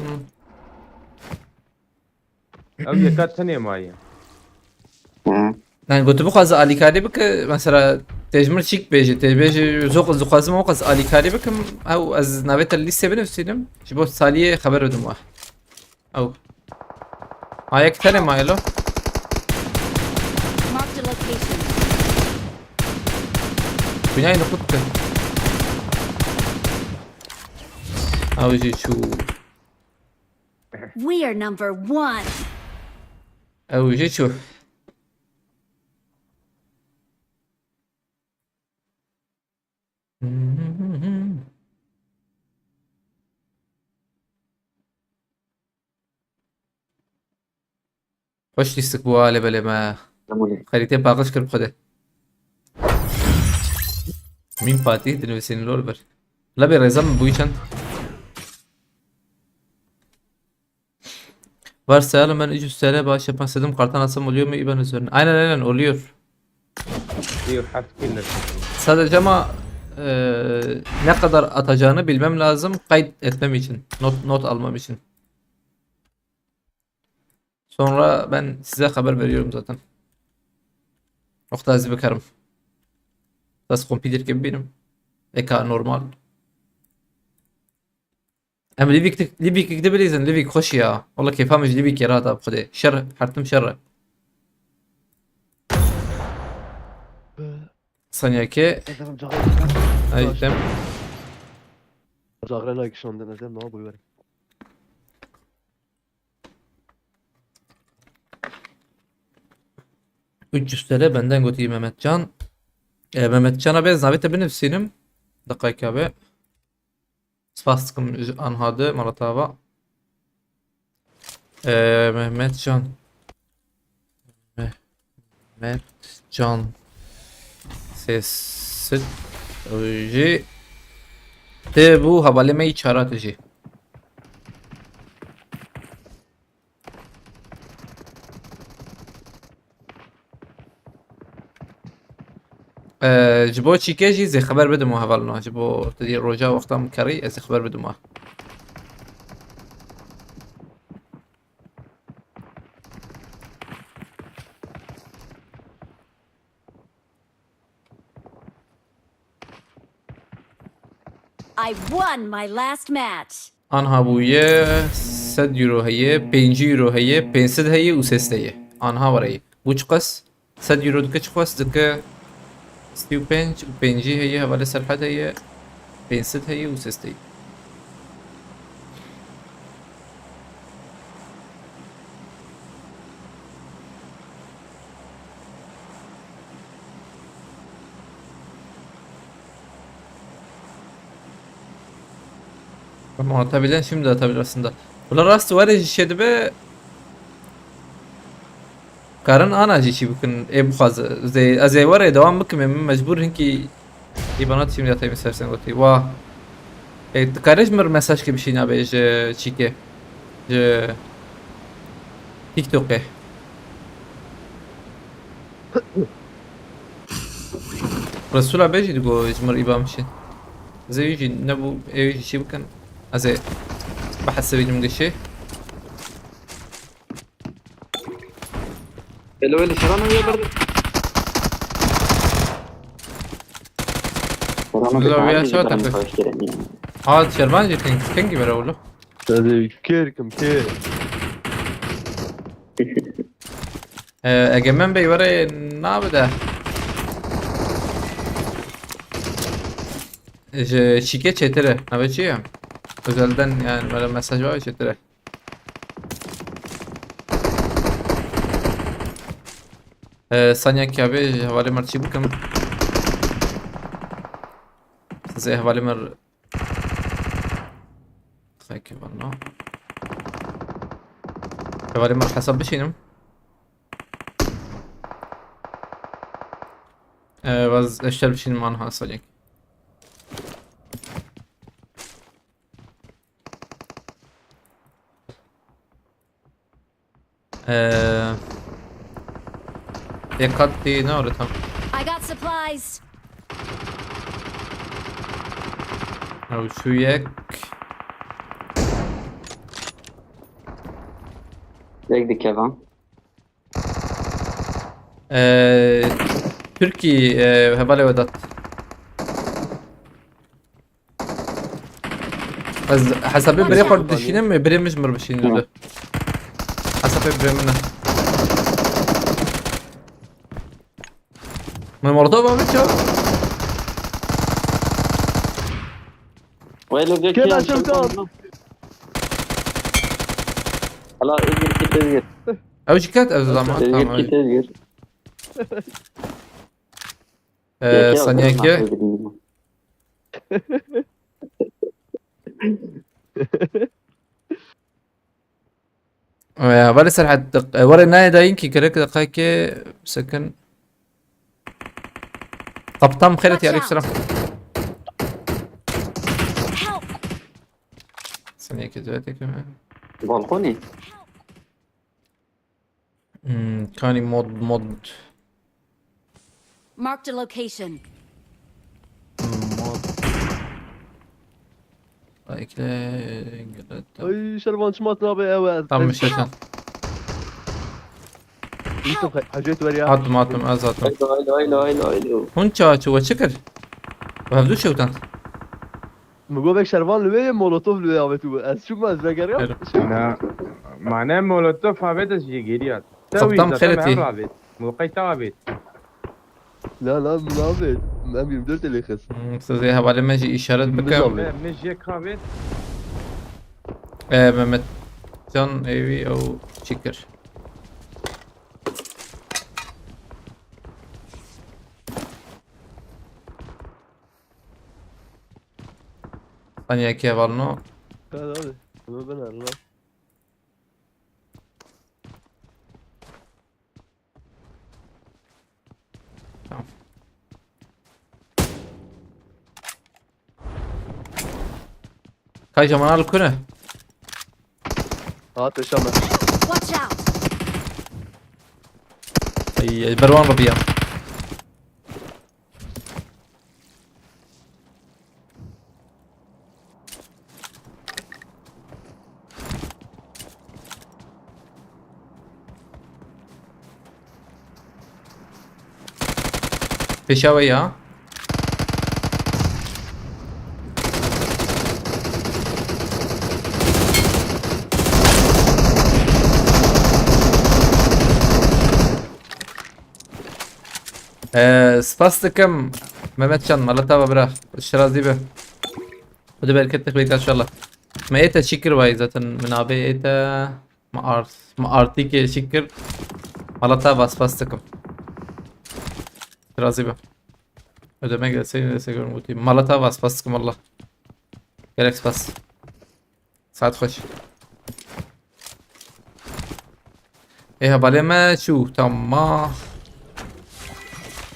Ew yeka tenê maye. Hı. Yani gotu bixwaze alîkarî bike, mesela têjmir çîk bêje, têbêje zok ez dixwazim o qas alîkarî bikim, ew ez navê te lîstê binivîsînim, ji bo saliyê xeber bidim we. Ew. Ha yek tenê maye lo. Marked a location. Binayê nixwe dike. Ew jî çû. We are number one. Ew jî çû. Xweş lîstik bû alê belê me. Demolê. Xerîtê paqij kir bi xwedê. Min Fatih dinivîsîn lor bir. Lebê rêza min bûyî çend. Varsayalım ben üç yüz T L bağış yapan istedim. Karttan atsam oluyor mu IBAN üzerine? Aynen, aynen, oluyor. Yok, her türlü. Sadece ama, e, ne kadar atacağını bilmem lazım kayıt etmem için. Not, not almam için. Sonra ben size haber veriyorum zaten. Wexta ez bikarim. Bes kompîterkê bibînim. Eka normal. Em Livik, Livik de bilîzin, Livik xweş ya. Wala kêfa min ji Livik yê rata bi xwedê. Şer, hertim şer e. Sanyakê. Ay, dem. Cagre like şandin, ez dem ne yapıyorum? Üç yüz T L benden gotî Mehmetcan. E, Mehmetcan'a ben zavete binivsînim. Dakika be. Spas dikim ji anha de, Malatava. E, Mehmetcan. Mehmetcan. Sessit. Jî. Te bu havalê me çara te jî. Ee, ji bo çîkê jî zê xeber bidim û hevalino. Ji bo tu dî roja wexta min kerî, ez zê xeber bidim wa. I won my last match. Anha bûye sed euro heye, pêncî euro heye, pênc sed heye û sê sed heye. Anha were ye. Bu çiqas? Sed euro dike çiqas dike? Sî û pênc û pêncî heye, hevalê Serhat heye, pênc sed heye û sê sed heye. Ama atabilen şimdi atabilir aslında. Bula rast were jî şey dibe. Karin ana jî çî bikin. Ê bixwaze. Zê, ez ê were dewam bikim. Ê min mecbur hinkî îbanat şimdi atayım istersen gotî. Wa. Ê, tu karê ji mir mesaj ke bişîna be ji çîkê. Ji TikTokê. Resûla bê jî digo ji mir îba min şî. Ez ê wî jî nebû, ê wî jî çî bikin. Ez ê bihesibînim gişê. Elo, elo, şerana wî ber. Şerana Elo, wî aşağı tepe. Ha, şervan jî ping, pingî bere oğlum. Hadi kêr kim kêr. Ee, Egemen Bey were nabide. Ji çîkê çêtir e. Navê çi ye? Özelden yani böyle mesaj var ya çêtir e. Ee, saniye ki abi hevalê mer çî bikim. Size hevalê mer Xekî vana. Hevalê me hesab bişînim. Ee, vaz eşter bişînim an ha salek. Ee, yek kat diye ne orada tam? I got supplies. Ew şu yek. Yek dikeve. Ee, Tirkî, ee, hevalê Vedat. Ez hesabê birê xwe dişînim, birê min ji mir bişînin. Hı. Hesabê birê min e. Min molotof avêt ya. Wê li vê Kê kê ben çim tam? Hala Özgür kit Özgür. Ew jî ket, ez zama. Özgür tamam. Kit Özgür. Ee, Yeke saniye yazdım ki. Mahmut Özgür'ün. Ee, wele Serhat, e, wele nayê dayîn ki gerek deqayke sekin. Kaptan xêret ya, Watch out. Aleyküm selam. Help! Saniye ki, düet ekme. Balkoni. Hmm, kanî mod, mod. Marked a location. Hmm, mod. Ekle, geleta. Ay, Şervan, çima tu nabê ew ez. Tam Ay, mişeşan. Yusuf, he-, hecet ver ya. Hatim, hatim, ez hatim. Haylo, haylo, haylo, haylo, haylo. Hûn ça çi we çi kir? We hevdû şewtan. Min got vek Şervan li wê ye, molotof li wê avêt û ez çûm ez vegeriya. Hello. Na, mane molotof avêt ez jê geriya. Te Kaptan wî zaten xeletî. Min hev avêt. Moqey te avêt. Na, na, min avêt. Min M yirmi dört elê xist. Hmm, siz ê hevalê me jî îşaret Min bikim. Nizam. Me, me jê kavêt. E, Mehmet Can evi o çikir. Saniye ki hevalno. Hadi, hadi. Bunu ben arla. Tamam. Kay jaman al kune. Hat yaşama. Watch out! Ay, ay, berwan rabiya. Pêşa we ya. Ee, spas dikim. Mehmet Can, mala te ve bira. Şirazî be. Hadi bereket bêka inşallah. Me ê te çi kir vayî zaten. Min avê ê te. Ma art, ma artîkê çi kir. Mala te ve spas dikim. Razî be. Ödemek destek destek yorum gotî. Mala te ve spas dikim Allah. Gerek spas. Saet xweş. Ê hevalê me çû, tamam.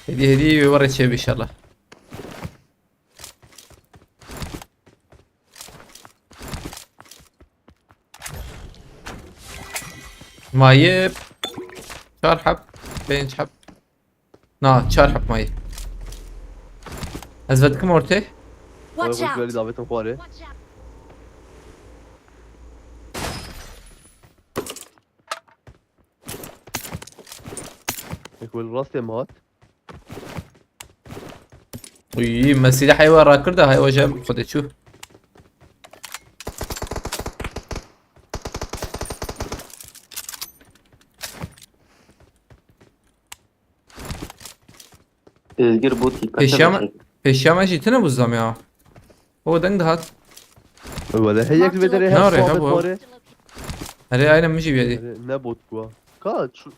Hêdî hêdî wê were çêbe inşallah. Maye çar heb, pênc heb. Na, çar heb maye. Ez vedikim ortê. Watch Oy, hoş out! Geldin davetim xwarê. Ek wel rastê mi hat. Uy, me sîlehê we rakir de, hay we ji xwedê çû. Özgür bu tipe Pêşiya me, pêşiya me jî tune bû zam ya. O deng dihat. Wele heyek Marked vê derê location. Nare, her hebû. Erê, aynen min jî wiyedî. Erê, ne bot bû. Ka, şu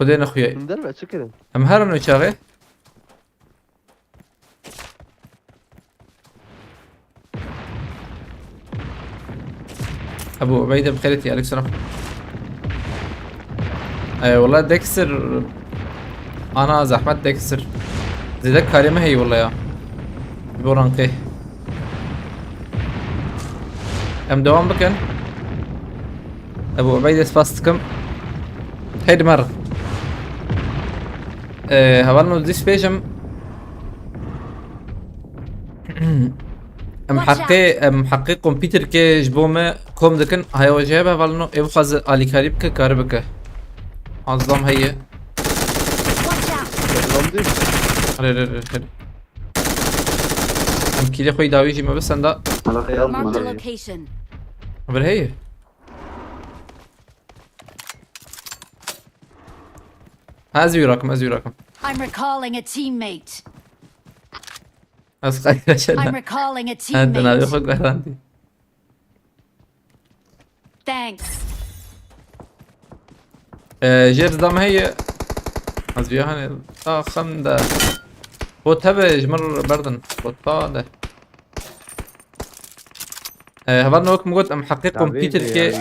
Xwedê nexuye. Min derve çi kirin? Em herin o çaxê. Ebu Ubeyde bi xêretî, aleyküm selam. E, wala Dexter. Ana zehmet Dexter. Zêde karê me heye wala ya. Ji bo rankê. Em devam bikin. Ebu Ubeydê spas dikim. Hey dimer. E, hevalno dîs bêjim. Em Watch heqê, out. Em heqê kompîterkê ji bo me kom dikin. Haya we jê hebe hevalno, ê bixwaze alîkarî bike, kare bike. Azlam heye. Watch out. Lan değil. Hadi, hadi, hadi, hadi. Em kîlê xwe yî dawî jî me bi senda. Hala xeyal Marked a bana. Location. Haber heye. Ha, ez wî rakim, ez wî rakim. I'm recalling a teammate. Ez xeyra şer. I'm recalling a teammate. Ha, te navê xwe guherandî. Thanks. Ee, jêr zam heye. Ez vîya hani ta xem de. Bot hebe ji min berdin. Bot ta de. Ee, heval ne wek min got, em heqê kompîterkê.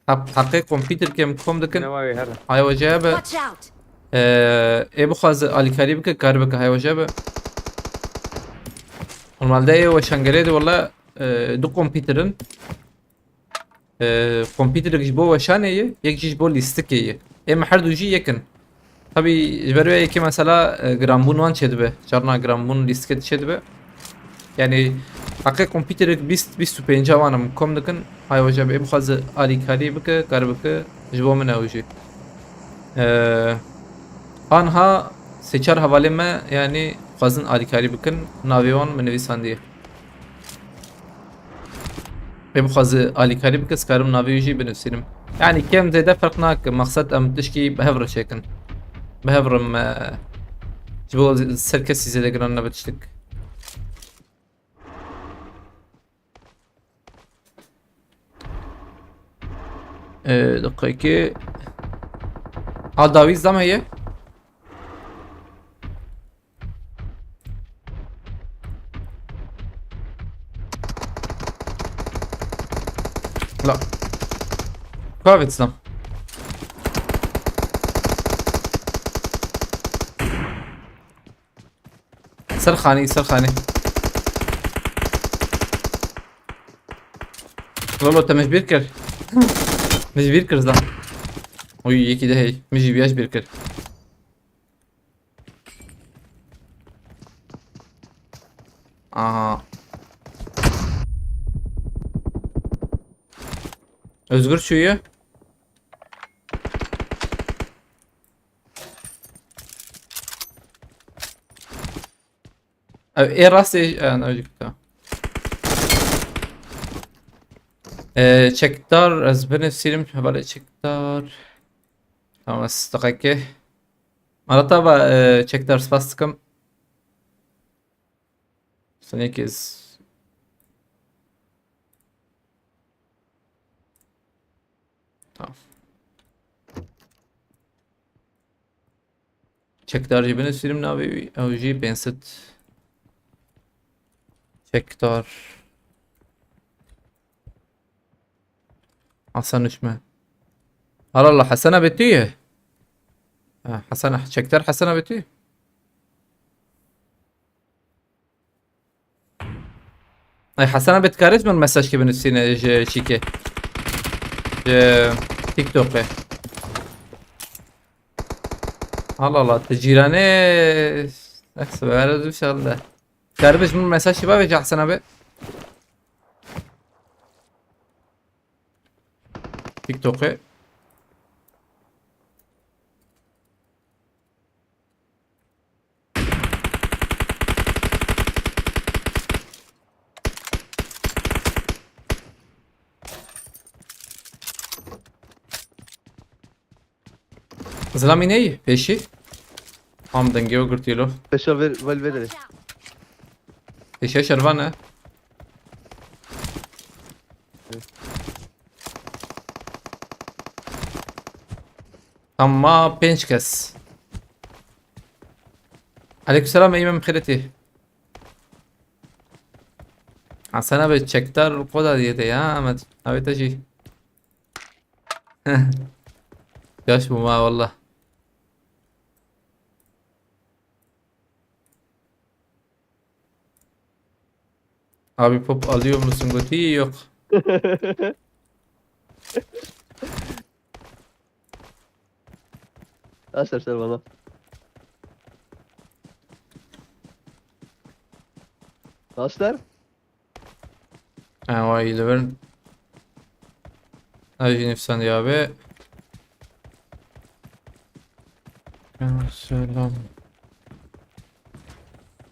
Heq-, heqê kompîterkê em kom dikin. Haya we jê hebe. Watch out. Ee, ê bixwaze alîkarî bike, kar bike, haya we jê hebe. Normalde ê weşangerê de wala, ee, du kompîter in. Ee, kompîterek ji bo weşanê ye, yek jî ji bo lîstikê ye. Ê me her du jî yek in. Tabî ji ber wê yekê mesela, e, giranbûn wan çêdibe. Carna giranbûn lîstikê de çêdibe. Yanî heqê kompîterek bîst, bîst û pênc wan em kom dikin. Hay weje bê bixwaze alîkarî bike, kar bike, ji bo min ew jî. E, anha sê çar hevalê me, yanî xwazin alîkarî bikin, navê wan min nivîsandiye. Pê bixwaze alîkarî bike, ez karim navê wî jî binivîsînim. Yanî kêm zêde ferq nake. Mexsed em tişkî bi hev re çêkin. Bi hev re me ji bo ser kesî zêde giran nebe tiştik. Ee, deqeyekê. Ha, dawî zam heye. La. Kavêt zam. Ser xanî, ser xanî. Lolo, te min ji bîr kir. Min ji bîr kir zam. Oy, yekî de hey. Min jî viya ji bîr kir. Aha. Özgür çûye. Ev ê rastê, e, ne jî kuta. E, çekdar, ez binivîsînim, hevalê çekdar. Tamam, ez deqekê. Arata va, e, çekdar spas dikim. Senekê z-, tamam. Çekdar jî binivîsînim navê wî, ew jî pênc sed. Çekdar. Hasan Uşme. Allah Allah, Hasan abi tu ye? Ha, Hasan, çekdar Hasan abi tu ye? Ay, Hasan abi, dikare ji min mesaj ke binivîsîne ji çîkê. Ji TikTokê. Allah Allah, tu cîranê. Neyse, ben özüm şalında. Dikare ji min mesaj ki bavê Hasan abi. TikTokê. Zilamî neyî? Pêşî? Tam dengê we girtî lo. Peşa ver, vel vedere. Pêşiya şervan e. Tam ma pênc kes. Aleykümselam, ey Mem Xêretî. Hasan abi, çekdar koda diye de ya, Ahmet. Abi te jî. Yaş bu ma valla. Abi pop alıyor musun götü? Yok. Aç aç bana. Başlar. Ha, vay, eleven. Ay, nefsan ya be. Ya, selam.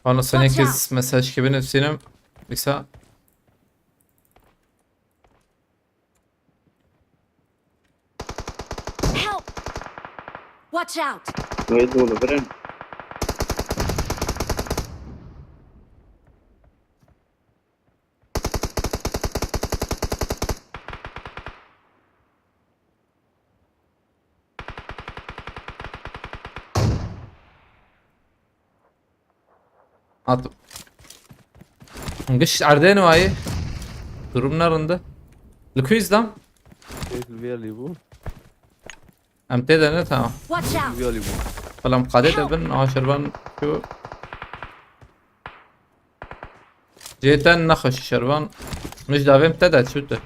Bana sana Watch out. Kes mesaj gibi nefsinim. Bisa. Help! Watch out! Wê dolu birin. At. Giş erdên wayê. Durum ne rinde? Li ku îzdam? Keyf li vê lî bû. Em tê de ne, tamam. Watch out! Vê lî bû. Falan qadê de bin, aşırban şu. Cêten nexweş şervan. Mij davêm te de çû tu.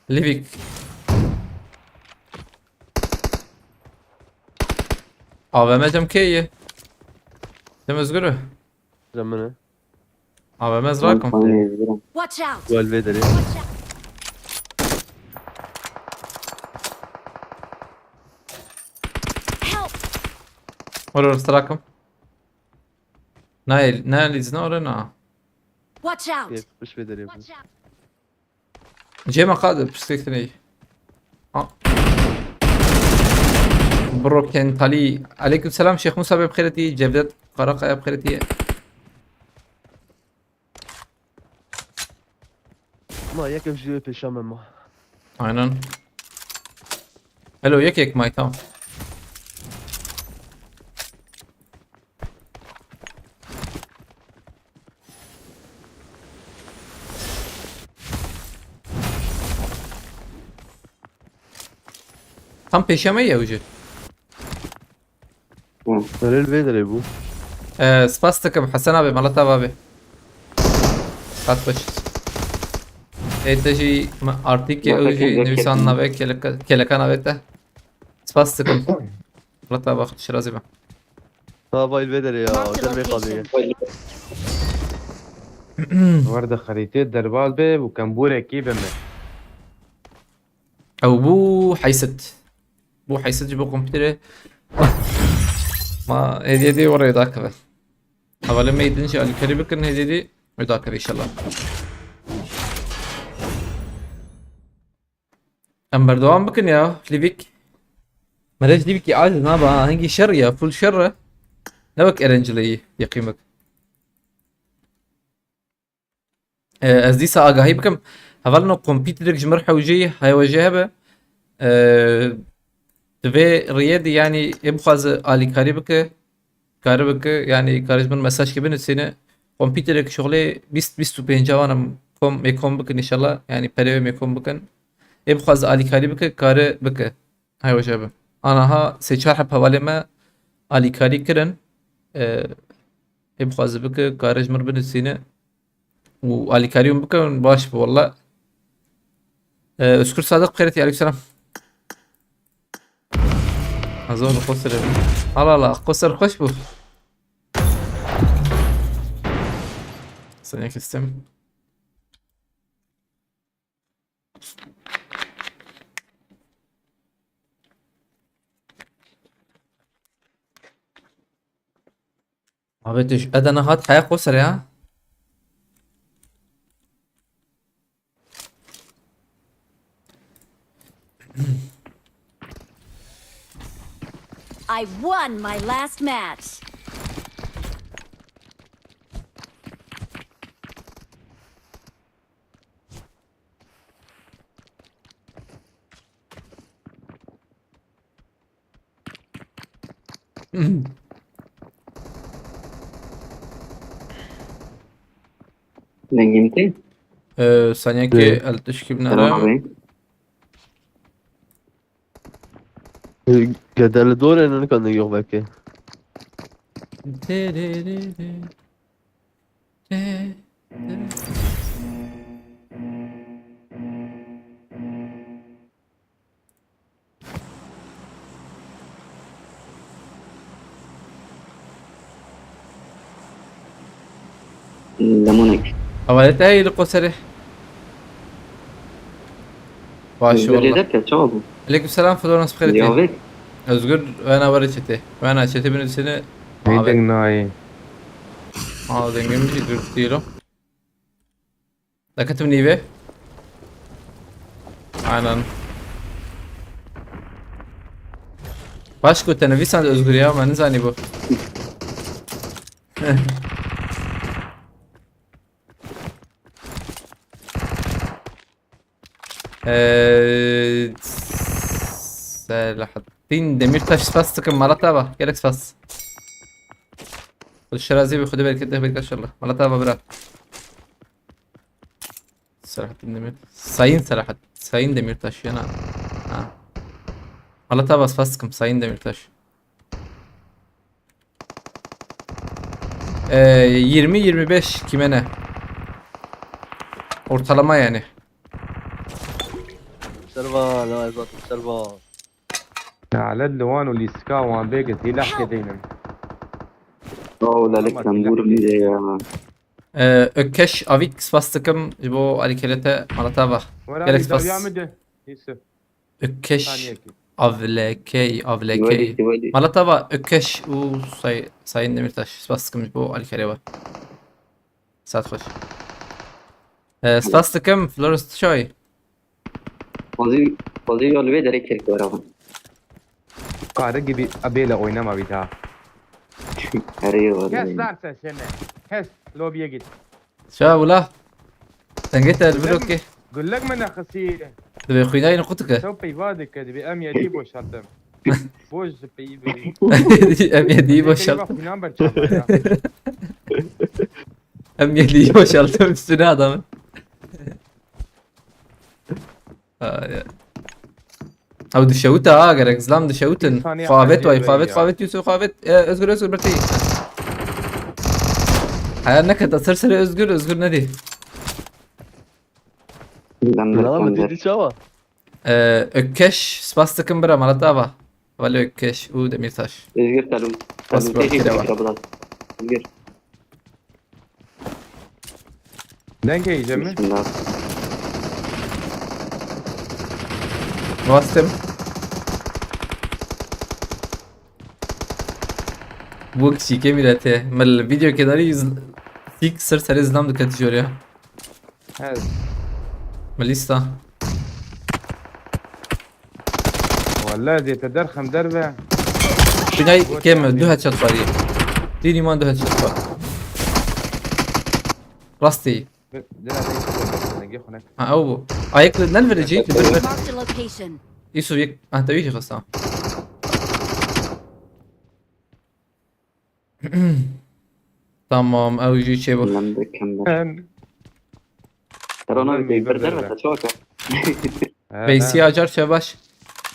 Livik. A V M cem kê ye? Cem Özgür mü? Cem min e. A V M ez rakim. Watch out! Gol vê derê. Watch out! Help! Orası rakim. Nail, Nail izin oraya na. Watch out! Yetmiş vê derê bû. Watch out! Cem Akad, perspektifine. A- Broken Tali. Aleyküm selam Şeyh Musa, be bixêretî. Cevdet Karakaya, bixêretî. Ma yekem ji wê pêşa me ma. Aynen. Hello, yek yek may, tamam. Tam pêşe me ye hocam. Hı. Erê li vê derê bû. Ee, spas dikim Hesen abi, mala te ava be. Hat baş. Ê te jî me artîkê ew jî nivîsan navê keleka-, keleka navê te. Spas dikim. Mala te ava, xwe şirazî be. Ha, vay li vê derê ya. Marked a Derê qadê. Location. Werde xerîtê derbal be û kembûrekî be me. Ew bû heyset. Bû heyset ji bo kompîterê. Ma hêdiyê dî were wê dakeve. Hevalê me yê din jî alîkarî bikin, hêdiyê dî wê dakeve înşallah. Em berdewam bikin ya, Livik. Mere ji Livikî aciz nabe ha, hingî şer ya, full şer e. Ne wek erencileyî, yeqîn bik. E, ez dîsa agahî bikim. Hevalno, kompîterek ji mir hewceyî, hewce hebe. E, di vê riyê de, yanî, ê bixwaze alîkarî bike, kare bike, yanî, kare ji min mesajkê binivîsîne. Kompîterek şixulê bîst, bîst û pênc wan em kom, ê kom bikin înşallah. Yanî, perê wê ê kom bikin. Ê bixwaze alîkarî bike, kare bike. Hewce be. Anaha sê çar heb hevalê me alîkarî kirin. E, ê bixwaze bike, kare ji min binivîsîne. û alîkarî hûn bikin, baş bi walla. Ee, Özgür Sadık, bixêretî, aleyküm selam. Azam bi xwe sere. Ala ala, xwe ser xweş bû. Seni kestim. Abi tu ji Edene hat heya xwe ser ya. I won my last match. Dengê min tê? Ee, saniyekê Ee, el tişkî binere. Selam abi. Gede li dorê ne nikane yok belkî. Lemonek. Hevalê te heye li qoserê. Baş Özgür wallah. Ceder ke, çawa bû? Aleyküm selam, Florence, bi xêr hatî. Özgür, wena were çetê. Wena çetê binivîsîne. Ney deng nayê? Aa, dengê min jî dûr dîro. Daketim nîvê. Aynen. Baş ku te nivîsand Özgür ya, me nizanî bû. Ee, Selahattin Demirtaş, spas dikim, mala te ava. Gelek spas. Xwedê şirazî be, Xwedê bereketê bike inşallah. Mala te ava bira. Selahattin Demir. Sayın Selahat-, Sayın Demirtaş yana. Ha. Mala te ava, spas dikim, Sayın Demirtaş. Ee, yirmi yirmi beş kime ne? Ortalama yani. Serva, la ezat serva. Nalet li wan û lîstika wan bêgin, hîlahkê deynin. Oh, lalet. Ama tembûr hîlahkê deynin. Ee, Ökkeş Avik, spas dikim ji bo alîkariyê te, mala te ava. Wera gelek spas. Dawiya min de, Yusuf. Ökkeş Saniyekî. Avlekey, Avlekey. Welî, welî. Mala te ava Ökkeş û Say-, Sayın Demirtaş. Spas dikim ji bo alîkariyê we. Saet xweş. Ee, spas dikim, Florence, tu çawa yî? Xwezî, xwezî ya li vê derê kek were. Karı gibi abeyle oynama bir daha. Her yıl var. Kes yani. Varsa seni. Kes lobiye git. Şa wila. Dengê te li vir okê. Gullek me nexisî. Divê xwînayî qut ke. Ew peyva dike, divê em yedî boşaltin. Boş ji peyî bibî. Em yedî boşaltin. Xwînan berçava ya. Em yedî boşaltin üstüne adamın. Ay, ay. Ew dişewite ha, gerek zilam dişewitin. Bir saniye. Xavet way, xavet, xavet Yusuf, xavet. E, Özgür, Özgür, berteyî. Haya nekete ser serê Özgür, Özgür nedî. Lan, lan, lan, lan, çawa? E, Ökkeş, spas dikim bira, mala te ava. Vale Ökkeş û Demirtaş. Özgür, talu. Spas talu, bira, tek kire tek var. Kire bırak. Özgür. Dengê îje mi? Bismillah. Bastım. Bu kişi kemî rete. Mil video kenarı yüz sik sır sere zlam dikkat jor ya. Evet. Melista. Wala dê te derxim derve. Binay kem du headshot var. Dînî man du headshot var. Rastî. Dira de. Ha, ew bu. Ayaklı nen vereceği ki bir ver. Marked a location. Yusuf yek. Ha, tabii ki kısa. Tamam, ew jî çêbû. Lem de kem de. Em. Rona bir derve te çok. He, Veysi he. Acar Çebaş.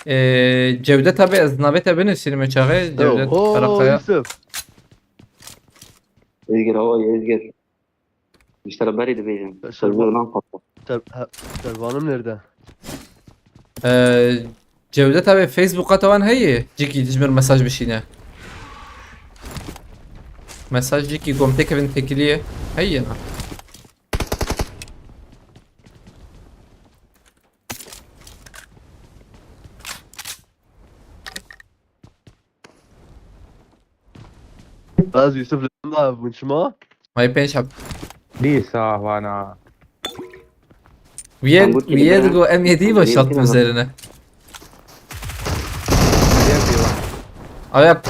Ee, Cevdet abi, ez navê te binivîsînim çaxê. Cevdet Oho, Karakaya. Yusuf. Özgür, hava Özgür. Ji te re berî dibêjim. Şervan. Ser lan patla. Ser-, he, Şervanım nerede? Ee, Cevdet abi, Facebook'a te wan heye? Ciki, dijmir mesaj bişîne. Mesaj ciki, kom têkevin têkiliyê. Heye na. Ez Yusuf li navê bûn çima? May pênc heb. Dîsa vana. Wiye, Sen bu wiye kelime digo em yedî boşaltım üzerine. Abi yap.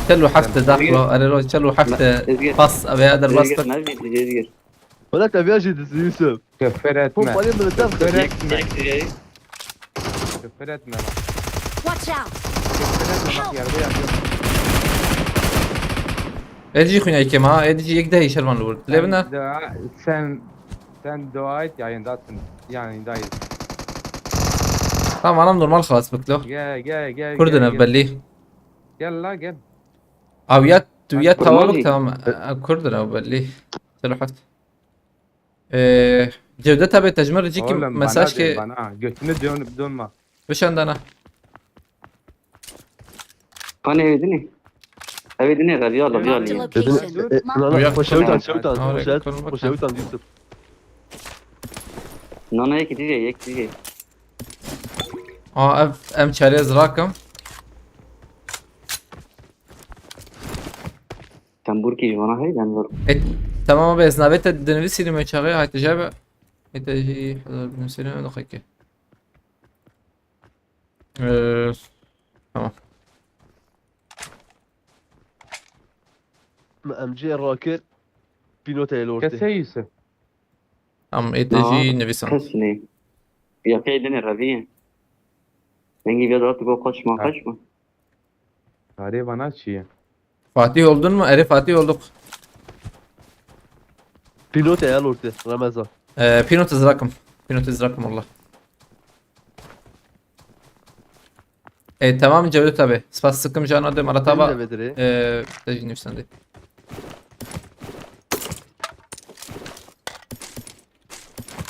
Çel û hefte daxlo, erê lo, çel û hefte Özgür. Pas, abi ya der Özgür, bastı. Ne bileyim, Özgür. Wala te viya jî dizî Yusuf. Küfür etme. Pompalıyı mı tam Küfür etme. Küfür etme bak. Watch out! Küfür etme bak, yerde yapıyorum. Êdî jî xwîna yekê ma, êdî jî yek dehî şervan li wir. Lê bine. Sen dua, sen, sen dua et, yayındasın. Yayındayız. Tamam, anam normal xelas biklo. Gel gel gel. Kurdin gel, ev gel. Belli. Gel la gel. Abi ya tu ya Kurmancı. Tawabık tamam. E, Kurdin ev belli. Selo heft. Ee, Cevdet abi tecmir cik mesaj ki. Oğlum bana de, bana. Götünü dönüp dönme. Bişen dana. Hani evdini? Evdini gel ya Allah ya. Marked a location. Nana, Uyak, xwe şewtan, tamam. Şewtan, Tamam, xwe şewtan, tamam. Xwe şewtan, Yusuf. Nana yek dije, yek dije. Aa, ev, em çare zirakim. Tembûrkî ji vana heye, em ver. E, tamam abi, ez navê te dinivîsînim çaxê, hayte jebe. Hayte jî, hezar bin sene, ne dakika. Ee, tamam. Me M C rakir, pînoteyê lortê. Kese Yusuf. Tamam, ê te jî nivîsand. Kes ne. Ya pey dinê revî. Dengî vê de tu go kaçma, Ha. Kaçma. Karê vana çi ye? Fatih oldun mu? Erê Fatih olduk. Pînotê ya lortê, Remezan. Ee, pînot zirakim. Pînot zirakim valla. E, tamam Cevdet abi. Spas sıkım jana de marataba. Benim de Bedir'e. E, te jî nivîsandê.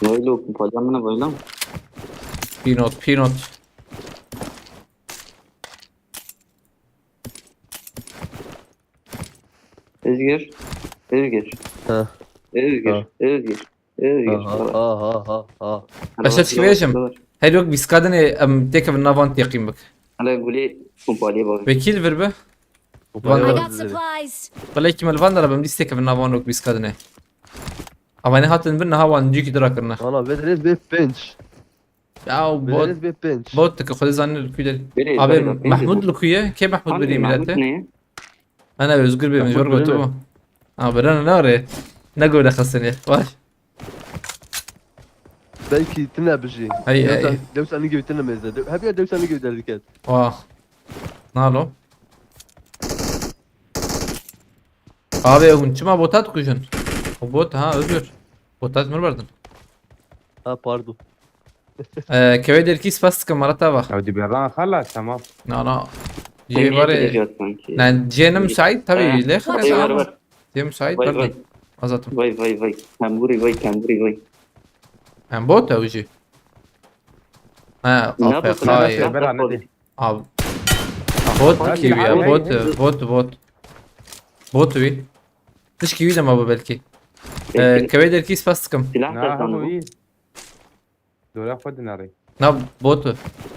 Böyle okun paylaşımına bayılan. Pînot, pînot. Özgür. Özgür. Ha. Özgür. Ha. Özgür. Özgür. Ha, ha, ha, ha, ha, ha. Başa çıkıvêjim. Her yok biskadine em têkevin navan teqîm bik. Hele gulê kompaliyê bavê. Vekî li vir be. Kompaliyê I bavê. Got supplies. Belê ki me li van dera bim dîs têkevin navan wek biskadine. Ama ne hatin bin niha wan cîkî dira kirine. Valla vê dirêz bê pênc. Ya Vê bot. Dirêz bê pênc. Bot dike xwedê zanî li ku de. Belê, Abi belê, belê. Mahmud li ku ye? Kê Mahmud Hangi birî Mahmud milete? Ne? Ana Özgür Bey Mahmud mecbur birine. Gotu bu. Ha birine ne arê? Ne göre xesini. Vay. Belkî tine bijî. Hey, hey. Dewsa, dewsa nigê tine mêze. De-, hep ya dewsa nigê derdiket. Wah. Nalo. Abi hûn çima bota dikujin? O bot ha Özgür. Bota mir berdin. Ha pardon. Ee, kevê derkî spas dikim, mara te va. Ew dibêran xelas, tamam. Na, na. Cihê Cihê varê. Cihê sanki. Na, cihê ne müsait tabii, He. lê xelas Ê, ama. Ver, ver. Cihê müsait, Vay, pardon. vay. Azatım. Vay, vay, vay. Tembûrî, vay, tembûrî, vay. Em bot ew jî. Ha, Ne A F K botu, ne ye. botu? Bera ne dî. Abi. Bot Abi, ki ya, abi, bot, hey, hey. Bot, bot. Bot wî. Tişkî wî de ma bu belkî. Belkî. Ee, kevê derkî spas dikim. Silah Na, da sandım. Hemû wî. Dora xwe dinarê. Na bot,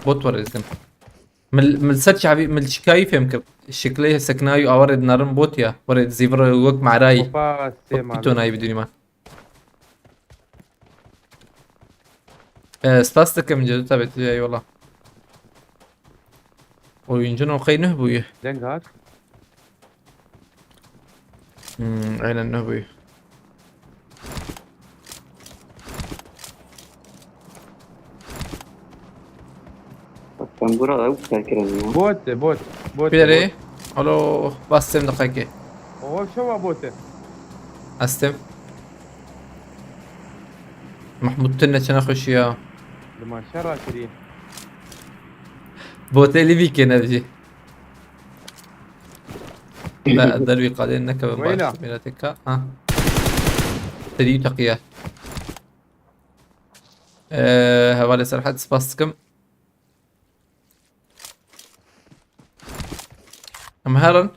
bot were dikim. Mil, mil ser çavî, mil çikayî fêm kir. Şiklê seknayî awarê dinarin bot ya. Were zîvir wek marayî. Hopa, sê Wek mali. Pitonayî bidûnî man. Ee, spas dikim Cedû tabi tu eyvallah. Oyuncu noqey nuh bûye. Deng hat. Hmm, aynen nuh bûye. Sen bura ew sekirin ya. Bot, bot, bot. Pêrê. Alo, bas sem daqiqe. Oho, şewa bote. Estem. Mahmut tine çene xweşiya. Li man şer rakirî. Bote li vî kêne vî. Be, dervî qadên nekeve Weyla. Baş, mîrateka. Ha. Terî teqiye. Ee, hevalê Serhat spas dikim. Em herin.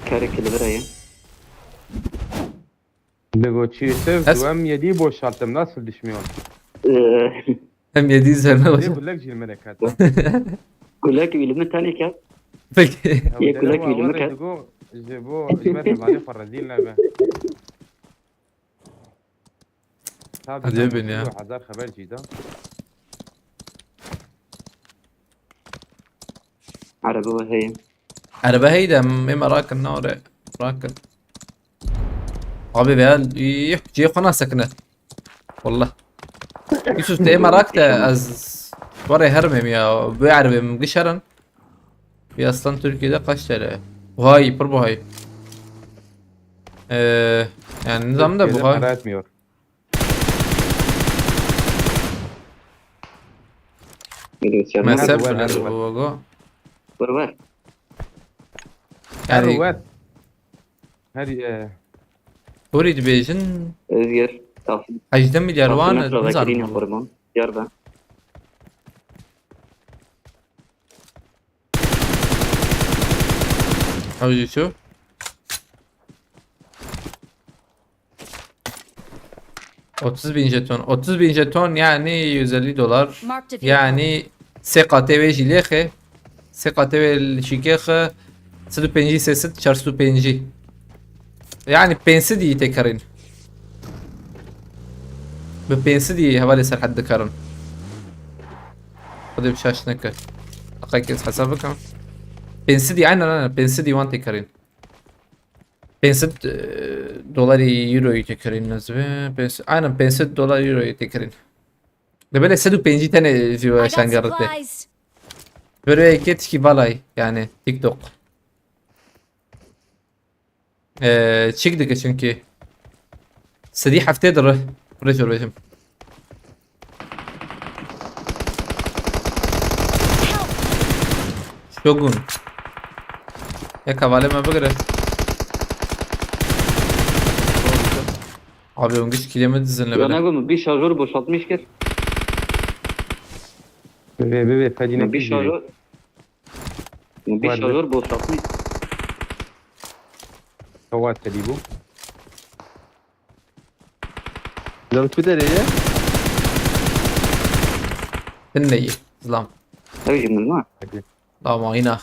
Kerek li vir heye. Digo çi sev Ez- tu em yedî boşaltım nasıl düşmüyor? Ee, Em yedî üzerine Lê boşalt. Gulek jî li me re ket. Gulek wî li min tenê ket. Peki. Yê gulek wî li min ket. Digo ji bo ji ber hevalê xwe rezîl nebe. Hadi bin ya. Hezar xeber jî da. Erebe we heye. Erebe heyde em ê me rakin ne ore. Rakin. Abi veya ih, cihê xwe nasekine. Wallah. Yusuf te ê me rak de ez warê herim em ya. Bu erebe em giş herin. Bir aslan Türkiye'de kaç T L? Vay, pir buhay. Ee, yani nizam da bu Türkiye'de kadar. Para etmiyor. Geliyor içeri. Mesela Hadi böyle ver, bu hadi ver. logo. Ver ver. Her Yani ver. Her e, Huri dibêjin Özgür. Tavsiye. hejdeh milyar wan Tavsiye nizam. Vekirin kurban. Yarda. Ew jî çû. Otuz bin jeton. Otuz bin jeton yani yüz elli dolar. Marked a vehicle. Yani sê qatê wê jî lêxe. Sê qatê wê li şîkêxe. Sed û pêncî, sê sed, çar sed û pêncî. Yani pênc sed yî têkerîn. Bi pênc sed yî hevalê Serhed dikarin. Xwedê bi şaş neke. Deqekê ez hesab bikim. Pênc sed yî, aynen, aynen, pênc sed yî wan têkerîn. Pênc sed, e, dolarî, euroyî têkerîn nizve. Pênc sed, aynen, pênc sed dolar, euroyî têkerîn. Dibêle sed û pêncî tenê ji I we got şengerite. Supplies. Böyle ket ki balay yani TikTok. Ee, çik dike çünkü. Sedî heftê dire. Buraya şöyle bêjim. Shogun. Ya kavalê me bigire. Abi on üç kilemi dizinle Ya böyle. ne mi? Bir şarjör boşaltmış kir. Bê bê bê pedîne Bir kî şarjör. Bir Var, şarjör boşaltmış. Kawat tedî bû. Lem tu derê ye? Dinleyi. Zlam. Ev jî min ma. Lama yine.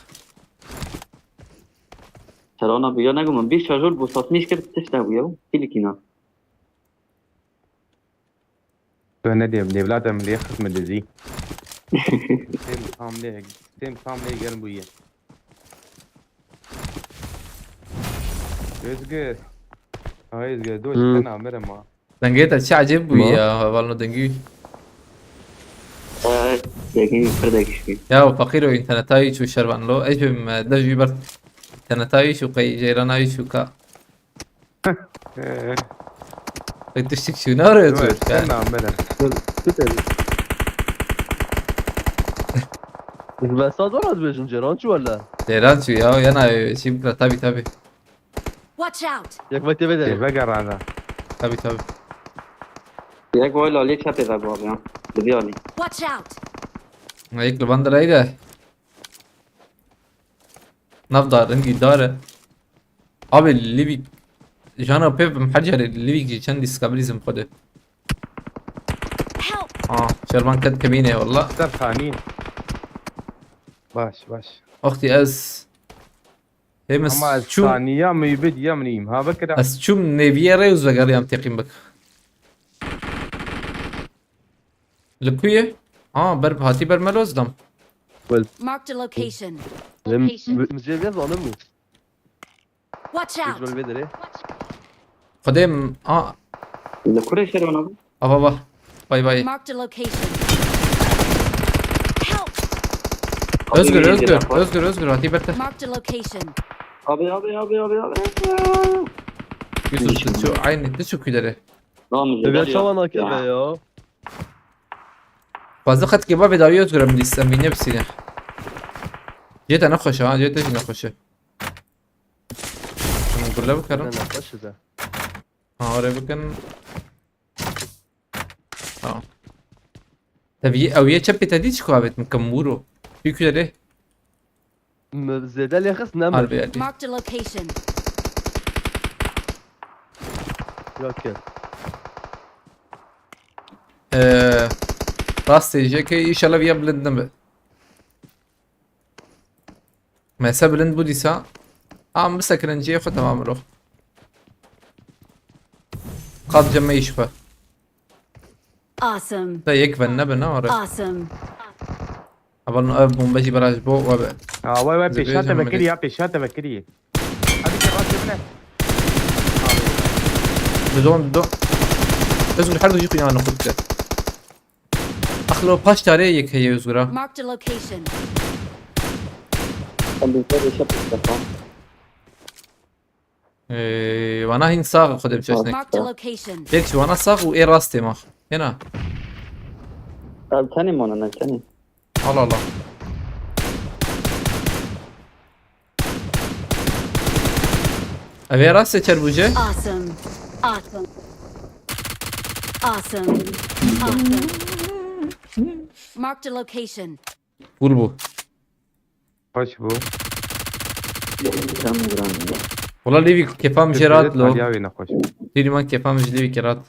Serana bi ya ne mi? Bir şarjör boşaltmış kir. Tişt ne bu ya? Kilikina. Tu ne diyeyim, devlet em lê xizme dizî. Tem tam lê, tem tam lê gel bu ye. Özgür. Ha Özgür, dur Hı. Sen amere ma. Dengê te çi ecêb bû Ma? Ya, hevalno dengî. Ee, Degin kır da kişki. Ya feqîr o interneta wî çû şervan lo. Ez bim, e, dev jî ber interneta wî çû qey ceyran wî çû ka. Ee, Qey tiştik çû ne araya çû. Sen amere. Dur, tu derê. Ji Vesat wana dibêjin cêran çi wele? Ceyran çû ya, yana, e, çî bikra tabi tabi. Watch out! Yek ve tê vê derê. Eve garana. Tabi tabi. Yek wayla lê çepê de bu abi ya. Dibi ali. Watch out! Yek li van dirayî de. Nav dar, hingî dar e. Abi Livik. Jana pê bim her carê Livik jî çend dîska bilîzim xwedê. Help! Ah, şervan ket kemîne valla. Ser xanî. Baş baş. Wextî ez. Hêm ez Ama ez çûm. xaniya meybe diye min îmha bikira. Ez çûm nêviyê rê û vegeriyam teqîm bik. Li ku ye? Aa, ber hatî ber me loz dam. Marked a location. Em Location. em cê vê zanim bû. Watch Hiç out! böyle vê derê. Xwedê m-, a, Li kurê şervan abi. ava va. Bay bay. Marked a location. Help! Özgür, Abi, Özgür, bak. Özgür, Özgür, hatî berte. Marked a location. Abi abi abi abi abi. Yusuf, tu şu aynı, tu şu kudere. Tamam. Eve çawa nakeve ya? Fazla qet kebabê dawî Özgür em dîs, em vîne bisîne. Cê te nexweş ha, cê te jî nexweş e. Em gule bikarin. Ne nexweş e de. Ha, oraya bikin. Tamam. Tabii ew yê çepê te dî çi ku avêt min kim wiro. Tüyku derê. M-, zêde lê xist ne Harbi min. yani. Marked a location. Yok yok. Ee, Rastê jê ke inşallah viya bilind nebe. Mese bilind bû dîsa. Am bisekinin cihê xwe, tamam bro. Qat cem me iş xwe. Awesome. Te yek ven nebe ne ore. Awesome. Aval no ev bombe jî baraj bo we be. Ha vay vay Zibê pêşa te zibê. Vekirî ya, pêşa te Vekirî. Hadi ki rast dibine. Didon didon. Özgür her dujî xwîna xwe kir. Axlo paş tarê yek heye Özgür ha. Marked a location. Sen bizde de şey yapıyorsun. Ee, wana hîn sax Xwedê biçeşnek. Marked a location. Pêk ji wana sax û ê rastê ma. Hêna. Ev tenê mane ne tenê. Allah Allah. Ev ê rastê çer bû je? Awesome. Awesome. Awesome. Awesome. Marked a location. Full bû. Xweş bû. Tam giran. Wala Levî kêfam jê rat lo. Taliya wê nexweş bû. Têrî man kêfam ji Levî kê rat.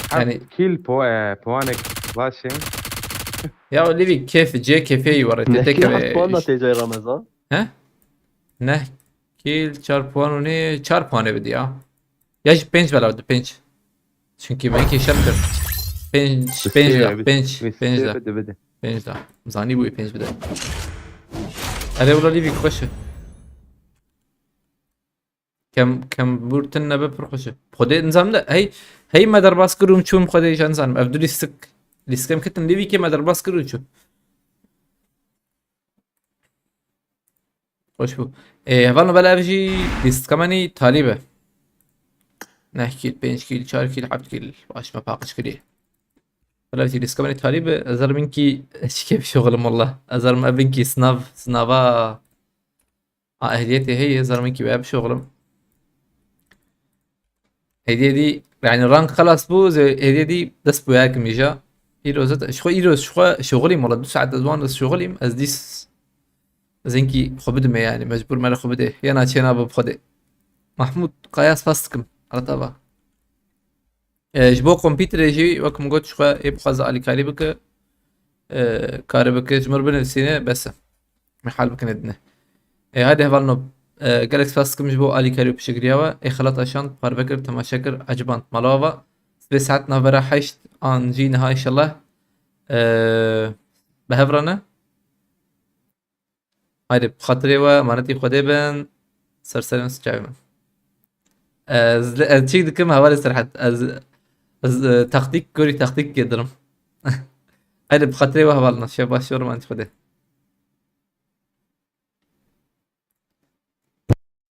Her Yani- kill po, e, puanek baş e. Ya Levî kêf, cê kêfê yî were. Te Neh tek kill ve. Heşt puan da tê cayê Rameza. He? Neh kill çar puan û nê çar puanê bidi ya. Ya jî pênc belav di pênc. Çünkü me kêşer kir. Pênc, pênc da, pênc, pênc da, Bidi bidi. Pênc da. Zanî bûyî pênc bide. Erê wila Levî xweş e. Kem, kem burtin nebe pir xweş e. Xwedê nizam de, hey, hey me derbas kir û çûm Xwedê jî nizanim. Ev du lîstik, lîskem ketin Levî kê me derbas kir û çû. Xweş bû. Ê, hevalno bela ev jî lîstka me nî talî be. Neh kîl, pênc kîl, çar kîl, heft kîl. Baş me paqij kiriye. Bela ev jî lîstka me nî talî be. Ez herim inkî çikê bişoxlim walla. Ez herim ev inkî sınav, sınava. A, ehliyetê heye, ez herim inkî wê bişoxlim. Hediye dî, yani rank xelas bû, ze hediye dî dest bi wer kim îja. Îro zet, ji xwe îro, ji xwe şoxilîm wala, du saet ez wan ez şoxilîm, ez dîs, ez inkî xwe bidime yani, mecbur me re xwe bide. Yena çêna bi xwe de. Mahmut Kaya spas dikim, arata va. E, ji bo kompîterê jî, wek min got, ji xwe ê bixwaze alîkarî bike, e, karê bike, ji mir binivîsîne, bes e. Mihal bikine dine. E, hadi hevalno, e, gelek spas dikim ji bo alîkarî û piştgiriya we. Ê xelat aşand, parve kir, temaşe kir, eciband. Mala we va, sibê saet navbera heşt an jî niha inşallah, e, bi hev re ne. Haydi, bi xatirê we, emanetî Xwedê bin, ser serê min, ser çavê min. Ez, ez çîk dikim, hevalê Serhet. Ez, ez, e, taktîk, gorî taktîk gedirim. Haydi, bi xatirê we hevalno, şev baş, şev emanet Xwedê.